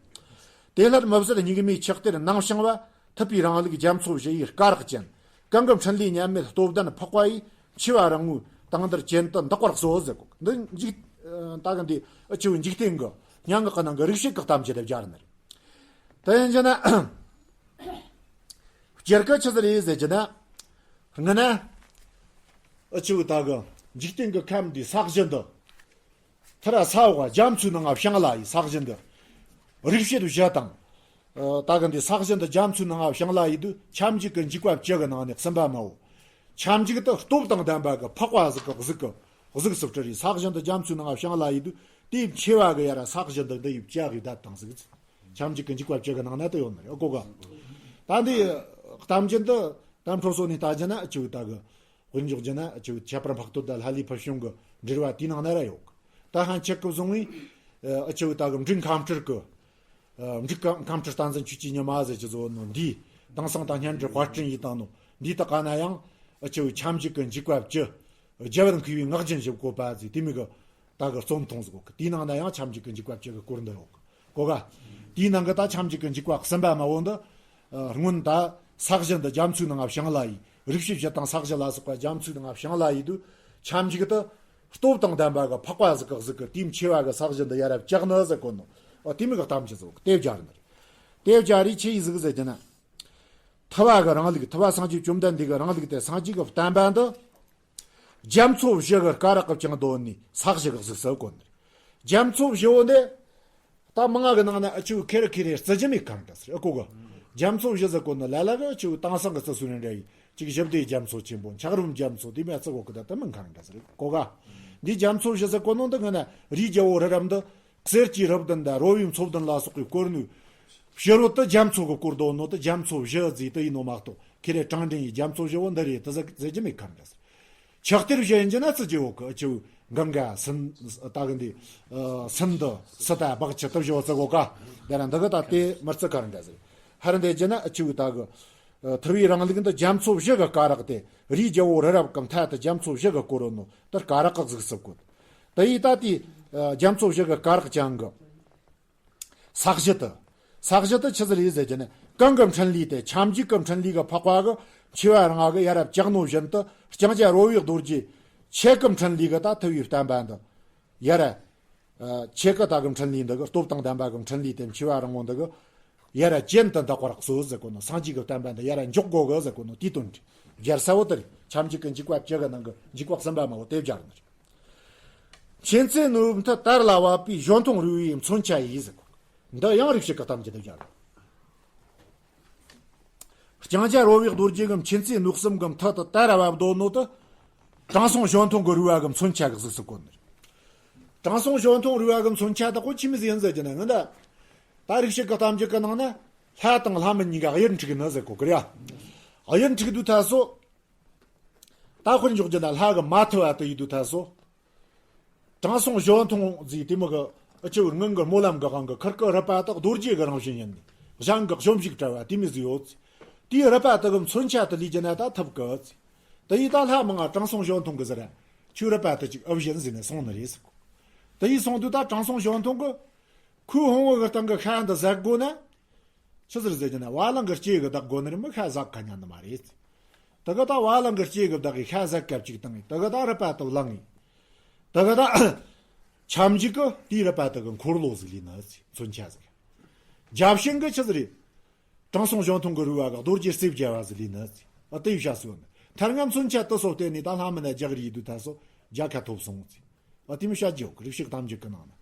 དེ་སླད་མི་བཟད་སྙིགས་མའི་ཆུ་གཏེར་ནང་བྱང་བ། ཐུབ་པའི་རིང་ལུགས་རྒྱ་མཚོ་བཞི་ཡི་སྐ་རགས་ཅན། གང་གི་འཕྲིན་ལས་མཉམ་མེད་སྟོབས་ལྡན་འཕགས་པ་ཡིས། འཆི་བ་རིང་མོའི་དང་འདིར་གྱེན་དུ་འདེགས་པར་གསོལ་ཟེར་གོ། འདི་འཇིག་ད་གི་འདི་ཨ་ཆེ་བོའི་འཇིག་རྟེན་གི་སྙན་ངག་གི་ནང་གི་རིག་བྱེད་ཀྱི་གཏམ་རྒྱུད་དེ་སྦྱར་ནི་རེད། དེ་ཡིན་རྒྱུ་ན། སྤྱིར་གི་ཆི་ཟིག་རེད་ཟེར་རྒྱུ་ན། སྔ་ན། ཨ་ཆེ་བོ་ད་གི་འཇིག་རྟེན་གི་ཁམས་འདི་ས་གཞི་འདི། ཐར་ས་འོག་རྒྱ་མཚོའི་ནང་ང་བྱང་ལ་ཡི་ས་གཞི་འདི། རིག་བྱེད་བཞི་དང་། ཨ་ད་གི་འདི་ས་གཞི་འདི་རྒྱ་མཚོའི་ནང་ང་བྱང་ལ་ཡི་དུས་ཁྱབ་འཇུག་གི་འཇུག་པ་བཅུ་གི་ནང་ནས་གསུམ་པ་མའོ། ཁྱབ་འཇུག་ཏུ་སྟོབས་དང་ལྡན་པ་གི་འཕགས་པ་ཟིག་གི་གཟུགས་ཀྱི་གཟུགས་སུ་སྤྲུལ་རེ། ས་གཞི་འདི་རྒྱ་མཚོའི་ནང་ང་བྱང་ལ་ཡི་དུས་དེའི་མཆེ་བ་གི་ཡ་ར་ས་གཞི་འདི་འདི་ཡི་བཅུ་གི་བསྡད་བཏང་ཟིག་ཁྱབ་འཇུག་གི་འཇུག་པ་བཅུ་གི་ནང་ན་དུ་ཡོད་ནི་རེད། ཨ་གོ་ག། ད་འདི་གཏམ་རྒྱུད་འདི་ད་འཕྲོ་སོ་ནས་ལྟ་རྒྱུ་ན་ཨ་ཆེ་བོ་ད་གི། དཔེར་འཇོག་རྒྱུ་ན་ཨ་ཆེ་བོ་ཁྱད་པར་འཕགས་བསྟོད་དང་ལྷ་ལས་ཕུལ་བྱུང་གི་འགྲེལ་བ་དེའི་ནང་ན་ར་ཡོད་གི། ད་ཧན་ཆད་གི་བཟུང་བས་ཨ་ཆེ་བོ་ད་གི་འབྲིང་ཁམས་སྤྲུལ་གི་ འབྲུག་ཁམས་ཁམས་ཁྲི་བསྟན་འཛིན་ཆོས་ཀྱི་ཉི་མ་ཟེར་གྱི་བཟོ་ནོ་འདི་དེང་སང་ད་སྙན་འགྲེལ་དཔར་སྐྲུན་ཡིས་བཏང་ནོ་འདི་དག་ག་ན་ཡང་ཨ་ཆེ་བོ་ཁྱབ་འཇུག་གི་འཇུག་པ་བཅུ། རྒྱལ་བར་མཁས་པའི་ངག་རྒྱུན་ཞིག་བཀོད་པ་ཟེར་དེ་མིག་གི་ད་གི་རྩོམ་ཐུང་ཟིག་གོ་གི། དེའི་ནང་ན་ཡང་ཁྱབ་འཇུག་གི་འཇུག་པ་བཅུ་གི་སྐོར་འདི་ཡོད་གི་གོ་ག། དེའི་ནང་གི་ད་ཁྱབ་འཇུག་གི་འཇུག་པ་གསུམ་པ་མ་བོ་འདི་སྔོན་ད་ས་གཞི་འདི་རྒྱ་མཚོའི་ནང་བྱིང་ལ་ཡི། རིགས་པའི་བཞི་དང་ས་གཞི་ལ་སོགས་པ་རྒྱ་མཚོའི་ནང་བྱིང་ལ་ཡི་དུས་ཁྱབ་འཇུག་ཏུ་སྟོབས་དང་ལྡན་པ་གི་འཕགས་པ་ཟིག་གི་གཟུགས་ཀྱི་དེའི་མཆེ་བ་གི་ས་གཞི་འདི་ཡར་བཀྱག་ནི་ཟེར་གོ་ནོ། ཨོ་དེ་མིག་གི་གཏམ་གྱི་ཟིག་དེ་སྦྱར་ནི་རེད། དེ་སྦྱར་རི་ཆི་ཡི་ཟིག་ཟེར་གྱི་ན། ཐུབ་པ་གི་རང་ལུགས། ཐུབ་པ་སངས་རྒྱས་བཅོམ་ལྡན་འདས་ཀྱི་རང་ལུགས་ཏེ་སངས་རྒྱས་ཀྱི་བསྟན་པ་འདི་རྒྱ་མཚོ་བཞི་གི་སྐ་རགས་ཀྱིས་བཅིངས་འདོད་ནི་ས་གཞི་གི་གཟུགས་སུ་བཀོད་ནི། རྒྱ་མཚོ་བཞི་བོ་འདི་ད་མང་ང་གི་ནང་ན་ཨ་ཆུ་ཁེ་རེ་ཁེ་རེ་རྩི་རྒྱུ་མེད་གང་འདྲ་ཟེར་ཨ་གོ་གི། རྒྱ་མཚོ་བཞི་ཟེར་གོ་ནི་ལ་ལ་གི་ཨ་ཆུ་དེང་སང་གི་རྩི་སྲོལ་རེ་འདྲ་ཡི་ཅིག་ཞི་བདེ་རྒྱ་མཚོ་ཆེན་པོ། འཁྱག་རོམ་རྒྱ་མཚོ། དེ་མ་རྩི་གོ་གི་ད་དེ་མིན་གང་འདྲ་ཟེར་གོ་ག། འདི་རྒྱ་མཚོ་བཞི་ཟེར་གོ་ནོ་འདི་ངི་ན་རིའི་རྒྱལ་པོ་རི་རབ་འདི། གསེར་གྱི་རི་བདུན་དང་རོལ་པའི་མཚོ་བདུན་ལ་སོགས་པས་བསྐོར་ནུས། ཕྱི་རོལ་དུ་རྒྱ་མཚོ་གིས་བསྐོར་འདུག་ནོ་དུ་རྒྱ་མཚོ་བཞི་ཟེར་དུ་ཡིན་ནོ་མ་གཏོགས་ཁེ་རེ་གྲངས་འདྲེན་ཡི་རྒྱ་མཚོ་བཞི་བོ་འདི་རེད་དུ་ཟེར་ཟེར་རྒྱུ་མེད་ཁར་འདྲ་ཟེར། ཕྱག་གཏེར་བཞི་ཡིན་རྒྱུ་ན་ཙི་ཅི་བོ་གི་ཨ་ཆུ་གང་ག་སིན་ད་གི་འདི་སིན་དུ་སི་ད་སྦག་ཆུ་དུ་བཞི་བོ་ཙི་གོ་ཀ། དེ་ར་འདི་གི་ད་དེ་མི་ཙི་ཁར་འདྲ་ཟེར། ཧར་འདི་རྒྱུ་ན་ཨ་ཆུ་ད་གི་ཐུབ་པའི་རང་ལུགས་འདི་རྒྱ་མཚོ་བཞི་གི་སྐ་རགས་ཏེ་རིའི་རྒྱལ་པོ་རི་རབ་གི་མཐའ་དུ་རྒྱ་མཚོ་བཞི་གིས་བསྐོར་རོ་ནོ་དུ་སྐ་རགས་གི་གཟུགས་སུ་བཀོད། དེ་ཡིས་ད་དེ་རྒྱ་མཚོ་བཞི་གི་སྐ་རགས་ཀྱང་གི་ས་གཞི་དུ། ས་གཞི་དུ་ཆི་ཟིག་རེད་ཟེར་གྱི་ནི་གང་གི་འཕྲིན་ལས་ཏེ་ཁྱབ་འཇུག་གི་འཕྲིན་ལས་གི་འཕགས་པ་གི་མཆེ་བ་རིང་བ་གི་ཡར་བཀྱག་ནོ་བཞིན་དུ་ལྕང་སྐྱ་རོལ་པའི་རྡོ་རྗེ་ཁྱེད་ཀྱི་འཕྲིན་ལས་གི་ད་ཐུབ་པའི་བསྟན་པ་འདི་ཡར། ཁྱེད་ཀྱི་ད་གི་འཕྲིན་ལས་འདི་གི་སྟོབས་དང་ལྡན་པ་གི་འཕྲིན་ལས་ཏེ་མཆེ་བ་རིང་བོ་འདི་གི་ཡར་རྒྱུན་དུ་འདེགས་པར་གསོལ་ཟེར་གོ་ནོ། སངས་རྒྱས་ཀྱི་བསྟན་པ་འདི་ཡར་འཇོག་དགོས་གི་ཟེར་གོ་ནོ་དེའི་དོན་རེད། སྦྱར་ས་བོ་དེ་རེད། ཁྱབ་འཇུག་གི་འཇུག་པ་བཅུ་གི་ནང་གི་འཇུག་པ་གསུམ་པ་མ་བོ་དེ་སྦྱར་ནི་རེད། མཁྱེན་བརྩེ་ནུས་མཐུ་དར་ལ་བབས་པའི་གཞུང་མཐོང་རུས་པའི་མཚོན་ཆ་ཡིས་ཟེར་གོ། འདི་ཡང་རིགས་གཅིག་གི་གཏམ་རྒྱུད་དུ་སྦྱར། ལྕང་སྐྱ་རོལ་པའི་རྡོ་རྗེ་གི་མཁྱེན་བརྩེ་ནུས་གསུམ་གི་མཐུ་དུ་དར་བབས་འདོད་ནོ་དུ། དྲང་སྲོང་གཞུང་མཐོང་གི་རུས་པ་གི་མཚོན་ཆ་གི་གཟུགས་སུ་བཀོད་ནི། དྲང་སྲོང་གཞུང་མཐོང་རུས་པ་གི་མཚོན་ཆ་དག་པོ་ཆི་མོ་ཟིག་ཡིན་ཟེར་གྱི་ན་ངི་འདི། ད་རིགས་གཅིག་གི་གཏམ་རྒྱུད་གི་ནང་ན་ལྷ་དང་ལྷ་མིན་གཉིས་ཀ་གཡུལ་འཁྲིགས་ནི་ཟེར་གོ་གི་རེད་ཡ། གཡུལ་འཁྲིགས་དུས་ཐ་སོ། ད་དཔེར་འཇོག་རྒྱུ་ན་ལྷ་གི་མ་ཐུབ་པ་དུ་ཡིན་དུས་ཐ་སོ། དྲང་སྲོང་གཞུང་མཐོང་ཟིག་དེ་མོ་གི་ཨ་ཆུ་སྔོན་གི་སྨོན་ལམ་གི་དབང་གི་ཁིར་གི་རུས་པ་དག་རྡོ་རྗེ་གི་རང་བཞིན་ཡིན་ནི། གཞན་གི་གཞོམ་གཞིག་བྲལ་བ་དེ་མོ་ཟིག་ཡོད། དེའི་རུས་པ་དག་གི་མཚོན་ཆ་དུ་ལས་རྒྱུ་ན་ད་ཐུབ་གི། དེ་ཡིས་ད་ལྷ་མང་ང་དྲང་སྲོང་གཞུང་མཐོང་གི་ཟེར། ཁྱོའི་རུས་པ་དུ་ཅིག་ཨུ་བཞིན་ཟིག་ནས་སོང་ནི་རེད་ཟེར་གོ། དེ་ཡིས་སོང་དུས་ད་དྲང་སྲོང་གཞུང་མཐོང་གི་ཁོའི་ཕུང་པོ་གི་སྟེང་གི་ཤ་འདི་ཟ་དགོས་ན། ཆི་ཟིག་ཟེར་གྱི་ན་བ་ལང་གི་ལྕེ་གི་བདག་དགོས་ནི་རེད། མི་ཤ་ཟ་ཁ་ཉན་ནི་མ་རེད། དེ་གི་ད་བ་ལང་གི་ལྕེ་གི་བདག་གི་ཤ་ཟ་སྐབས་ཅིག་བཏང་ངས་དེ་གི་ད་རུས་པ་དུ་བླངས་ངས། དེ་གི་ད་ཁྱབ་འཇུག་གི་དེའི་རུས་པ་དུ་གི་འཁོར་ལོ་ཟིག་ལས་ནི་མཚོན་ཆ་ཟིག། བརྒྱ་བྱིན་གི་ཆི་ཟིག་རེད། དྲང་སྲོང་གཞུང་མཐོང་གི་རུས་པ་གི་རྡོ་རྗེ་རྩེ་བརྒྱ་པ་ཟིག་ལས་ནི་ཟིག། ཨ་དེ་ཡི་བྱ་སྲོལ་ནི་མཐར་ང་མཚོན་ཆ་དུ་སོགས་བསྟན་ནས་ད་ལྷ་མིན་ན་རྒྱག་རེས་ཡིན་དུས་ཐ་སོ་རྒྱལ་ཁ་ཐོབ་སོང་ཟིག། ཨ་དེ་མོ་བཤད་རྒྱུ་ཡོད་གི་རིགས་གཅིག་གཏམ་རྒྱུད་གི་ནང་ན།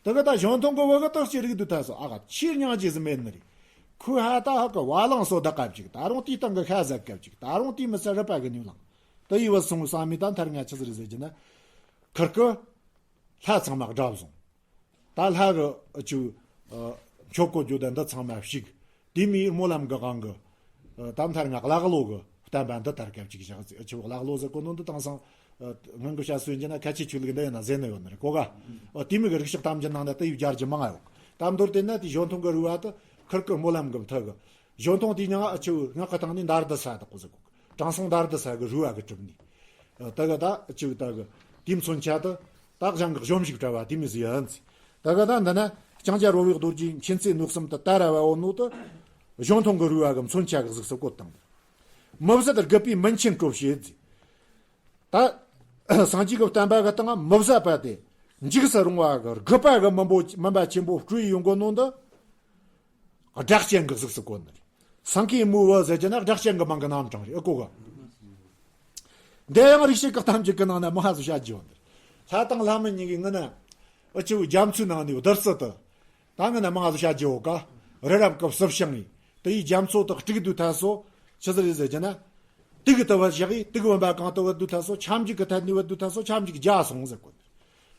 དེ་གི་ད་གཞུང་མཐོང་གི་བུ་གི་དག་ཅིག་རིག་དུས་ཐ་སོ་ཨ་ག་ཆེས་སྙིང་རྗེ་ཟིག་མེད་ནི་རེད། ཁོས་ཧ་ད་ཧ་གི་བ་ལང་སོ་བདག་ག་ཅིག་ད་རུང་དེའི་སྟེང་གི་ཤ་ཟ་སྐབས་ཅིག་ད་རུང་དེའི་མི་ཚད་རུས་པ་གི་ནུས་ལངས། དེ་ཡི་བུད་སོང་བསམ་མི་ད་མཐར་ང་ཆི་ཟིག་རེད་ཟེར་གྱི་ན། ཁིར་གི་ལྷ་ཚང་མ་བསྒྲལ་སོང་། ད་ལྷ་གི་ཨ་ཆུ་མཆོད་གོ་རྒྱུ་དང་འདི་ཚང་མ་བཤིག། དེ་མིའི་སྨོན་ལམ་གི་དབང་གི་ད་མཐར་ང་ཀླ་ཀློ་གི་བསྟན་པ་འདི་དར་སྐབས་ཅིག་བཞག་ཟིག། ཨ་ཆུ་ཀླ་ཀློ་ཟེར་གོ་ནོ་འདི་དེང་སང་སྔོན་གི་བཤད་སྲོལ་ཡིན་གྱི་ན་ཁ་ཆེ་ཆོས་ལུགས་འདི་ཡིན་ན་ཟེར་ནི་ཡོད་ནི་རེད་གོ་ག། ཨ་དེ་མི་གི་རིགས་གཅིག་གཏམ་རྒྱུད་ནང་ན་དེ་ཡི་སྦྱར་རྒྱུ་མང་ང་ཡོད། ད་མདོར་དེ་ན་དེ་གཞུང་མཐོང་གི་རུས་པ་དུ་ཁིར་གི་སྨོན་ལམ་གི་མཐུ་གི། གཞུང་མཐོང་དེ་མྱིང་ཨ་ཆུ་ངག་གི་སྟེང་ནས་འདར་དུ་ས་དག་གོ་ཟེར་གོ། དྲང་སྲོང་འདར་དུ་ས་གི་རུས་པ་གི་གྲུབ་ནས། ད་གི་ད་ཨ་ཆུ་ད་གི་དེའི་མཚོན་ཆ་དུ་ད་གཞན་གི་གཞོམ་གཞིག་བྲལ་བ་དེ་མོ་ཟིག་ཡིན་ཟིག། ད་གི་ད་འདི་ན་ལྕང་སྐྱ་རོལ་པའི་རྡོ་རྗེ་མཁྱེན་བརྩེ་ནུས་གསུམ་དུ་དར་བ་འོ་ནོ་དུ་གཞུང་མཐོང་གི་རུས་པ་གི་མཚོན་ཆ་གི་གཟུགས་སུ་བཀོད་བཏང་། མི་བཟད་རྒུད་པའི་མུན་ཆེན་སྐྲོད་བྱེད་ཟིག། ད་སངས་རྒྱས་ཀྱི་བསྟན་པ་གི་སྟེང་མི་བཟད་པ་དེ་འཇིགས་སུ་རུང་བ་གི་རྒུད་པ་གི་མུན་པོ་མུན་པ་ཆེན་པོ་སྐྲོད་ཡོང་གོ་ནོ་འདི། སྒྲ་གཅན་གྱི་གཟུགས་སུ་བཀོད་ནི་རེད། སེང་གེ་མོ་བུ་ཟེར་གྱི་ན་སྒྲ་གཅན་གྱི་མིང་གི་རྣམ་གྲངས་རེད་ཨ་གོ་ག། འདི་ཡང་རིགས་གཅིག་གི་གཏམ་རྒྱུད་ཀྱི་ནང་ན་མང་ང་ཟིག་བཤད་རྒྱུ་ཡོད་འདིར། ལྷ་དང་ལྷ་མིན་གཉིས་ཀྱིས་ངི་ན་ཨ་ཆུ་རྒྱ་མཚོའི་ནང་ནས་བདུད་རྩི་དུ། ད་ངི་ན་མང་ང་ཟིག་བཤད་རྒྱུ་ཡོད་ཀ། རི་རབ་ཀྱི་བསིལ་ཞིང་ངི་དེ་ཡི་རྒྱ་མཚོ་དག་དཀྲུག་དུས་ཐ་སོ་ཆི་ཟིག་རེད་ཟེར་གྱི་ན། དུག་དུ་བུད་བཞག་གི་དུག་བུམ་པ་གང་དུ་བུད་དུས་ཐ་སོ་ཁྱབ་འཇུག་གི་ཐད་ནས་བུད་དུས་ཐ་སོ་ཁྱབ་འཇུག་རྒྱ་སོང་ཟེར་གོ།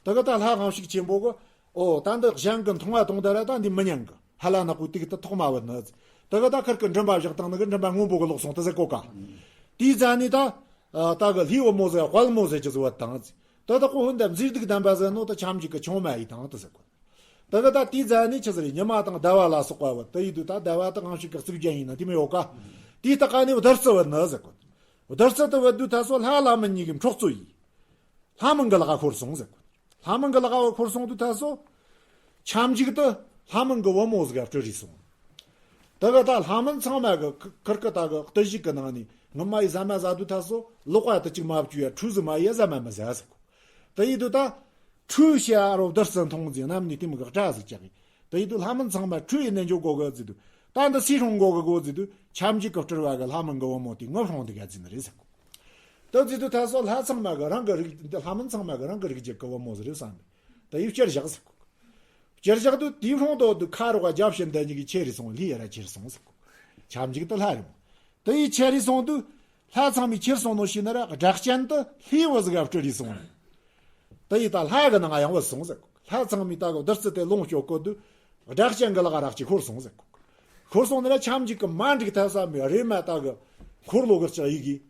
དེ་གི་ད་ལྷ་དབང་ཕྱུག་ཆེན་པོ་གི། ཨོ་ད་འདི་གཞན་གྱི་མཐོང་བ་གཏོང་ད་ར་ད་འདི་མི་ཉན་གི། ཧ་ལ་ནག་པོའི་དུག་དུ་ཐོག་མ་བུད་ནི། དེ་གི་ད་ཁིར་གི་མགྲིན་པ་བཞག་བཏང་ནི་གི་མགྲིན་པ་སྔོན་པོ་གི་ལོག་སོང་དུ་ཟེར་གོ་ཀ། དེའི་རྩ་ནས་ད་ད་གི་ལྷའི་བུ་མོ་ཟེར་དཔལ་མོ་ཟེར་གྱི་ཟིག་བུད་བཏང་། དེ་དག་གོ་ཧུན་དེ་མཛེས་སྡུག་ལྡན་པ་ཟེར་ནོ་ད་ཁྱབ་འཇུག་གི་ཆུང་མ་ཡིས་བཏང་དུ་ཟེར་གོ། དེ་གི་ད་དེའི་རྫ་ནས་ཆི་ཟེར་རེད། ཉི་མ་དང་ཟླ་བ་ལ་སོགས་པ་བུད། དེ་ཡིན་དུས་ད་ཟླ་བ་དང་གང་ཞིག་གི་གཙུག་རྒྱན་ཡིན་ན་དེ་མོ་ཡོད་ཀ། དེའི་སྟེང་ནས་བདུད་རྩི་བུད་ནི་ཟེར་གོ། བདུད་རྩི་དེ་བུད་དུས་ད་སོ་ལྷ་ལྷ་མིན་གཉིས་ཀྱི་འཕྲོག་རྩོད་ཡིན། ལྷ་མིན་གྱི་ལག་ཁར་ཤོར་སོང་ཟེར་གོ། ལྷ་མིན་གྱི་ལག་ཁར་ཤོར་སོང་དུས་ད་སོ། ཆབས་ཅིག་ཏུ་ལྷ་མིན་གྱི་བུ་མོ་ཟིག་ག་སྤྲུལ་རེ་སོང་། དེ་གི་ད་ལྷ་མིན་ཚང་མ་གི་ཁུར་གི་ད་གི་བརྟུལ་ཞུགས་ཀྱི་ནང་ནས་ངོ་མ་ཡི་ཟ་མ་ཟ་དུས་ད་སོ་ལོག་པ་དེ་གཅིག་མ་བཅུག་ཡ་ཁྲུས་ཟིག་མ་ཡི་ཡ་ཟ་མ་མི་ཟ་ཟེར་གོ། དེ་ཡིན་དུས་ད། ཁྲུས་བྱས་རོ་བདུད་རྩི་འཐུང་ཟིག་གནམ་ནས་ལྟད་མོ་གི་སྐྲ་ཟིག་བཅག་གི། དེ་ཡིན་དུས་ལྷ་མིན་ཚང་མ་ཁྲུས་ཡིན་ནས་འཇོག་དགོ་གི་ཟེར་དུས། ད་འདི་སུས་སྲུང་དགོ་གི་གོ་ཟེར་དུས། ཆབས་ཅིག་གི་སྤྲུལ་བ་གི་ལྷ་མིན་གི་བུ་མོ་དེ་ངོ་སྲུང་དེ་ག་ཟིན་རེད་ཟེར་གོ། དེ་ཟེར་དུས་ད་སོ་ལྷ་ཚང་མ་གི་རང་གི་རིགས། འདི་ལྷ་མིན་ཚང་མ་གི་རང་གི་རིགས་རྒྱུད་གི་བུ་མོ་ཟིག་རེད་བསམ་ནས། དེ་ཡིས་བསྐྱུར་བཞག་ཟེར་གོ། བསྐྱུར་བཞག་དུས་དེའི་སྲུང་དོ་དུས་ཁ་རོག་རྒྱབ་བྱིན་དེ་གཉིས་ཀྱིས་ཁྱེར་རེ་སོང་། ལྷས་ཡར་ར་ཁྱེར་སོང་ཟེར་གོ། ཆབས་ཅིག་ཏུ་ལྷ་རེད་མོ། དེ་ཡིས་ཁྱེར་རེ་སོང་དུས། ལྷ་ཚང་མས་ཁྱེར་སོང་ནོ་ཤེས་ན་ར་སྒྲ་གཅན་དུ་ལྷའི་བུ་ཟིག་ག་སྤྲུལ་རེ་སོང་། དེ་ཡིས་ད་ལྷ་གི་ནང་ཡང་བུད་སོང་ཟེར་གོ། ལྷ་ཚང་མས་ད་གི་བདུད་རྩི་དེ་ལོངས་སྤྱོད་གོ་དུས། སྒྲ་གཅན་གི་ལག་ར་གཅིག་ཤོར་སོང་ཟེར་གོ། ཤོར་སོང་ན་ར་ཆབས་ཅིག་གི་མ་འགྲིག་ཐལ་བསམ་པའི་རེ་མ་ད་གི་འཁོར་ལོ་གི་ལྕགས་ཡིག་གིས་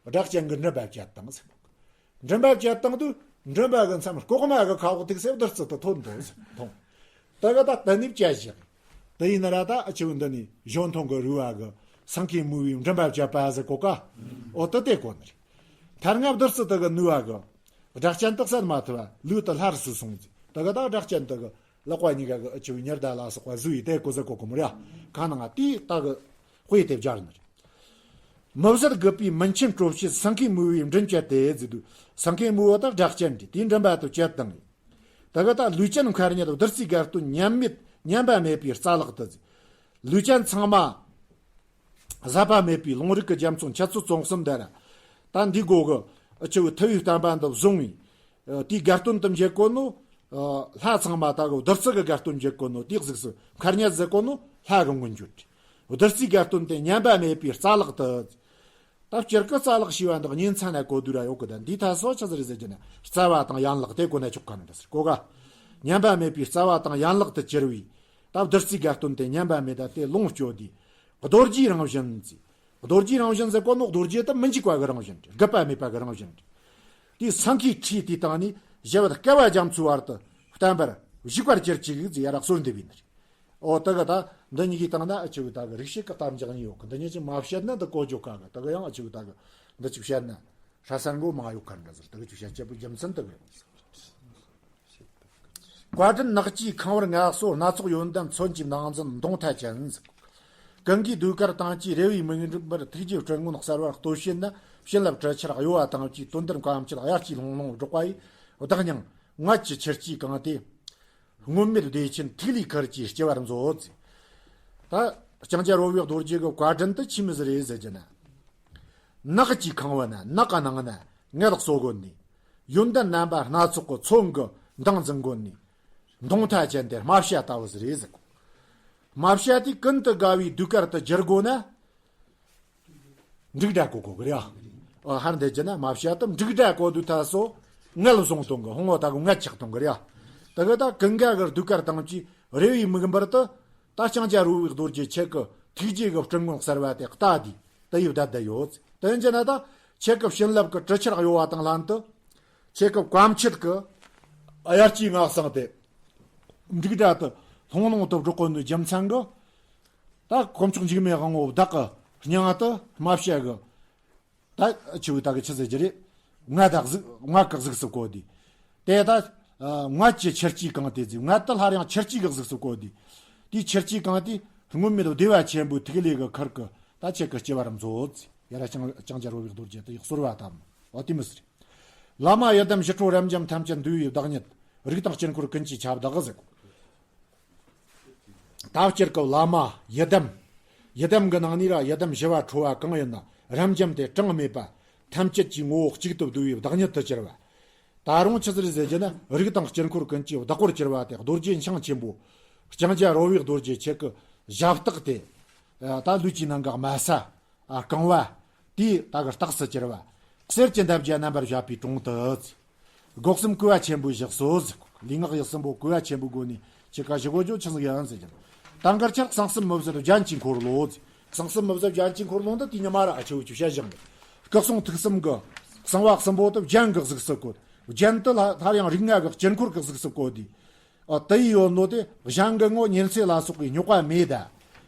སྒྲ་གཅན་གི་མགྲིན་པ་བཅད་བཏང་ཟེར་གོ། མགྲིན་པ་བཅད་བཏང་དུས་མགྲིན་པ་གི་མཚམས་ལྐོག་མ་གི་ཁ་འོག་ཐུག་སེ་བདུད་རྩི་དེ་ཐོན་འདུག་ཟེར་མཐོང་། དེ་གི་ད་དེ་ནས་བཅད་བཞག། དེ་ཡིན་ན་ར་ད་ཨ་ཆུ་འདི་ནས་གཞོན་མཐོང་གི་རུས་པ་གི་སེང་གེ་མོ་བའི་མགྲིན་པ་བཅད་པ་ཟེར་གོ་ཀ། འོ་དེ་དེ་གོ་ནི་རེད། མཐར་ང་བདུད་རྩི་དེ་གི་ནུས་པ་གི་སྒྲ་གཅན་དེ་བསད་མ་ཐུབ་པ་ལུས་དེ་སླར་གསོས་སོང་ཟེར། དེ་གི་ད་སྒྲ་གཅན་དེ་གི་ལག་པ་གཉིས་ཀ་གི་ཨ་ཆུ་ཉི་ཟླ་ལ་སོགས་པ་གཟུགས་ཡིས་དེ་གོ་ཟེར་གོ་གི་མོ་ར། གང་ན་ང་དེའི་ད་གི་དཔེ་དེ་སྦྱར་ནི་རེད། མི་བཟད་རྒུད་པའི་མུན་ཆེན་དྲོ་བྱེད་སེང་གེ་མོ་བའི་མགྲིན་བཅད་དེ་ཟེར་དུས། སེང་གེ་མོ་བོ་དང་སྒྲ་གཅན་དེ་དེའི་མགྲིན་པ་དེ་བཅད་བཏང་ངས། དེ་གི་ད་ལུས་ཅན་མཁར་ཉིད་བདུད་རྩིའི་དགའ་སྟོན་ཉམས་མེད་ཉམས་པ་མེད་པའི་རྩ་ལག་ཏུ་ཟེར། ལུས་ཅན་ཚང་མ་ཟད་པ་མེད་པའི་ལུང་རིགས་ཀྱི་རྒྱ་མཚོ་འཆད་རྩོད་རྩོམ་གསུམ་དེ་ར། ད་འདི་སྒོ་གི་ཨ་ཆུ་ཐུ་བའི་བསྟན་པ་འདི་བཟུང་བའི། ཨ་དེའི་དགའ་སྟོན་དུ་འབྱེད་གོ་ནོ། ཨ་ལྷ་ཚང་མ་ད་གི་བདུད་རྩི་གི་དགའ་སྟོན་འབྱེད་གོ་ནོ་དེའི་གཟུགས་སུ་མཁར་ཉིད་ཟེར་གོ་ནོ་ལྷ་གི་མངོན་བརྗོད་རེད། བདུད་རྩིའི་དགའ་སྟོན་དེ་ཉམས་པ་མེད་པའི་རྩ་ལག་ཏུ། ད་སྤྱིར་གི་རྩ་ལག་ཞེས་པ་འདི་གཉེན་ཚན་ན་གོ་བསྡུར་ར་ཡོད་གི། ད་འདི་ད་སོ་ཆི་ཟིག་རེད་ཟེར་གྱི་ན་རྩ་བ་དང་ཡན་ལག་དེ་གོ་ན་ཆོག་ག་ནི་འདྲ་ཟེར་གོ་ག། ཉམས་པ་མེད་པའི་རྩ་བ་དང་ཡན་ལག་ཏུ་གྱུར་བའི། ད་བདུད་རྩིའི་དགའ་སྟོན་དེ་ཉམས་པ་མེད་ད་དེ་ལོངས་སྤྱོད་དེ། རྡོ་རྗེའི་རང་བཞིན་ཟེར། རྡོ་རྗེའི་རང་བཞིན་ཟེར་གོ་ནོ་རྡོ་རྗེ་དེ་མི་འཇིག་པ་གི་རང་བཞིན་རེད། རྒུད་པ་མེད་པ་གི་རང་བཞིན་རེད། དེའི་སེང་གེའི་ཁྲིའི་དེའི་སྟེང་ནས་ཞི་བ་བསྐལ་པ་རྒྱ་མཚོའི་བར་དུ་བརྟན་པར་བཞུགས་པར་གྱུར་ཅིག་ཟེར་ཡ་ར་གསོལ་འདེབས་ཡིན་ནི་རེད། ཨོ་དེ་གི་ད་འདི་གཉིས་ཀྱི་སྟེང་ན་ཨ་ཆུ་གི་ད་གི་རིགས་ཤིག་གི་གཏམ་རྒྱག་ནི་ཡོད་གི། འདི་གཉིས་ཀྱི་མ་བཤད་ན་འདི་གོ་རྒྱུ་ག་གི། དེ་གི་ཡང་ཨ་ཆུ་གི་ད་གི་འདི་ཅིག་བཤད་ན་ཧྲ་སན་གོ་མ་ཡོད་ག་འདྲ་ཟེར། དེ་གི་ཅིག་བཤད་བྱེད་པོ་རྒྱུ་མཚན་དེ་གི་ཡོད། བཀའ་དྲིན་ནགས་ཀྱི་ཁང་བར་ངལ་གསོ། སྣ་ཚོགས་ཡོན་ཏན་མཚོན་གྱིས་ནང་འཛིན་མདུང་ཐད་ཅན་ཟེར། ཀུན་གྱིས་ཟློས་གར་དང་བཅས་རེ་བའི་མིག་འབུམ་པར་ཐུགས་རྗེའི་སྤྲིན་མངོན་གསལ་བར་བསྟོད་བྱས་ན། བྱིན་རླབས་དྲི་ཆར་གཡོ་བ་དང་བཅས་དོན་ལྡན་བཀའ་མཆོད་དབྱར་སྐྱེས་ལྷུང་ལྷུང་སྒྲོག་པ་ཡི། བདག་སྙིང་མངལ་གྱི་ཆུ་སྐྱེས་གང་སྟེ། སྔོན་མེད་བདེ་ཆེན་ཐིག་ལེའི་གར་གྱིས་སྐྱེ་བར་མཛོད། ད་ལྕང་སྐྱ་རོལ་བའི་རྡོ་རྗེ་གི་བཀའ་དྲིན་དེ་ཆི་མོ་ཟིག་རེད་ཟེར་གྱི་ན། ནགས་ཀྱི་ཁང་བ་ན་ནགས་ཀྱི་ནང་ན་མངལ་གསོ་དགོས་ནི། ཡོན་ཏན་རྣམ་པ་སྣ་ཚོགས་ཀྱི་མཚོན་གྱིས་མདུང་འཛིན་དགོས་ནི། མདུང་ཐད་ཅན་དེ་རྨ་བྱ་ལྟ་བུ་ཟིག་རེད་ཟེར་གོ། རྨ་བྱ་དེ་ཀུན་ཏུ་དགའ་བའི་ཟློས་གར་དུ་བསྒྱུར་དགོས་ན། འབྲུག་སྒྲ་གོ་དགོས་གི་རེད་ཨ། ཨ་ཧར་འདེད་ཀྱི་ན་རྨ་བྱ་དེ་འབྲུག་སྒྲ་གོ་དུས་ད་སོ་མངལ་བཟུང་གཏོང་གི། ཧོང་བོ་ད་གི་མངལ་ཆགས་གཏོང་གི་རེད་ཨ། ད་གི་ད་ཀུན་དགའ་གི་ཟློས་གར་དང་བཅས་རེ་བའི་མིག་འབུམ་པར་དུ། ད་ལྕང་སྐྱ་རོལ་བའི་རྡོ་རྗེ་ཁྱེད་ཀྱི་ཐུགས་རྗེ་གི་སྤྲིན་མངོན་གསལ་བ་དེ་ལྟ་དུས་དེ་ཡི་བསྡད་བསྡད་ཡོད། དེ་ཡིན་གྱི་ན་ད་ཁྱེད་ཀྱི་བྱིན་རླབས་ཀྱི་དྲི་ཆར་གཡོ་བ་དང་ལྷན་དུ། ཁྱེད་ཀྱི་བཀའ་མཆོད་ཀྱི་དབྱར་སྐྱེས་ངག་བཟང་དེ་འབྲུག་སྒྲ་དེ་ལྷུང་ལྷུང་དུ་སྒྲོག་གོ་ནོ་རྒྱུ་མཚན་གྱིས། ད་དཀོན་མཆོག་འཇིགས་མེད་དབང་པོ་བདག་གི་སྙིང་དུ་རྨ་བྱ་གི། ད་ཆུ་བོའི་ད་གི་ཆི་ཟེར་གྱི་རེད། མངལ་དག་གཟུགས་མངལ་གི་གཟུགས་སུ་བཀོད་དེ། དེ་ད་མངལ་གྱི་ཆུ་སྐྱེས་གང་དེ་ཟེར། མངལ་དེ་སླར་ཡང་ཆུ་སྐྱེས་གི་གཟུགས་སུ་བཀོད་དེ། དེའི་ཆུ་སྐྱེས་གང་དེ་སྔོན་མེད་བདེ་བ་ཆེན་པོའི་ཐིག་ལེ་གི་ཁུར་གི་ད་ཁྱེད་ཀྱི་སྐྱེ་བར་མཛོད་ཟེར། ཡ་ར་ལྕང་ལྕང་སྐྱ་རོལ་བའི་རྡོ་རྗེ་དེ་ཡི་གསོལ་བ་དམ་འོ་དེ་མོ་ཟེར། བླ་མ་ཡི་དམ་ཞི་ཁྲོ་རབ་འབྱམས་ཐམས་ཅད་འདུས་པའི་བདག་ཉིད། རིགས་དང་དཀྱིལ་འཁོར་ཀུན་གྱི་ཁྱབ་བདག་ཟེར། ད་སྤྱིར་གྱི་བླ་མ་ཡི་དམ། ཡི་དམ་གྱི་ནང་ནས་ར་ཡི་དམ་ཞི་བ་ཁྲོ་བ་གང་ཡིན་ན་རབ་འབྱམས་ཏེ་གྲངས་མེད་པ། ཐམས་ཅད་ཀྱི་ངོ་བོ་གཅིག་ཏུ་བསྡུས་པའི་བདག་ཉིད་དུ་གྱུར་པ། ད་རུང་ཆི་ཟིག་ཟེར་རྒྱུ་ན་རིགས་དང་དཀྱིལ་འཁོར་ཀུན་གྱི་བདག་པོར་གྱུར་པ་དེ་རྡོ་རྗེ་འཆང་ཆེན་པོ། ལྕང་སྐྱ་རོལ་བའི་རྡོ་རྗེ་ཁྱེད་ཀྱི་ཞབས་སྟེགས་ཏེ། ད་ལུས་ཀྱི་ནང་གི་དམའ་ས། ཨ་རྐང་བ། དེའི་ད་གི་རྟགས་སུ་གྱུར་པ། གསེར་གྱི་འདབ་བརྒྱ་རྣམ་པར་བཞད་པའི་དྲུང་དུ། སྒོ་གསུམ་གུས་པ་ཆེན་པོས་བཞུགས་སོ་ཟེར། ལུས་ངག་ཡིད་གསུམ་པོ་གུས་པ་ཆེན་པོའི་སྒོ་ནས་ཁྱེད་ཀ་ཞུ་དགོས་རྒྱུ་ཆི་ཟིག་ཡིན་ཟེར་ཀྱང་། ད་གར་ཆར་གསང་གསུམ་མི་བཟད་རྒྱན་གྱི་འཁོར་ལོ་ཟེར། གསང་གསུམ་མི་བཟད་རྒྱན་གྱི་འཁོར་ལོ་འདི་དེ་ཉི་མ་ར་ཨ་ཆེ་བོ་ཆུ་བཤད་བཞག་ནས། སྐུ་གསུང་ཐུགས་གསུམ་གི་གསང་བ་གསུམ་པོ་དེ་རྒྱན་གྱི་གཟུགས་སུ་བཀོད། རྒྱན་དེ་ལ་སླར་ཡང་རིགས་ལྔ་གི་དཀྱིལ་འཁོར་གྱི་གཟུགས་སུ་བཀོད་དེ། ཨ་དེ་ཡི་ཡོད་ནོ་དེ་གཞན་གྱི་ངོ་ཉེར་འཚེ་ལ་སོགས་པའི་རྙོག་པ་མེད་ད།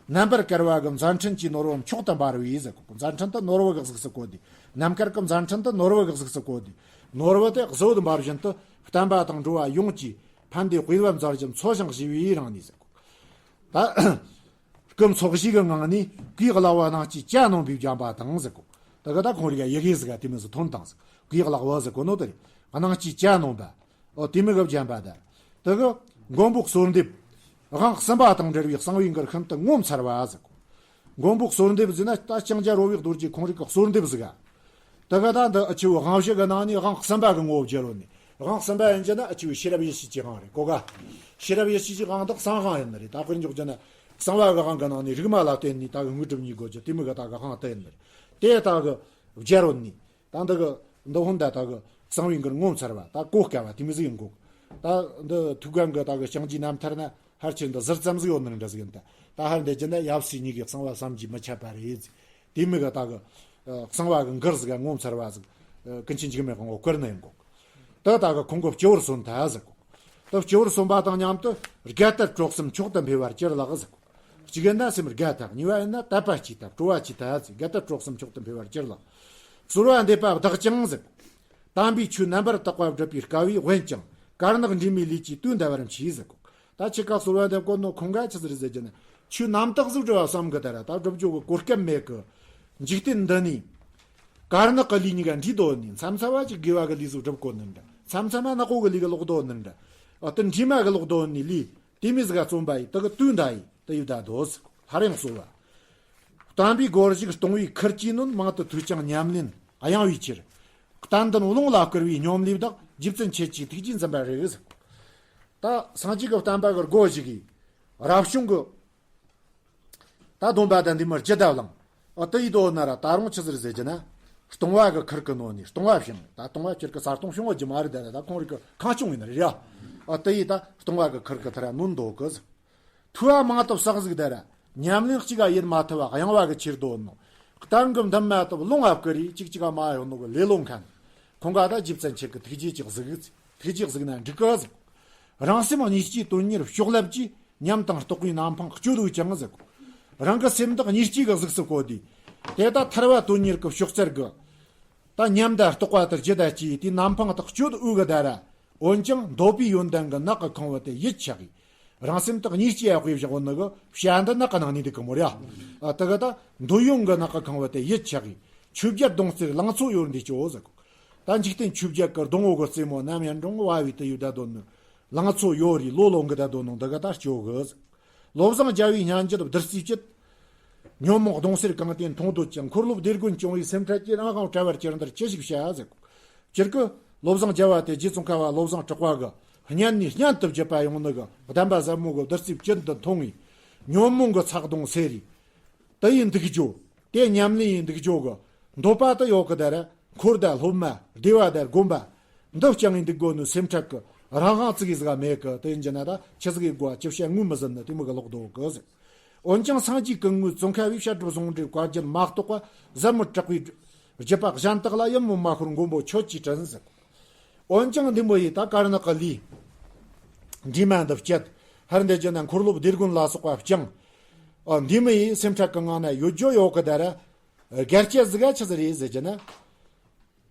རྣམ་པར་དཀར་བ་གི་མཛད་འཕྲིན་གྱིས་ནོར་བུ་མཆོག་ཏུ་འབར་བའི་ཟེར་གོ། མཛད་འཕྲིན་དུ་ནོར་བུ་གི་གཟུགས་སུ་བཀོད་དེ། རྣམ་དཀར་གྱི་མཛད་འཕྲིན་དུ་ནོར་བུ་གི་གཟུགས་སུ་བཀོད་དེ། ནོར་བུ་དེ་གཟི་འོད་འབར་བཞིན་དུ་བསྟན་པ་དང་འགྲོ་བ་ཡོངས་ཀྱི་ཕན་བདེ་དཔལ་བ་མཛད་ཅིང་འཚོ་ཞིང་གཞེས་པའི་རིང་ནས་ཟེར་གོ། ད་སྐུ་འཚོ་གཞེས་ཀྱི་ངང་ནས་གོས་བརླག་པ་སྣང་བཅས་ཇ་ནོམ་པས་བརྒྱན་པ་དང་ཟེར་གོ། ད་གི་ད་ཁོང་རིགས་ཡི་གེ་ཟིག་ག་དེ་མོ་ཟིག་ཐོན་དང་ཟིག་གོས་བརླག་པ་ཟེར་གོ་ནོ་དེ་རེད། སྣང་བཅས་ཇ་ནོམ་པ། ཨོ་དེ་མོ་གི་བརྒྱན་པ་དང་། ད་གི་མགོན་པོ་གསོལ་འདེབས། དབང་གསུམ་པ་དང་འབྲེལ་བའི་གསང་བའི་མགུར་ཤིན་ཏུ་ངོ་མཚར་བ་ཟེར་གོ། མགོན་པོ་གསོལ་འདེབས་ཟེར་ན་ད་ལྕང་སྐྱ་རོལ་བའི་རྡོ་རྗེ་ཁོང་རིགས་ཀྱི་གསོལ་འདེབས་ཟིག་ག་ད་གི་ད་འདི་ཨ་ཆུ་བོ་དབང་བཞི་གི་ནང་ནས་དབང་གསུམ་པ་གི་ངོ་བོ་བརྗོད་རོ་ནི། དབང་གསུམ་པ་ཡིན་རྒྱུ་ན་ཨ་ཆུ་བོ་ཤེས་རབ་ཡེ་ཤེས་ཀྱི་དབང་རེད་གོ་ག་ཤེས་རབ་ཡེ་ཤེས་ཀྱི་དབང་དག་གསང་དབང་ཡིན་ནི་རེད། ད་དཔེར་འཇོག་རྒྱུ་ན་གསང་བ་གི་དབང་གི་ནང་ནས་རིག་མ་ལ་བརྟེན་ནས་ད་གི་དངོས་གྲུབ་གཉིས་དགོས་རྒྱུ་དེ་མོ་གི་ད་གི་དབང་དུ་ཡིན་ནི་རེད། དེ་ད་གི་བརྗོད་རོ་ནི། ད་འདི་གི་འདི་ཧོན་ད་ད་གི་གསང་བའི་མགུར་ངོ་མཚར་བ་ད་གོ་དཀའ་བ་དེ་མོ་ཟིག་ཡིན་གོ། ད་འདི་ཐུའུ་བཀྭན་གི་ད་གི་ལྕང་སྐྱའི་རྣམ་ཐར་ན། ཕལ་ཆེར་འདི་ཟུར་ཙམ་ཟིག་ཡོད་ནི་འདྲ་ཟིག་ཡིན་ད། ད་ཧར་འདི་རྒྱུ་ན་ཡབ་སྲས་གཉིས་ཀྱི་གསང་བ་བསམ་གྱིས་མི་ཁྱབ་པ་རེད་ཟིག་དེ་མོ་གི་ད་གི་གསང་བ་གི་མགུར་ཟིག་ངོ་མཚར་བ་ཟིག་ཀུན་མཁྱེན་འཇིགས་མེད་དབང་པོ་བསྐུར་ནི་ཡིན་གོ། ད་ད་གི་ཁོང་གི་སྤྱི་བོར་གསོན་ཐལ་ཟེར་གོ། ད་སྤྱི་བོར་གསོན་པ་དང་མཉམ་དུ་དགའ་དད་གྲོགས་གསུམ་མཆོག་ཏུ་འཕེལ་བར་གྱུར་ལགས་ཟེར་གོ། གཅིག་ཡིན་ན་སེམས་དགའ་ཐག་གཉིས་པ་ཡིན་ན་དད་པ་སྐྱེས་ཐལ་སྤྲོ་བ་སྐྱེས་ཐལ་ཟེར་དགའ་དད་གྲོགས་གསུམ་མཆོག་ཏུ་འཕེལ་བར་གྱུར་ལགས། གསོལ་བ་འདེབས་པ་བདག་ཀྱང་ཟེར་གོ། དམ་པའི་ཆོས་རྣམ་པར་དག་པ་སྒྲུབ་པའི་དཀའ་བས་དབེན་ཀྱང་དཀར་ནག་འདྲེས་མའི་ལས་ཀྱིས་དུས་འདའ་བར་མཆིས་ཟེར་གོ། ད་ཁྱེད་ཀ་གསོལ་བ་འདེབས་གོ་ནོ་ཁོང་ག་ཆི་ཟིག་རེད་ཟེར་རྒྱུ་ན། ཆོས་རྣམ་དག་ཟིག་སྒྲུབ་པ་བསམ་གི་ད་ར་ད་སྒྲུབ་རྒྱུ་གི་གོ་སྐབས་མེད་གི། འཇིག་རྟེན་འདི་ནས་དཀར་ནག་གི་ལས་གཉིས་ཀ་འདྲེས་དོ་ནི། མཚམས་མཚམས་མ་ཅིག་དགེ་བ་གི་ལས་ཟིག་སྒྲུབ་གོ་ནི་འདྲ། མཚམས་མཚམས་མ་ནག་པོ་གི་ལས་གི་ལོག་དོ་ནི་འདྲ། ཨ་དེ་འདྲེས་མ་གི་ལོག་དོ་ནི་ལས་དེ་མོ་ཟིག་ག་བརྩོན་པ་ཡིས་ད་གི་དུས་འདའ་ཡིས་ད་ཡི་ད་དོ་ཟེར་གོ། སླར་ཡང་གསོལ་བ། བསྟན་པའི་སྒོར་ཞུགས་གཏོང་བའི་ཁུར་གྱིས་གནོན། མང་དུ་ཐོས་ཀྱང་ཉམས་ལེན་གཡེང་བའི་ཕྱིར། གཏན་འདུན་རླུང་ལ་བསྐུར་བའི་སྙོམས་ལས་བདག་རྗེ་བཙུན་ཁྱེད་ཀྱི་ཐུགས་རྗེས་འཛིན་པ་རེད་ཟེར། ད་སངས་རྒྱས་ཀྱི་བསྟན་པ་གི་སྒོ་ཞུགས་ཀྱི་རབ་བྱུང་གི་ད་སྡོམ་པ་དང་འདི་མར་ཇི་ལྟ་བླངས། ཨ་དེ་ཡི་དོན་ན་ར་ད་རུང་ཆི་ཟིག་ཟེར་རྒྱུ་ན། སྟོང་བ་གི་ཁུར་གི་ནོ་ནི་སྟོང་བ་བྱིང་། ད་སྟོང་བ་ཁྱེད་ཀྱི་ས་སྟོང་བྱུང་བ་རྒྱུ་མ་རེད་ད་ར་ད་ཁོང་རིགས་ཀྱི་ཁང་སྐྱོང་ཡིན་ན་རེད་ཡ། ཨ་དེ་ཡི་ད་སྟོང་བ་གི་ཁུར་གི་ཐ་ར་གནོན་འདོད་གི་ཟིག་ཐུ་བ་མང་དུ་བསགས་ཟིག་དེ་ར་ཉམས་ལེན་གཅིག་ག་ཡེད་མ་ཐུབ་པ་གཡེང་བ་གི་ཕྱིར་དོ་ནོ། གཏན་གྱི་འདུན་མ་ཐུབ་རླུང་ཨ་བསྐུར་རེ་གཅིག་གཅིག་ག་མ་ཡོང་ནོ་གི་ལེ་ལོ་མཁན། ཁོང་ག་ད་རྗེ་བཙུན་ཁྱེད་ཀྱི་ཐུགས་རྗེ་གཅིག་གཟིགས་ཟིག་ཐུགས་རྗེ་གཟིགས་ན་འགྲིག་གི་ཟིག་རང་སེམས་གཉིས་སྐྱེས་དོན་གཉེར་གཤོག་ལེབ་ཀྱིས་ཉམས་དང་རྟོགས་པའི་གནམ་འཕང་གཅོད་འོས་ཀྱང་ཟིག་རང་གི་སེམས་དག་གཉིས་སྐྱེས་གི་གཟུགས་སུ་བཀོད་དེ། དེ་ད་ཐར་བ་དོན་གཉེར་གི་གཤོག་རྩལ་གི་ད་ཉམས་དང་རྟོགས་པ་དེར་ཇི་ལྟར་སྐྱེས་དེའི་གནམ་འཕང་དག་གཅོད་འོས་གི་ད་ར། འོན་ཀྱང་འདོད་པའི་ཡོན་ཏན་གྱི་ནགས་ཀྱི་ཁང་བུ་དེ་ཡིད་ཆགས་ཀྱིས། རང་སེམས་དག་གཉིས་སྐྱེས་ཡག་པོའི་བཞག་འོ་ནི་གི་བྱ་འདི་ནགས་ཀྱི་ནང་ནས་འདུག་གི་མོ་ར། ཨ་དེ་གི་ད་འདོད་ཡོན་གྱི་ནགས་ཀྱི་ཁང་བུ་དེ་ཡིད་ཆགས་ཀྱིས། ཆོས་བརྒྱད་གདོང་གཏོད་ལང་ཚོ་གཡོ་བར་འདི་སྐྱོ་ཟེར་གོ། ད་འཇིག་རྟེན་ཆོས་བརྒྱད་ཀྱི་སྡོང་བོ་གི་རྩེ་མོ་ནམ་ཡང་འགྲོ་བ་བའི་དུ་ཡོད་ད་དོན་ནི། ལང་ཚོ་གཡོ་རེ་ལོ་ལོ་གི་ད་དོན་ནི་འདི་གི་ད་སྐྱོ་གི་ཟེར། བློ་བཟང་རྒྱལ་བའི་སྙན་བརྒྱུད་བདུད་རྩིའི་བཅུད། ཉོན་མོངས་གདོང་གསེར་གང་སྟེ་མཐོང་འདོད་ཀྱང་། འཁོར་ལོ་བདེ་དགོན་སྐྱོང་བའི་སེམས་ཁྲལ་གྱིས། རང་དབང་བྲལ་བར་གྱུར་འདིར་ཅི་ཞིག་བྱ་ཟེར། སྤྱིར་གི་བློ་བཟང་རྒྱལ་བ་དེ་རྗེ་ཙོང་ཁ་བ་བློ་བཟང་གྲགས་པ་གི་སྙན་ནས་སྙན་དུ་བརྒྱུད་པ་ཡོང་ནི་གི་གདམས་པ་ཟབ་མོ་གི་བདུད་རྩིའི་བཅུད་འདི་མཐོང་ངས། ཉོན་མོངས་གི་ཚ་གདུང་སེལ་རེ། དེ་ཡི་འདུག་རྒྱུ། དེ་ཉམས་ལེན་ཡི་འདུག་རྒྱུ་གི་འདོད་པ་དེ་ཡོད་གི་ད་ར། འཁོར་དང་སློབ་མ་སྡེ་བ་དང་དགོན་པ་འདི་བསྐྱངས་ཡི་འདུག་དགོས་ནི་སེམས་ཁྲལ་གི་རང་དབང་ཙིག་གེ་ཟིག་མེད་གི། དེ་ཡིན་རྒྱུ་ན་ད་ཆི་ཟིག་ཡི་དགོས་ཅི་བཤད་ངོས་མི་ཟིན་ནི་དེ་མོ་གི་ལོག་འདོད་གི་ཟེར། འོན་ཀྱང་སངས་རྒྱས་ཀུན་དངོས་ཙོང་ཁ་བའི་བཤད་སྒྲུབ་ཟུང་འབྲེལ་བཀའ་བརྒྱུད་མ་གཏོགས་པ་ཟབ་མོ་གྲགས་པའི་བརྒྱུད་པ་གཞན་དག་ལ་ཡིད་སྨོན་མ་ཤོར་མགོན་པོ་ཁྱོད་ཀྱིས་དྲན་ཟེར། འོན་ཀྱང་འདི་མོ་ཡིས་ད་དཀར་ནག་གི་ལས་འདྲེས་མ་འདི་བཅད། ཧར་འདི་བརྒྱུད་ན་འཁོར་ལོ་བདེ་དགོན་ལ་སོགས་པ་བསྐྱངས། ཨ་འདི་མོ་ཡིས་སེམས་ཁྲལ་གི་ངང་ན་ཡོད་རྒྱུ་ཡོད་གི་ད་ར། སྒེར་གྱི་ཟིག་ག་ཆི་ཟིག་རེད་ཟེར་རྒྱུ་ན།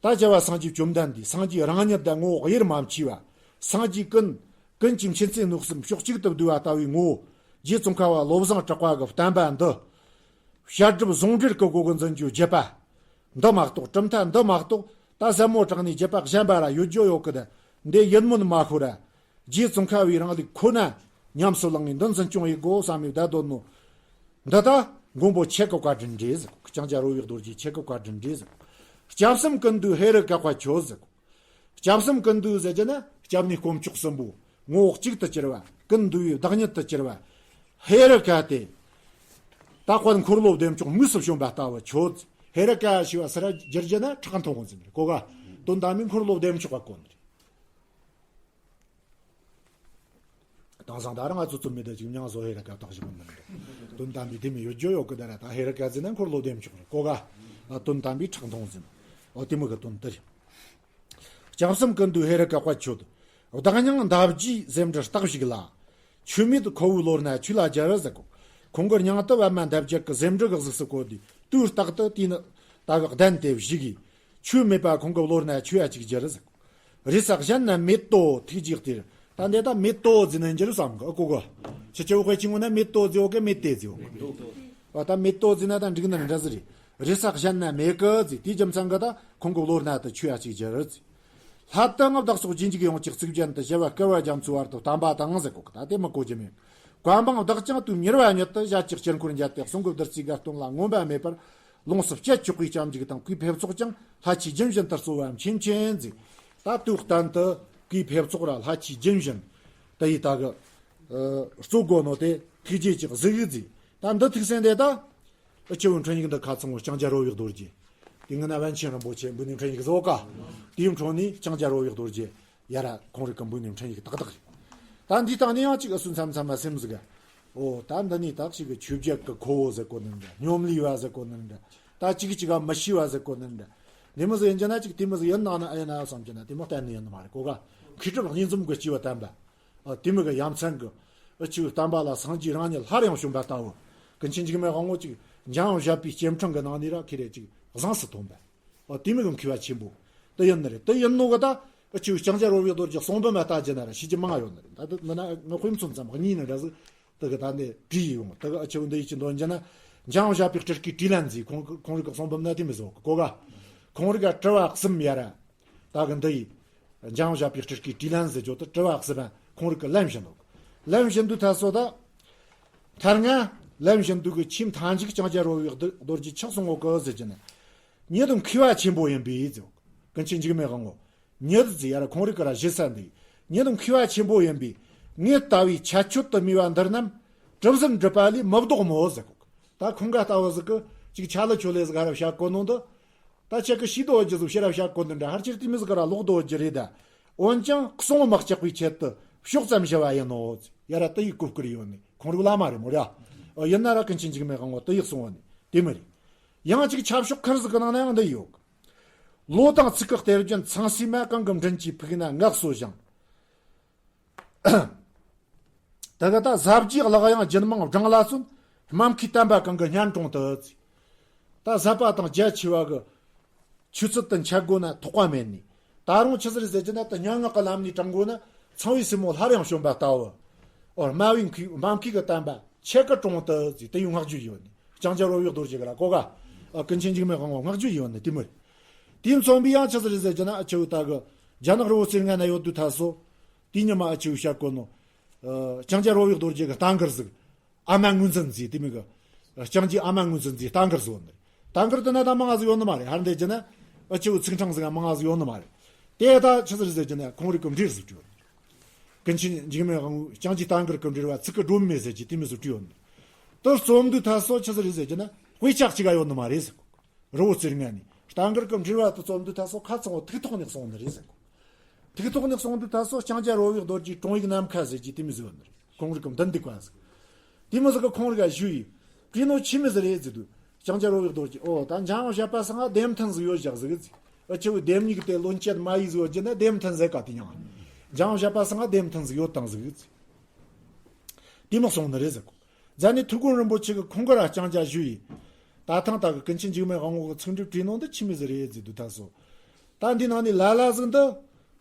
ད་རྒྱལ་བ་སངས་རྒྱས་བཅོམ་ལྡན་འདས་སངས་རྒྱས་རང་ཉིད་དང་ངོ་བོ་དབྱེར་མ་མཆིས་པ། སངས་རྒྱས་ཀུན་ཀུན་གྱི་མཁྱེན་བརྩེ་གནས་གསུམ་ཕྱོགས་གཅིག་ཏུ་བསྡུས་པ་ལྟ་བུའི་ངོ་བོ། རྗེ་ཙོང་ཁ་བ་བློ་བཟང་གྲགས་པ་གི་བསྟན་པ་འདི། བཤད་སྒྲུབ་ཟུང་འབྲེལ་གྱི་སྒོ་གི་འཛིན་རྒྱུ་བརྒྱུད་པ་འདི་མ་གཏོགས། གྲུབ་མཐའ་འདི་མ་གཏོགས། ད་ཟབ་མོ་དྲངས་ནས་བརྒྱུད་པ་གཞན་པ་ར་ཡོད་རྒྱུ་ཡོད་གི་ད། འདི་ཡིད་སྨོན་མ་ཤོར་ར། རྗེ་ཙོང་ཁ་བའི་རིང་ལུགས་ཁོ་ན་ཉམས་སུ་བླངས་ནས་འདི་འཛིན་སྐྱོང་ཡེད་དགོས་བསམ་ཡོད་ད་དོན་ནོ། འདི་ད་མགོན་པོ་ཁྱེད་ཀྱི་བཀའ་དྲིན་རེད་ཟེར། ལྕང་སྐྱ་རོལ་བའི་རྡོ་རྗེ་ཁྱེད་ཀྱི་བཀའ་དྲིན་རེད་ཟེར། སྐྱབས་གསུམ་ཀུན་འདུས་ཧེ་རུ་ཀ་དཔལ་ཁྱོད་ཟེར། སྐྱབས་གསུམ་ཀུན་འདུས་ཟེར་རྒྱུ་ན་སྐྱབས་གནས་དཀོན་མཆོག་གསུམ་པོ། ངོ་བོ་གཅིག་ཏུ་གྱུར་པ། ཀུན་འདུས་པའི་བདག་ཉིད་དུ་གྱུར་པ། ཧེ་རུ་ཀ་སྟེ། ད་དཔལ་འཁོར་ལོ་བདེ་མཆོག་དམིགས་སུ་བྱོན་པ་ལྟ་བུ་ཁྱོད། ཧེ་རུ་ཀ་ཞེས་པ་སུ་ར་བསྒྱུར་རྒྱུ་ན་ཁྲག་འཐུང་བ་ཟེར་གོ་ག་དོན་དམ་པའི་འཁོར་ལོ་བདེ་མཆོག་ག་གོ་ནི་རེད། དེང་སང་ད་རང་ང་ཚོ་ཚོ་མི་དེ་ཅིག་མྱང་བཟོ་ཧེ་རུ་ཀ་བཏགས་ཞིག་མིན་ནམ། དོན་དམ་པའི་དེ་མི་ཡོད་རྒྱུ་ཡོད་གི་ད་ར། ད་ཧེ་རུ་ཀ་ཟེར་ན་འཁོར་ལོ་བདེ་མཆོག་རེད་གོ་ག་ཨ་དོན་དམ་པའི་ཁྲག་འཐུང་ཟེར། ཨོ་དེ་མོ་གི་དོན་དེ་རེད། སྐྱབས་གསུམ་ཀུན་འདུས་ཧེ་རུ་ཀ་དཔལ་ཁྱོད། བདག་མྱང་འདབ་བརྒྱའི་ཟེའུ་འབྲུ་རྟགས་ཤིག་ལ། ཆོས་མེད་ཁོ་བོའི་བློ་སྣ་ཆོས་ལ་སྦྱར་ཟེར་གོ། ཁོང་གི་མྱིང་དུ་པདྨ་འདབ་བརྒྱད་ཀྱི་ཟེའུ་འབྲུ་གི་གཟུགས་སུ་བཀོད་དེ་དུས་རྟག་ཏུ་དེའི་ནི་ད་གི་གདན་དེ་བཞུགས་གི། ཆོས་མེད་པ་ཁོང་གི་བློ་སྣ་ཆོས་ཡ་གཅིག་སྦྱར་ཟེར་གོ། རེས་གཟའ་གཞན་ན་མེ་ཏོག་ཐིག་གཅིག་སྟེར། ད་འདི་ད་མེ་ཏོག་ཟེར་ན་འགྱུར་བསམ་གི་ཨ་གོ་གོ། ཁྱི་ཁྱི་བོ་དཔེ་ཆེན་མོ་ན་མེ་ཏོག་ཟེར་བོ་གི་མེ་ཏེ་ཟེར་བོ་གི། ཨ་ད་མེ་ཏོག་ཟེར་ན་ད་འགྲིག་ན་འདྲ་ཟེར་རེད། རེས་གཟའ་གཞན་ན་མེ་གི་ཟེར་དེའི་རྒྱུ་མཚན་གི་ད་ཁོང་གི་བློ་སྣ་དུ་ཆོས་ཡ་གཅིག་སྦྱར་ཟེར། ལྷ་དང་བདག་སོགས་རྗེས་འཇུག་ཡོངས་ཀྱི་གཙུག་རྒྱན་དུ་བྱ་བ་བསྐལ་པ་རྒྱ་མཚོའི་བར་དུ་བལྟམས་པ་དང་ཟེར་གོ་གི། ད་དེ་མི་གོ་རྒྱུ་མེད། བཀའ་འབངས་བདག་ཀྱང་དུས་མྱུར་བ་ཉིད་དུ་ཞལ་གྱི་དཀྱིལ་འཁོར་མཇལ་ཏེ་གསུང་གི་བདུད་རྩིའི་དགའ་སྟོན་ལ་མངོན་པ་མེད་པར་ལོངས་སུ་སྤྱད་ཆོག་པའི་སྐྱབས་འཇུག་དང་གུས་ཕེབས་ཚོགས་ཀྱང་ལྷ་ཆོས་རྒྱུན་བཞིན་དུ་སྩོལ་བ་མཁྱེན་མཁྱེན་ཟེར། ད་དུས་གཏན་དུ་གུས་ཕེབས་ཚོགས་ར་ལྷ་ཆོས་རྒྱུན་བཞིན་དུ་ཡི་ད་གི་སྩོལ་དགོས་ནོ་དེ་ཐུགས་རྗེ་ཅིག་གཟིགས་ཟེར། ད་འདི་ཐུགས་སེམས་དེ་ད། ཨ་ཆེ་བོ་འཕྲིན་ཡིག་འདི་ཁ་ཚང་བོ་ལྕང་སྐྱ་རོལ་དབྱངས་རྡོ་རྗེ། དེ་སྔ་ན་པཎ་ཆེན་རིན་པོ་ཆེ་འབུལ་ནི་འཕྲིན་ཡིག་བཟོ་ཀ། དེའི་འཕྲོ་ནས་ལྕང་སྐྱ་རོལ་དབྱངས་རྡོ་རྗེ་ཡ་ར་ཁོང་རིག་གི་འབུལ་ནི་འཕྲིན་ཡིག་ཏག་ཏག་རེད། ད་འདི་དང་ནི་ཡང་གཅིག་ཨ་སུ་མཚམས་མཚམས་མ་སེམས་ཟིག་ག། ཨོ་ད་འདི་ནི་ད་གཅིག་གི་ཆོས་བརྒྱད་ཀྱི་ཁོ་བོ་ཟེར་གོ་ནི་འདྲ། སྙོམ་ལས་པ་ཟེར་གོ་ནི་འདྲ། ད་གཅིག་གཅིག་ག་མི་ཤེས་པ་ཟེར་གོ་ནི་འདྲ། འདི་མི་ཟིག་ཡིན་གྱི་ན་གཅིག་དེ་མི་ཟིག་ཡིན་ནང་ན་ཨ་ཡིན་ན་བསམ་གྱི་ན་དེ་མི་གཏན་ནས་ཡིན་ནི་མ་རེད་གོ་ག། མཁས་གྲུབ་གཉིས་འཛོམས་ཀྱི་སྐྱེས་བུ་དམ་པ། ཨ་དེ་མི་གི་ཡ་མཚན་གི། ཨ་ཆེ་བོའི་བསྟན་པ་ལ་སངས་རྒྱས་རང་ཉིད་སླར་ཡང་བྱོན་པ་ལྟ་བུ། ཀུན་མཁྱེན་འཇིགས་མེད་དབང་པོ་ཅིག་འཇམ་དབྱངས་བཞད་པའི་སྐྱེམས་འཕྲེང་གི་ནང་ནས་ར་ཁྱེད་རེ་ཅིག་གཟེངས་སུ་ཐོན་པ། ཨ་དེ་མི་གི་མཁས་པ་ཆེན་པོ། དེ་ཡིན་ནི་རེད། དེ་ཡིན་ནོ་གི་ད། ཨ་ཆེ་བོའི་ལྕང་སྐྱ་རོལ་དབྱངས་རྡོ་རྗེ་གསུང་འབུམ་མ་ལྟ་རྒྱུ་ན་ར་ཤེས་རྒྱུ་མང་ཡོད་ནི་རེད། ད་དེ་འདི་ན་ངའི་དཔེ་མཚོན་ཙམ་གཉིས་ནི་འདྲ་ཟིག་དེ་གི་ད་ནི་བྲིས་ཡོང་། དེ་གི་ཨ་ཆེ་བོ་འདི་ཡིད་ཀྱི་འདོན་རྒྱུ་ན། འཇམ་དབྱངས་བཞད་པའི་སྤྲུལ་སྐུའི་དྲིས་ལན་ཟེར། ཁོང་ཁོང་རིག་གི་གསུང་འབུམ་ན་དེ་མི་བཟོ་གི་གོ་ག། ཁོང་རིག་ག་དྲི་བ་གསུམ་ཡ་ར། ད་གི་འདི་ཡི། འཇམ་དབྱངས་བཞད་པའི་སྤྲུལ་སྐུའི་དྲིས་ལན་ཟེར་རྒྱུ་དེ་དྲི་བ་གསུམ་པ་ཁོང་རིག་གི་ལན་བྱིན་འདུག་ལན་བྱིན་དུས་ད་སོ་ད། མཐར་ང་ལན་བྱིན་དུས་ཀྱི་ཆེས་མཐའ་མཇུག་ལྕང་སྐྱ་རོལ་དབྱངས་རྡོ་རྗེ་ཆི་གསུང་ངོ་གི་ཟེར་གྱི་ན། ཉིད་དུ་མཁས་པ་ཆེན་པོ་ཡིན་པས་ཟེར། ཀུན་མཁྱེན་འཇིགས་མེད་དབང་པོ། ཉིད་ཟེར་ཡ་ར་ཁོང་རིག་གི་ར་ཞེ་ས་འདི། ཉིད་དུ་མཁས་པ་ཆེན་པོ་ཡིན་པས། ངེད་ལྟ་བུའི་ཁྱད་ཆོས་དུ་མེད་པ་འདི་རྣམས་གྲུབ་ཟིན་སྒྲུབ་པ་ལས་མི་ལྡོག་མོད་ཟེར་གོ། ད་ཁོང་ག་ལྟ་བུ་ཟིག་གི་ཅིག་ཆ་ལ་ཆོ་ལེ་ཟིག་ག་ར་བཤད་གོ་ནོ་འདི། ད་ཁྱེད་ཀྱི་ཤེས་དོ་རྒྱུ་ཟིག་ཕྱིར་ར་བཤད་གོ་འདི་འདྲ་ཧར་ཆེར་དེ་མི་ཟིག་ག་ར་ལོག་དོ་རྒྱུ་རེད་ད། འོན་ཀྱང་གསུང་མི་སྐྱག་པའི་ཆེད་དུ་ཕྱོགས་ཙམ་བྱ་བ་ཡིན་ནོ། ཡ་ར་དེ་ཡི་གོ་བསྐུར་ཡོད་ནི་ཁོང་རིག་བླ་མ་རེད་མོ་ར། ཨོ་ཡིན་ན་ར་ཀུན་མཁྱེན་འཇིགས་མེད་དབང་པོ་དེ་ཡི་གསུང་བ་ནི་དེ་མི་རེད། ཡང་ཅིག་ཆབ་ཤོག་ཁར་ཟིག་གི་ནང་ན་ཡང་འདི་ཡོད། ལོ་དང་ཚིག་གི་གཏེར་རྒྱན་ཚངས་སྲས་མ་གང་གི་མགྲིན་གྱི་ཕུག་ན་ངག་གསོ་ཞིང་། ད་ག་ད་ཟབ་རྒྱས་ལག་ཡང་རྒྱུད་མང་བགྲང་ལ་བརྩོན། སྨྲ་མཁས་བསྟན་པ་གང་གི་སྙན་དྲུང་དུ། ད་ཟབ་པ་དང་རྒྱ་ཆེ་བ་གི་ཆོས་ཚུལ་དུ་འཆད་དགོས་ན་ཐོགས་པ་མེད་ནི། ད་རུང་ཆི་ཟེར་ཟེར་གྱི་ན་ད་སྙན་ངག་གི་ལམ་ནས་དྲངས་དགོས་ན་ཚངས་པའི་སྲས་མོ་སླར་ཡང་བྱོན་པ་ལྟ་བུ། ཨོ་སྨྲ་བའི་མཁས་སྨྲ་མཁས་གི་བསྟན་པ་ཆེ་གི་དྲུང་དུ་ཟེར་དེ་ཡི་བསྔགས་བརྗོད་ཡོད་ནི། ལྕང་སྐྱ་རོལ་དབྱངས་རྡོ་རྗེ་གི་ར་གོ་ག། ཨ་ཀུན་མཁྱེན་འཇིགས་མེད་དབང་པོ་བསྔགས་བརྗོད་ཡོད་ནི་དེ་མོ་རེད། དེ་མཚོན་པའི་ཡང་ཆི་ཟེར་ཟེར་གྱི་ན་ཨ་ཆེ་བོ་ད་གི་རྒྱ་ནག་རི་བོ་རྩེ་ལྔ་ན་ཡོད་དུས་ད་སོ། དེ་ཉི་མ་ཨ་ཆེ་བོ་བཤད་གོ་ནོ། ཨ་ལྕང་སྐྱ་རོལ་དབྱངས་རྡོ་རྗེ་གི་ལྟ་མགུར་ཟིག་ཨ་མ་ངོས་འཛིན་མཛེས་དེ་མི་གི། ལྕང་སྐྱའི་ཨ་མ་ངོས་འཛིན་མཛེས་ལྟ་མགུར་ཟིག་ཡོད་ནི། ལྟ་མགུར་དེ་ན་ད་མང་ང་ཟིག་ཡོད་ནི་མ་རེད། ཧར་འདེད་གྱི་ན་ཨ་ཆེ་བོ་ཚིག་ཕྲེང་ཟིག་མང་ང་ཟིག་ཡོད་ནི་མ་རེད། དེ་ད་ཆི་ཟེར་ཟེར་གྱི་ན་ཁོང་རིག་གི་འགྲེལ་ཟིག་བྲིས་ཡོད་ནི། ཀུན་མཁྱེན་འཇིགས་མེད་དབང་པོས་ལྕང་སྐྱའི་ལྟ་མགུར་གི་འགྲེལ་བ་ཚིག་གི་སྒྲོམ་མེ་ཟེར་གྱི་དེ་མི་ཟིག་བྲིས་ཡོད་ནི། དེ་རྩོམ་དུས་ད་སོ་ཆི་ཟེར་ཟེར་གྱི་ན་དཔེ་ཆ་གཅིག་ག་ཡོད་ནི་མ་རེད་ཟེར་གོ། རི་བོ་རྩེ་ལྔ་ནས་ལྟ་མགུར་གི་འགྲེལ་བ་དེ་རྩོམ་དུས་ད་སོ་ཁ་ཚང་བོ་ཐུགས་ཐོག་ནས་གསུངས་ནི་རེད་ཟེར་གོ། ཐུགས་ཐོག་ནས་གསུངས་དུས་ད་སོ་ལྕང་སྐྱ་རོལ་དབྱངས་རྡོ་རྗེའི་དྲུང་ཡིག་ནམ་མཁའ་ཟེར་གྱི་དེ་མི་ཟིག་ཡོད་ནི་རེད། ཁོང་རིག་གི་འདི་འདུག་པ་ཟིག་དེ་མི་ཟིག་གི་ཁོང་རིག་ག་ཞུས་ཡིན། དེ་ནོ་ཆི་མི་ཟིག་རེད་ཟེར་དུས། ལྕང་སྐྱ་རོལ་དབྱངས་རྡོ་རྗེ་ཨོ་ད་འཇམ་དབྱངས་བཞད་པ་སང་ང་ལྡེམ་ཐུན་ཟིག་ཡོད་བཞག་ཟིག་ཟེར། ཨ་ཆེ་བོ་ལྡེམ་གཉིས་ཀྱི་དེ་ལོན་ཆད་མ་ཡིས་ཟིག་ཡོད་རྒྱུ་ན་ལྡེམ་ཐུན་ཟེར་ག་དེ་ཡང་། འཇམ་དབྱངས་བཞད་པ་སང་ང་ལྡེམ་ཐུན་ཟིག་ཡོད་དང་ཟིག་ཟེར། དེ་མི་གསུངས་ནི་རེད་ཟེར་གོ། ཛ་ནི་ཐུགས་དགོངས་རིན་པོ་ཆེ་གི་ཁོང་གི་ར་ལྕང་སྐྱ་ཞུས་ཡིན། ད་ཐེངས་ད་གི་ཀུན་མཁྱེན་འཇིགས་མེད་དབང་པོ་གི་ཚིག་འགྲེལ་བྲིས་ནོ་འདི་ཆི་མི་ཟིག་རེད་ཟེར་དུས་ད་སོ། ད་འདི་ནང་ནས་ལ་ལ་ཟིག་འདི།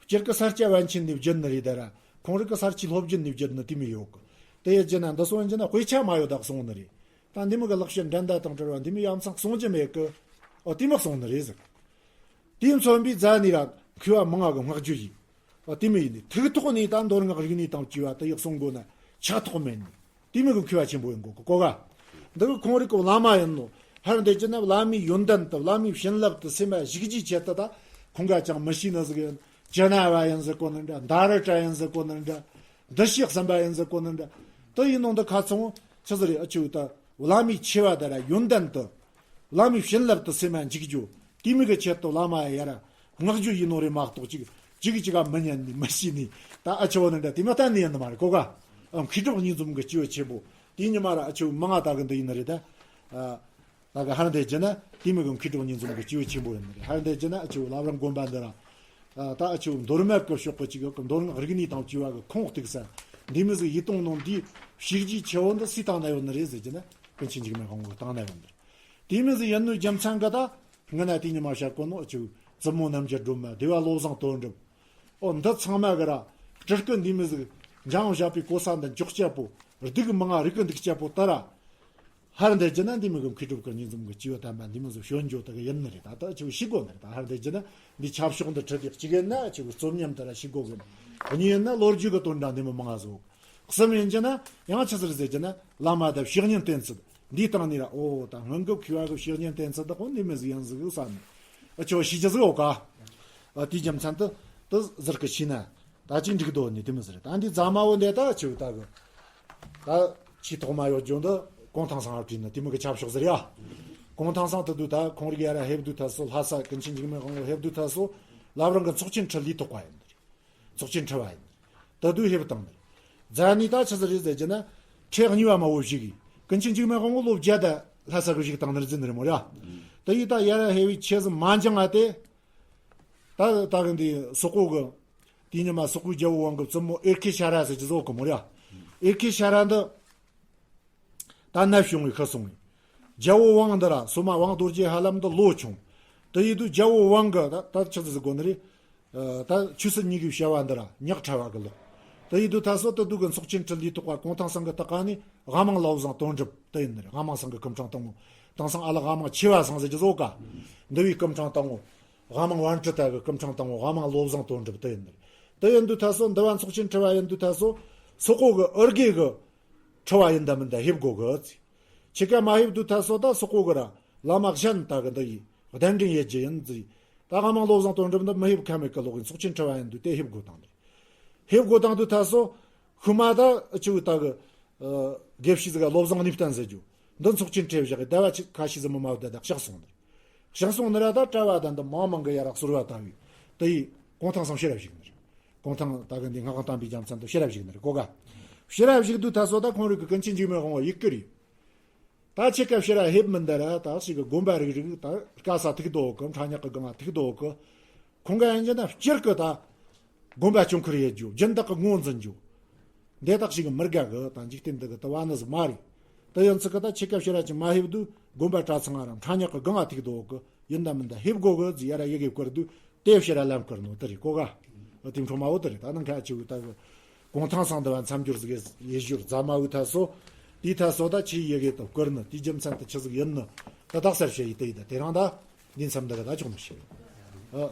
སྤྱིར་གི་ས་སྐྱ་པཎ་ཆེན་ནས་བརྒྱུད་ནི་རེད་ད་ར། ཁོང་རིག་གི་ས་སྐྱའི་སློབ་དཔོན་ནས་བརྒྱུད་ནི་དེ་མི་ཡོད་གི། དེ་ཡི་རྒྱུ་ན་འདི་སོང་རྒྱུ་ན་དཔེ་ཆ་མ་ཡོད་ད་གསུངས་ནི་རེད། ད་འདི་མི་གི་ལེགས་བཤད་འགྲན་ཟླ་དང་བྲལ་བ་འདི་མི་ཡ་མཚན་གསུང་རྒྱུ་མེད་གི། ཨོ་དེ་མི་གསུངས་ནི་རེད་ཟེར། དེས་མཚོན་པའི་ཛ་ནི་ར་མཁས་པ་མང་ང་གི་བསྔགས་བརྗོད་ཡིན། ཨ་དེ་མི་ཡིན་ནི་ཐུགས་ཐོག་ནས་ད་མདོ་སྔགས་རིག་གནས་དང་བཅས་པ་དེ་ཡི་གསུང་དགོས་ན་ཆགས་ཐོགས་མེད་ནི། དེ་མི་གི་མཁས་པ་ཆེན་པོ་ཡིན་དགོས་གི་གོ་ག། འདི་གི་ཁོང་རིག་གི་བླ་མ་ཡིན་ནོ། ཧར་འདི་ཅི་ན་བླ་མའི་ཡོན་ཏན་དུ་བླ་མའི་བྱིན་རླབས་དུ་སེམས་པ་ཞིག་རྒྱུའི་ཆེད་དུ་ད་ཁོང་ག་ཅང་མི་ཤེས་ནི་ཟིག་ཡིན། ཇི་ན་བ་ཡིན་ཟེར་གོ་ནི་འདྲ། མནྡ་ར་ཏྲ་ཡིན་ཟེར་གོ་ནི་འདྲ། འདུ་ཤེས་གསུམ་པ་ཡིན་ཟེར་གོ་ནི་འདྲ། དེ་ཡིན་ནོ་འདི་ཁ་ཚང་ཆི་ཟིག་རེད། ཨ་ཆུ་ད་བླ་མའི་ཆེ་བ་དེ་ར་ཡོན་ཏན་དུ། བླ་མའི་བྱིན་རླབས་དུ་སེམས་མ་འཇིག་རྒྱུ། དེ་མི་གི་ཆེད་དུ་བླ་མ་ཡ་ཡ་ར་བསྔགས་བརྗོད་ཡིན་ནོ་རེད་མ་གཏོགས་ཅིག་ཅིག་ཅིག་ག་མི་ཉན་ནི་མི་ཤེས་ནི། ད་ཨ་ཆུ་བ་ནི་འདྲ་དེ་མ་གཏན་ནི་ཡིན་ནི་མ་རེད་གོ་ག། ཨ་མཁས་གྲུབ་གཉིས་འཛོམས་གི་སྐྱེས་བུ་ཆེན་པོ་དེ་ཉི་མ་ར་ཨ་ཆུ་མང་ང་ད་གི་འདི་ཡིན་ནི་རེད་ད། ཨ་ད་གི་ཧར་འདི་རྒྱུ་ན་དེ་མི་གི་མཁས་གྲུབ་གཉིས་འཛོམས་གི་སྐྱེས་བུ་ཆེན་པོ་ཡིན་ནི་རེད། ཧར་འདི་རྒྱུ་ན་ཨ་ཆུ་བླ་བྲང་དགོན་པ་འདི་ར། ད་ཨ་ཆུ་མདོ་སྨད་གི་ཕྱོགས་གི་ཅིག་གི་མདོ་སྔགས་རིག་གནས་དང་བཅས་པ་གི་ཁུངས་གཏུགས་ས་འདི་མོ་ཟིག་ཡིད་གཏོང་ནོ་འདི་ཞིག་རྒྱུའི་ཆེ་བོ་འདི་སུའི་སྟེང་ན་ཡོད་ནི་རེད་ཟེར་རྒྱུ་ན། ཀུན་མཁྱེན་འཇིགས་མེད་དབང་པོའི་སྟེང་ན་ཡོད་ནི་རེད། དེ་མོ་ཟིག་ཡིན་ནོའི་རྒྱུ་མཚན་གི་ད་སྔ་ན་དེ་ཉི་མ་བཤད་གོ་ནོ་ཨ་ཆུ་བཙུན་མོ་རྣམ་རྒྱལ་སྒྲོལ་མ། སྡེ་བ་བློ་བཟང་དོན་གྲུབ། ཨོ་འདི་ཚང་མ་གི་ར་སྤྲུལ་སྐུ་འདི་མོ་ཟིག་འཇམ་བཞག་པའི་གོ་ས་འདི་འཇོག་སྤྱད་པོ། སྡུག་མང་ང་རིག་གི་འདུག་སྤྱད་པོ་ད་ར། ཧར་འདི་རྒྱུ་ན་འདི་མོ་གི་མཁས་གྲུབ་ཀུན་གཉིས་འཛོམས་གི་སྐྱེས་བུ་དམ་པ་འདི་མོ་ཟིག་བྱོན་འགྱོ་ད་གི་ཡིན་ནི་རེད། ད་ད་ཆུ་ཤི་གོ་ནི་རེད། ད་ཧར་འདི་རྒྱུ་ན་འདི་ཆབ་ཤོག་འདི་ཁྲིད་དེ་གཅིག་ཡིན་ན་ཆུ་རྩོམ་ཉམས་དེ་ར་ཤི་གོ་གི། གཉིས་ཡིན་ན་ལོ་རྒྱུས་གི་དོན་དག་འདི་མོ་མང་ང་ཟིག། གསུམ་ཡིན་རྒྱུ་ན་ཡང་ཆི་ཟིག་ཟེར་རྒྱུ་ན་བླ་མ་དང་བཤེས་གཉེན་བསྟེན་ཚུལ་འདིའི་སྟེང་ནས་ར། ཨོ་ད་སྔོན་གི་མཁས་པ་གི་བཤེས་གཉེན་བསྟེན་ཚུལ་དག་གོ་འདི་མོ་ཟིག་ཡིན་ཟིག་བསམ་ནས་ཨ་ཆུ་ཤི་རྒྱུ་ཟིག་ཡོད་ཀ། ཨ་དེའི་རྒྱུ་མཚན་དུ་དུ་ཟུར་གི་ཤི་ན། ད་ཅིག་འགྲིག་འདོད་ནི་དེ་མོ་ཟེར། ད་འདི་རྫ་མ་བོ་འདི་ད་ཆུ་ད་གི་ད་ཆེས་ཐོག་མ་ཡོད་རྒྱུ་འདི་གུང་ཐང་སང་ཨ་བྲིས་ནི་དེ་མོ་གི་ཆབ་ཤོག་ཟེར་ཡ། གུང་ཐང་སང་དུ་དུ་ད་ཁོང་རིགས་ཡ་ར་ཧེབ་དུ་ཐ་སོ། ལྷ་ས་ཀུན་མཁྱེན་འཇིགས་མེད་དབང་པོ་ཧེབ་དུ་ཐ་སོ། བླ་བྲང་གི་ཚོགས་ཆེན་ཁྲི་ལས་ཐོག་པ་ཡིན། ཚོགས་ཆེན་ཁྲི་བ་ཡིན། ད་དུ་ཧེབ་བཏང་ནི། རྫ་ནི་ད་ཆི་ཟིག་རེད་ཟེར་རྒྱུ་ན་ཁྲི་གཉིས་པ་མ་བོ་བཞུགས་གི། ཀུན་མཁྱེན་འཇིགས་མེད་དབང་པོ་ལོ་བརྒྱད་ད་ལྷ་ས་གི་བཞུགས་བཏང་ནི་རེད་ཟེར་ནི་རེད་མོ་ར། ད་ཡི་ད་ཡ་ར་ཧེ་བའི་ཆེ་ཟིག་མ་འགྱངས་ཨ་དེ། ད་ད་གི་འདི་སོག་པོ་གི། དེ་ཉི་མ་སོག་པོའི་རྒྱལ་པོ་ཝང་གི་བཙུན་མོ་ཨེར་ཁེ་ཤ་ར་ཟེར་གྱི་ཟོག་གི་མོ་ར། ཨེར་ཁེ་ཤ་ར་འདི་ད་ནད་བྱུང་བའི་ཤི་སོང་བས། རྒྱལ་པོ་ཝང་འདི་ར་སོ་མ་ཝང་རྡོ་རྗེ་ཧ་ལམ་འདི་ལོ་ཆུང་། དེ་ཡི་དུས་རྒྱལ་པོ་ཝང་གི་ད་ད་ཆི་ཟིག་ཟེར་དགོས་ནི་རེད། ད་ཆོས་སྲིད་གཉིས་ཀའི་བྱ་བ་འདི་ར་ཉག་ཕྲ་བ་གི་ལོག། དེ་ཡི་དུས་ད་སོ་དེ་དུས་གི་ཚོགས་ཆེན་ཁྲི་ལས་ཐོག་པ་གུང་ཐང་སང་གི་ལྟག་ཀ་ནས་ཝང་མང་བློ་བཟང་དོན་གྲུབ་དེ་ཡིན་ནི་རེད། ཝང་མང་སང་གི་སྐུ་ཕྲེང་དང་པོ། དེང་སང་ཨ་ལ་ཝང་མང་ཆེ་བ་སང་ཟེར་གྱི་ཟོག་ག། འདི་བའི་སྐུ་ཕྲེང་དང་པོ། ཝང་མང་ཝང་ཀྲི་ཏ་གི་སྐུ་ཕྲེང་དང་པོ་ཝང་མང་བློ་བཟང་དོན་གྲུབ་དེ་ཡིན་ནི་རེད། དེ་ཡིན་དུས་ད་སོ་འདི་བ་ཚོགས་ཆེན་ཁྲི་བ་ཡིན་དུས་ད་སོ་སོག་པོ་གི་ཨུར་གེ་གི་ཁྲི་བ་ཡིན་ད་མིན་ད་ཧེབ་དགོས་གི་ཟེར། ཁྱེད་ཀ་མ་ཧེབ་དུས་ད་སོ་ད་སོག་པོ་གི་ར་བླ་མ་གཞན་ད་གི་འདི་ཡི་གདན་འདྲེན་ཡེད་རྒྱུ་ཡིན་ཟེར། ད་ཝང་མང་བློ་བཟང་དོན་གྲུབ་འདི་མི་ཧེབ་ཁ་མེད་གི་ལོག་གི། ཚོགས་ཆེན་ཁྲི་བ་ཡིན་དུས་དེ་ཧེབ་དགོས་དང་ནི། ཧེབ་དགོས་དང་དུས་ད་སོ་ཤུ་མ་ད་ཨ་ཆུ་ད་གི་དགེ་བཤེས་ཟིག་བློ་བཟང་གནས་བརྟན་ཟེར་རྒྱུ་འདི་ཚོགས་ཆེན་ཁྲི་བཞག་གི། ཟླ་བ་ཆི་ཁ་ཤས་ཟིག་མི་མ་བུད་ད་གཤེགས་སོང་ནི། གཤེགས་སོང་ནི་ར་ད་གྲྭ་བ་ད་འདི་མང་མང་གི་ཡ་ར་གསོལ་བ་བཏབ་བས། དེ་ཡི་གུང་ཐང་སང་ཕྱིར་ར་བཞུགས་ནི་རེད། གུང་ཐང་ད་གི་འདི་སྔགས་དང་བསྟན་པའི་རྒྱལ་མཚན་དུ་ཕྱིར་ར་བཞུགས་ནི་རེད་གོ་ག། ཕྱིར་ར་བཞུགས་དུས་ད་སོ་ད་ཁོང་རིགས་གི་ཀུན་མཁྱེན་འཇིགས་མེད་དབང་པོ་ཡི་གེ་རེད། ད་ཁྱེད་ཀ་ཕྱིར་ར་ཧེབ་མིན་ད་ར་ད་ཞིག་གི་དགོན་པ་རིག་རིག་ད་དཀའ་ས་ཐུག་དོ་གི། འཕྲང་ཉག་གི་སྒང་ང་ཐུག་དོ་གི། ཁོང་ག་ཡིན་གྱི་ན་སྤྱིར་གི་ད་དགོན་པ་སྐྱོང་ཁུར་ཡེད་རྒྱུ་སྦྱིན་བདག་གི་ངོ་འཛིན་རྒྱུ། འདི་དག་ཞིག་གི་མི་དགའ་གི། ད་འཇིག་རྟེན་འདི་གི་ད་བ་ནི་ཟིག་མ་རེད། ད་ཡིན་ཚུལ་གི་ད་ཁྱེད་ཀ་ཕྱིར་ར་ཅིག་མ་ཧེབ་དུས་དགོན་པ་གྲྭ་ཚང་ང་ར་འཕྲང་ཉག་གི་སྒང་ང་ཐུག་དོ་གི། ཡིན་ད་མིན་ད་ཧེབ་དགོས་གི་ཟེར་ཡ་ར་ཡི་གེ་བསྐུར་དུས། དེ་ཕྱིར་ར་ལམ་བསྐུར་ནོ་དེ་རེད་གོ་ག། ཨ་དེ་འཕྲོ་མ་བོ་དེ་རེད། ད་ནང་ཁ་ཆེ་བོ་ད་གི་གུང་ཐང་སང་འདི་བ་མཚམས་སྦྱོར་ཟིག་གི་ཡེ་ཞུར་རྫ་མ་བོའི་ཐ་སོ། དེའི་ཐ་སོ་ད་ཆེ་ཡི་གེ་ད་བསྐུར་ནི་དེའི་རྒྱུ་མཚན་དེ་ཆི་ཟིག་ཡིན་ནི། ད་དག་སར་བཤད་ཡི་དེ་ཡི་ད་དེ་རང་ད་འདི་མཚམས་འདི་ག་ད་ཆོག་ནི་བཤད། ཨ།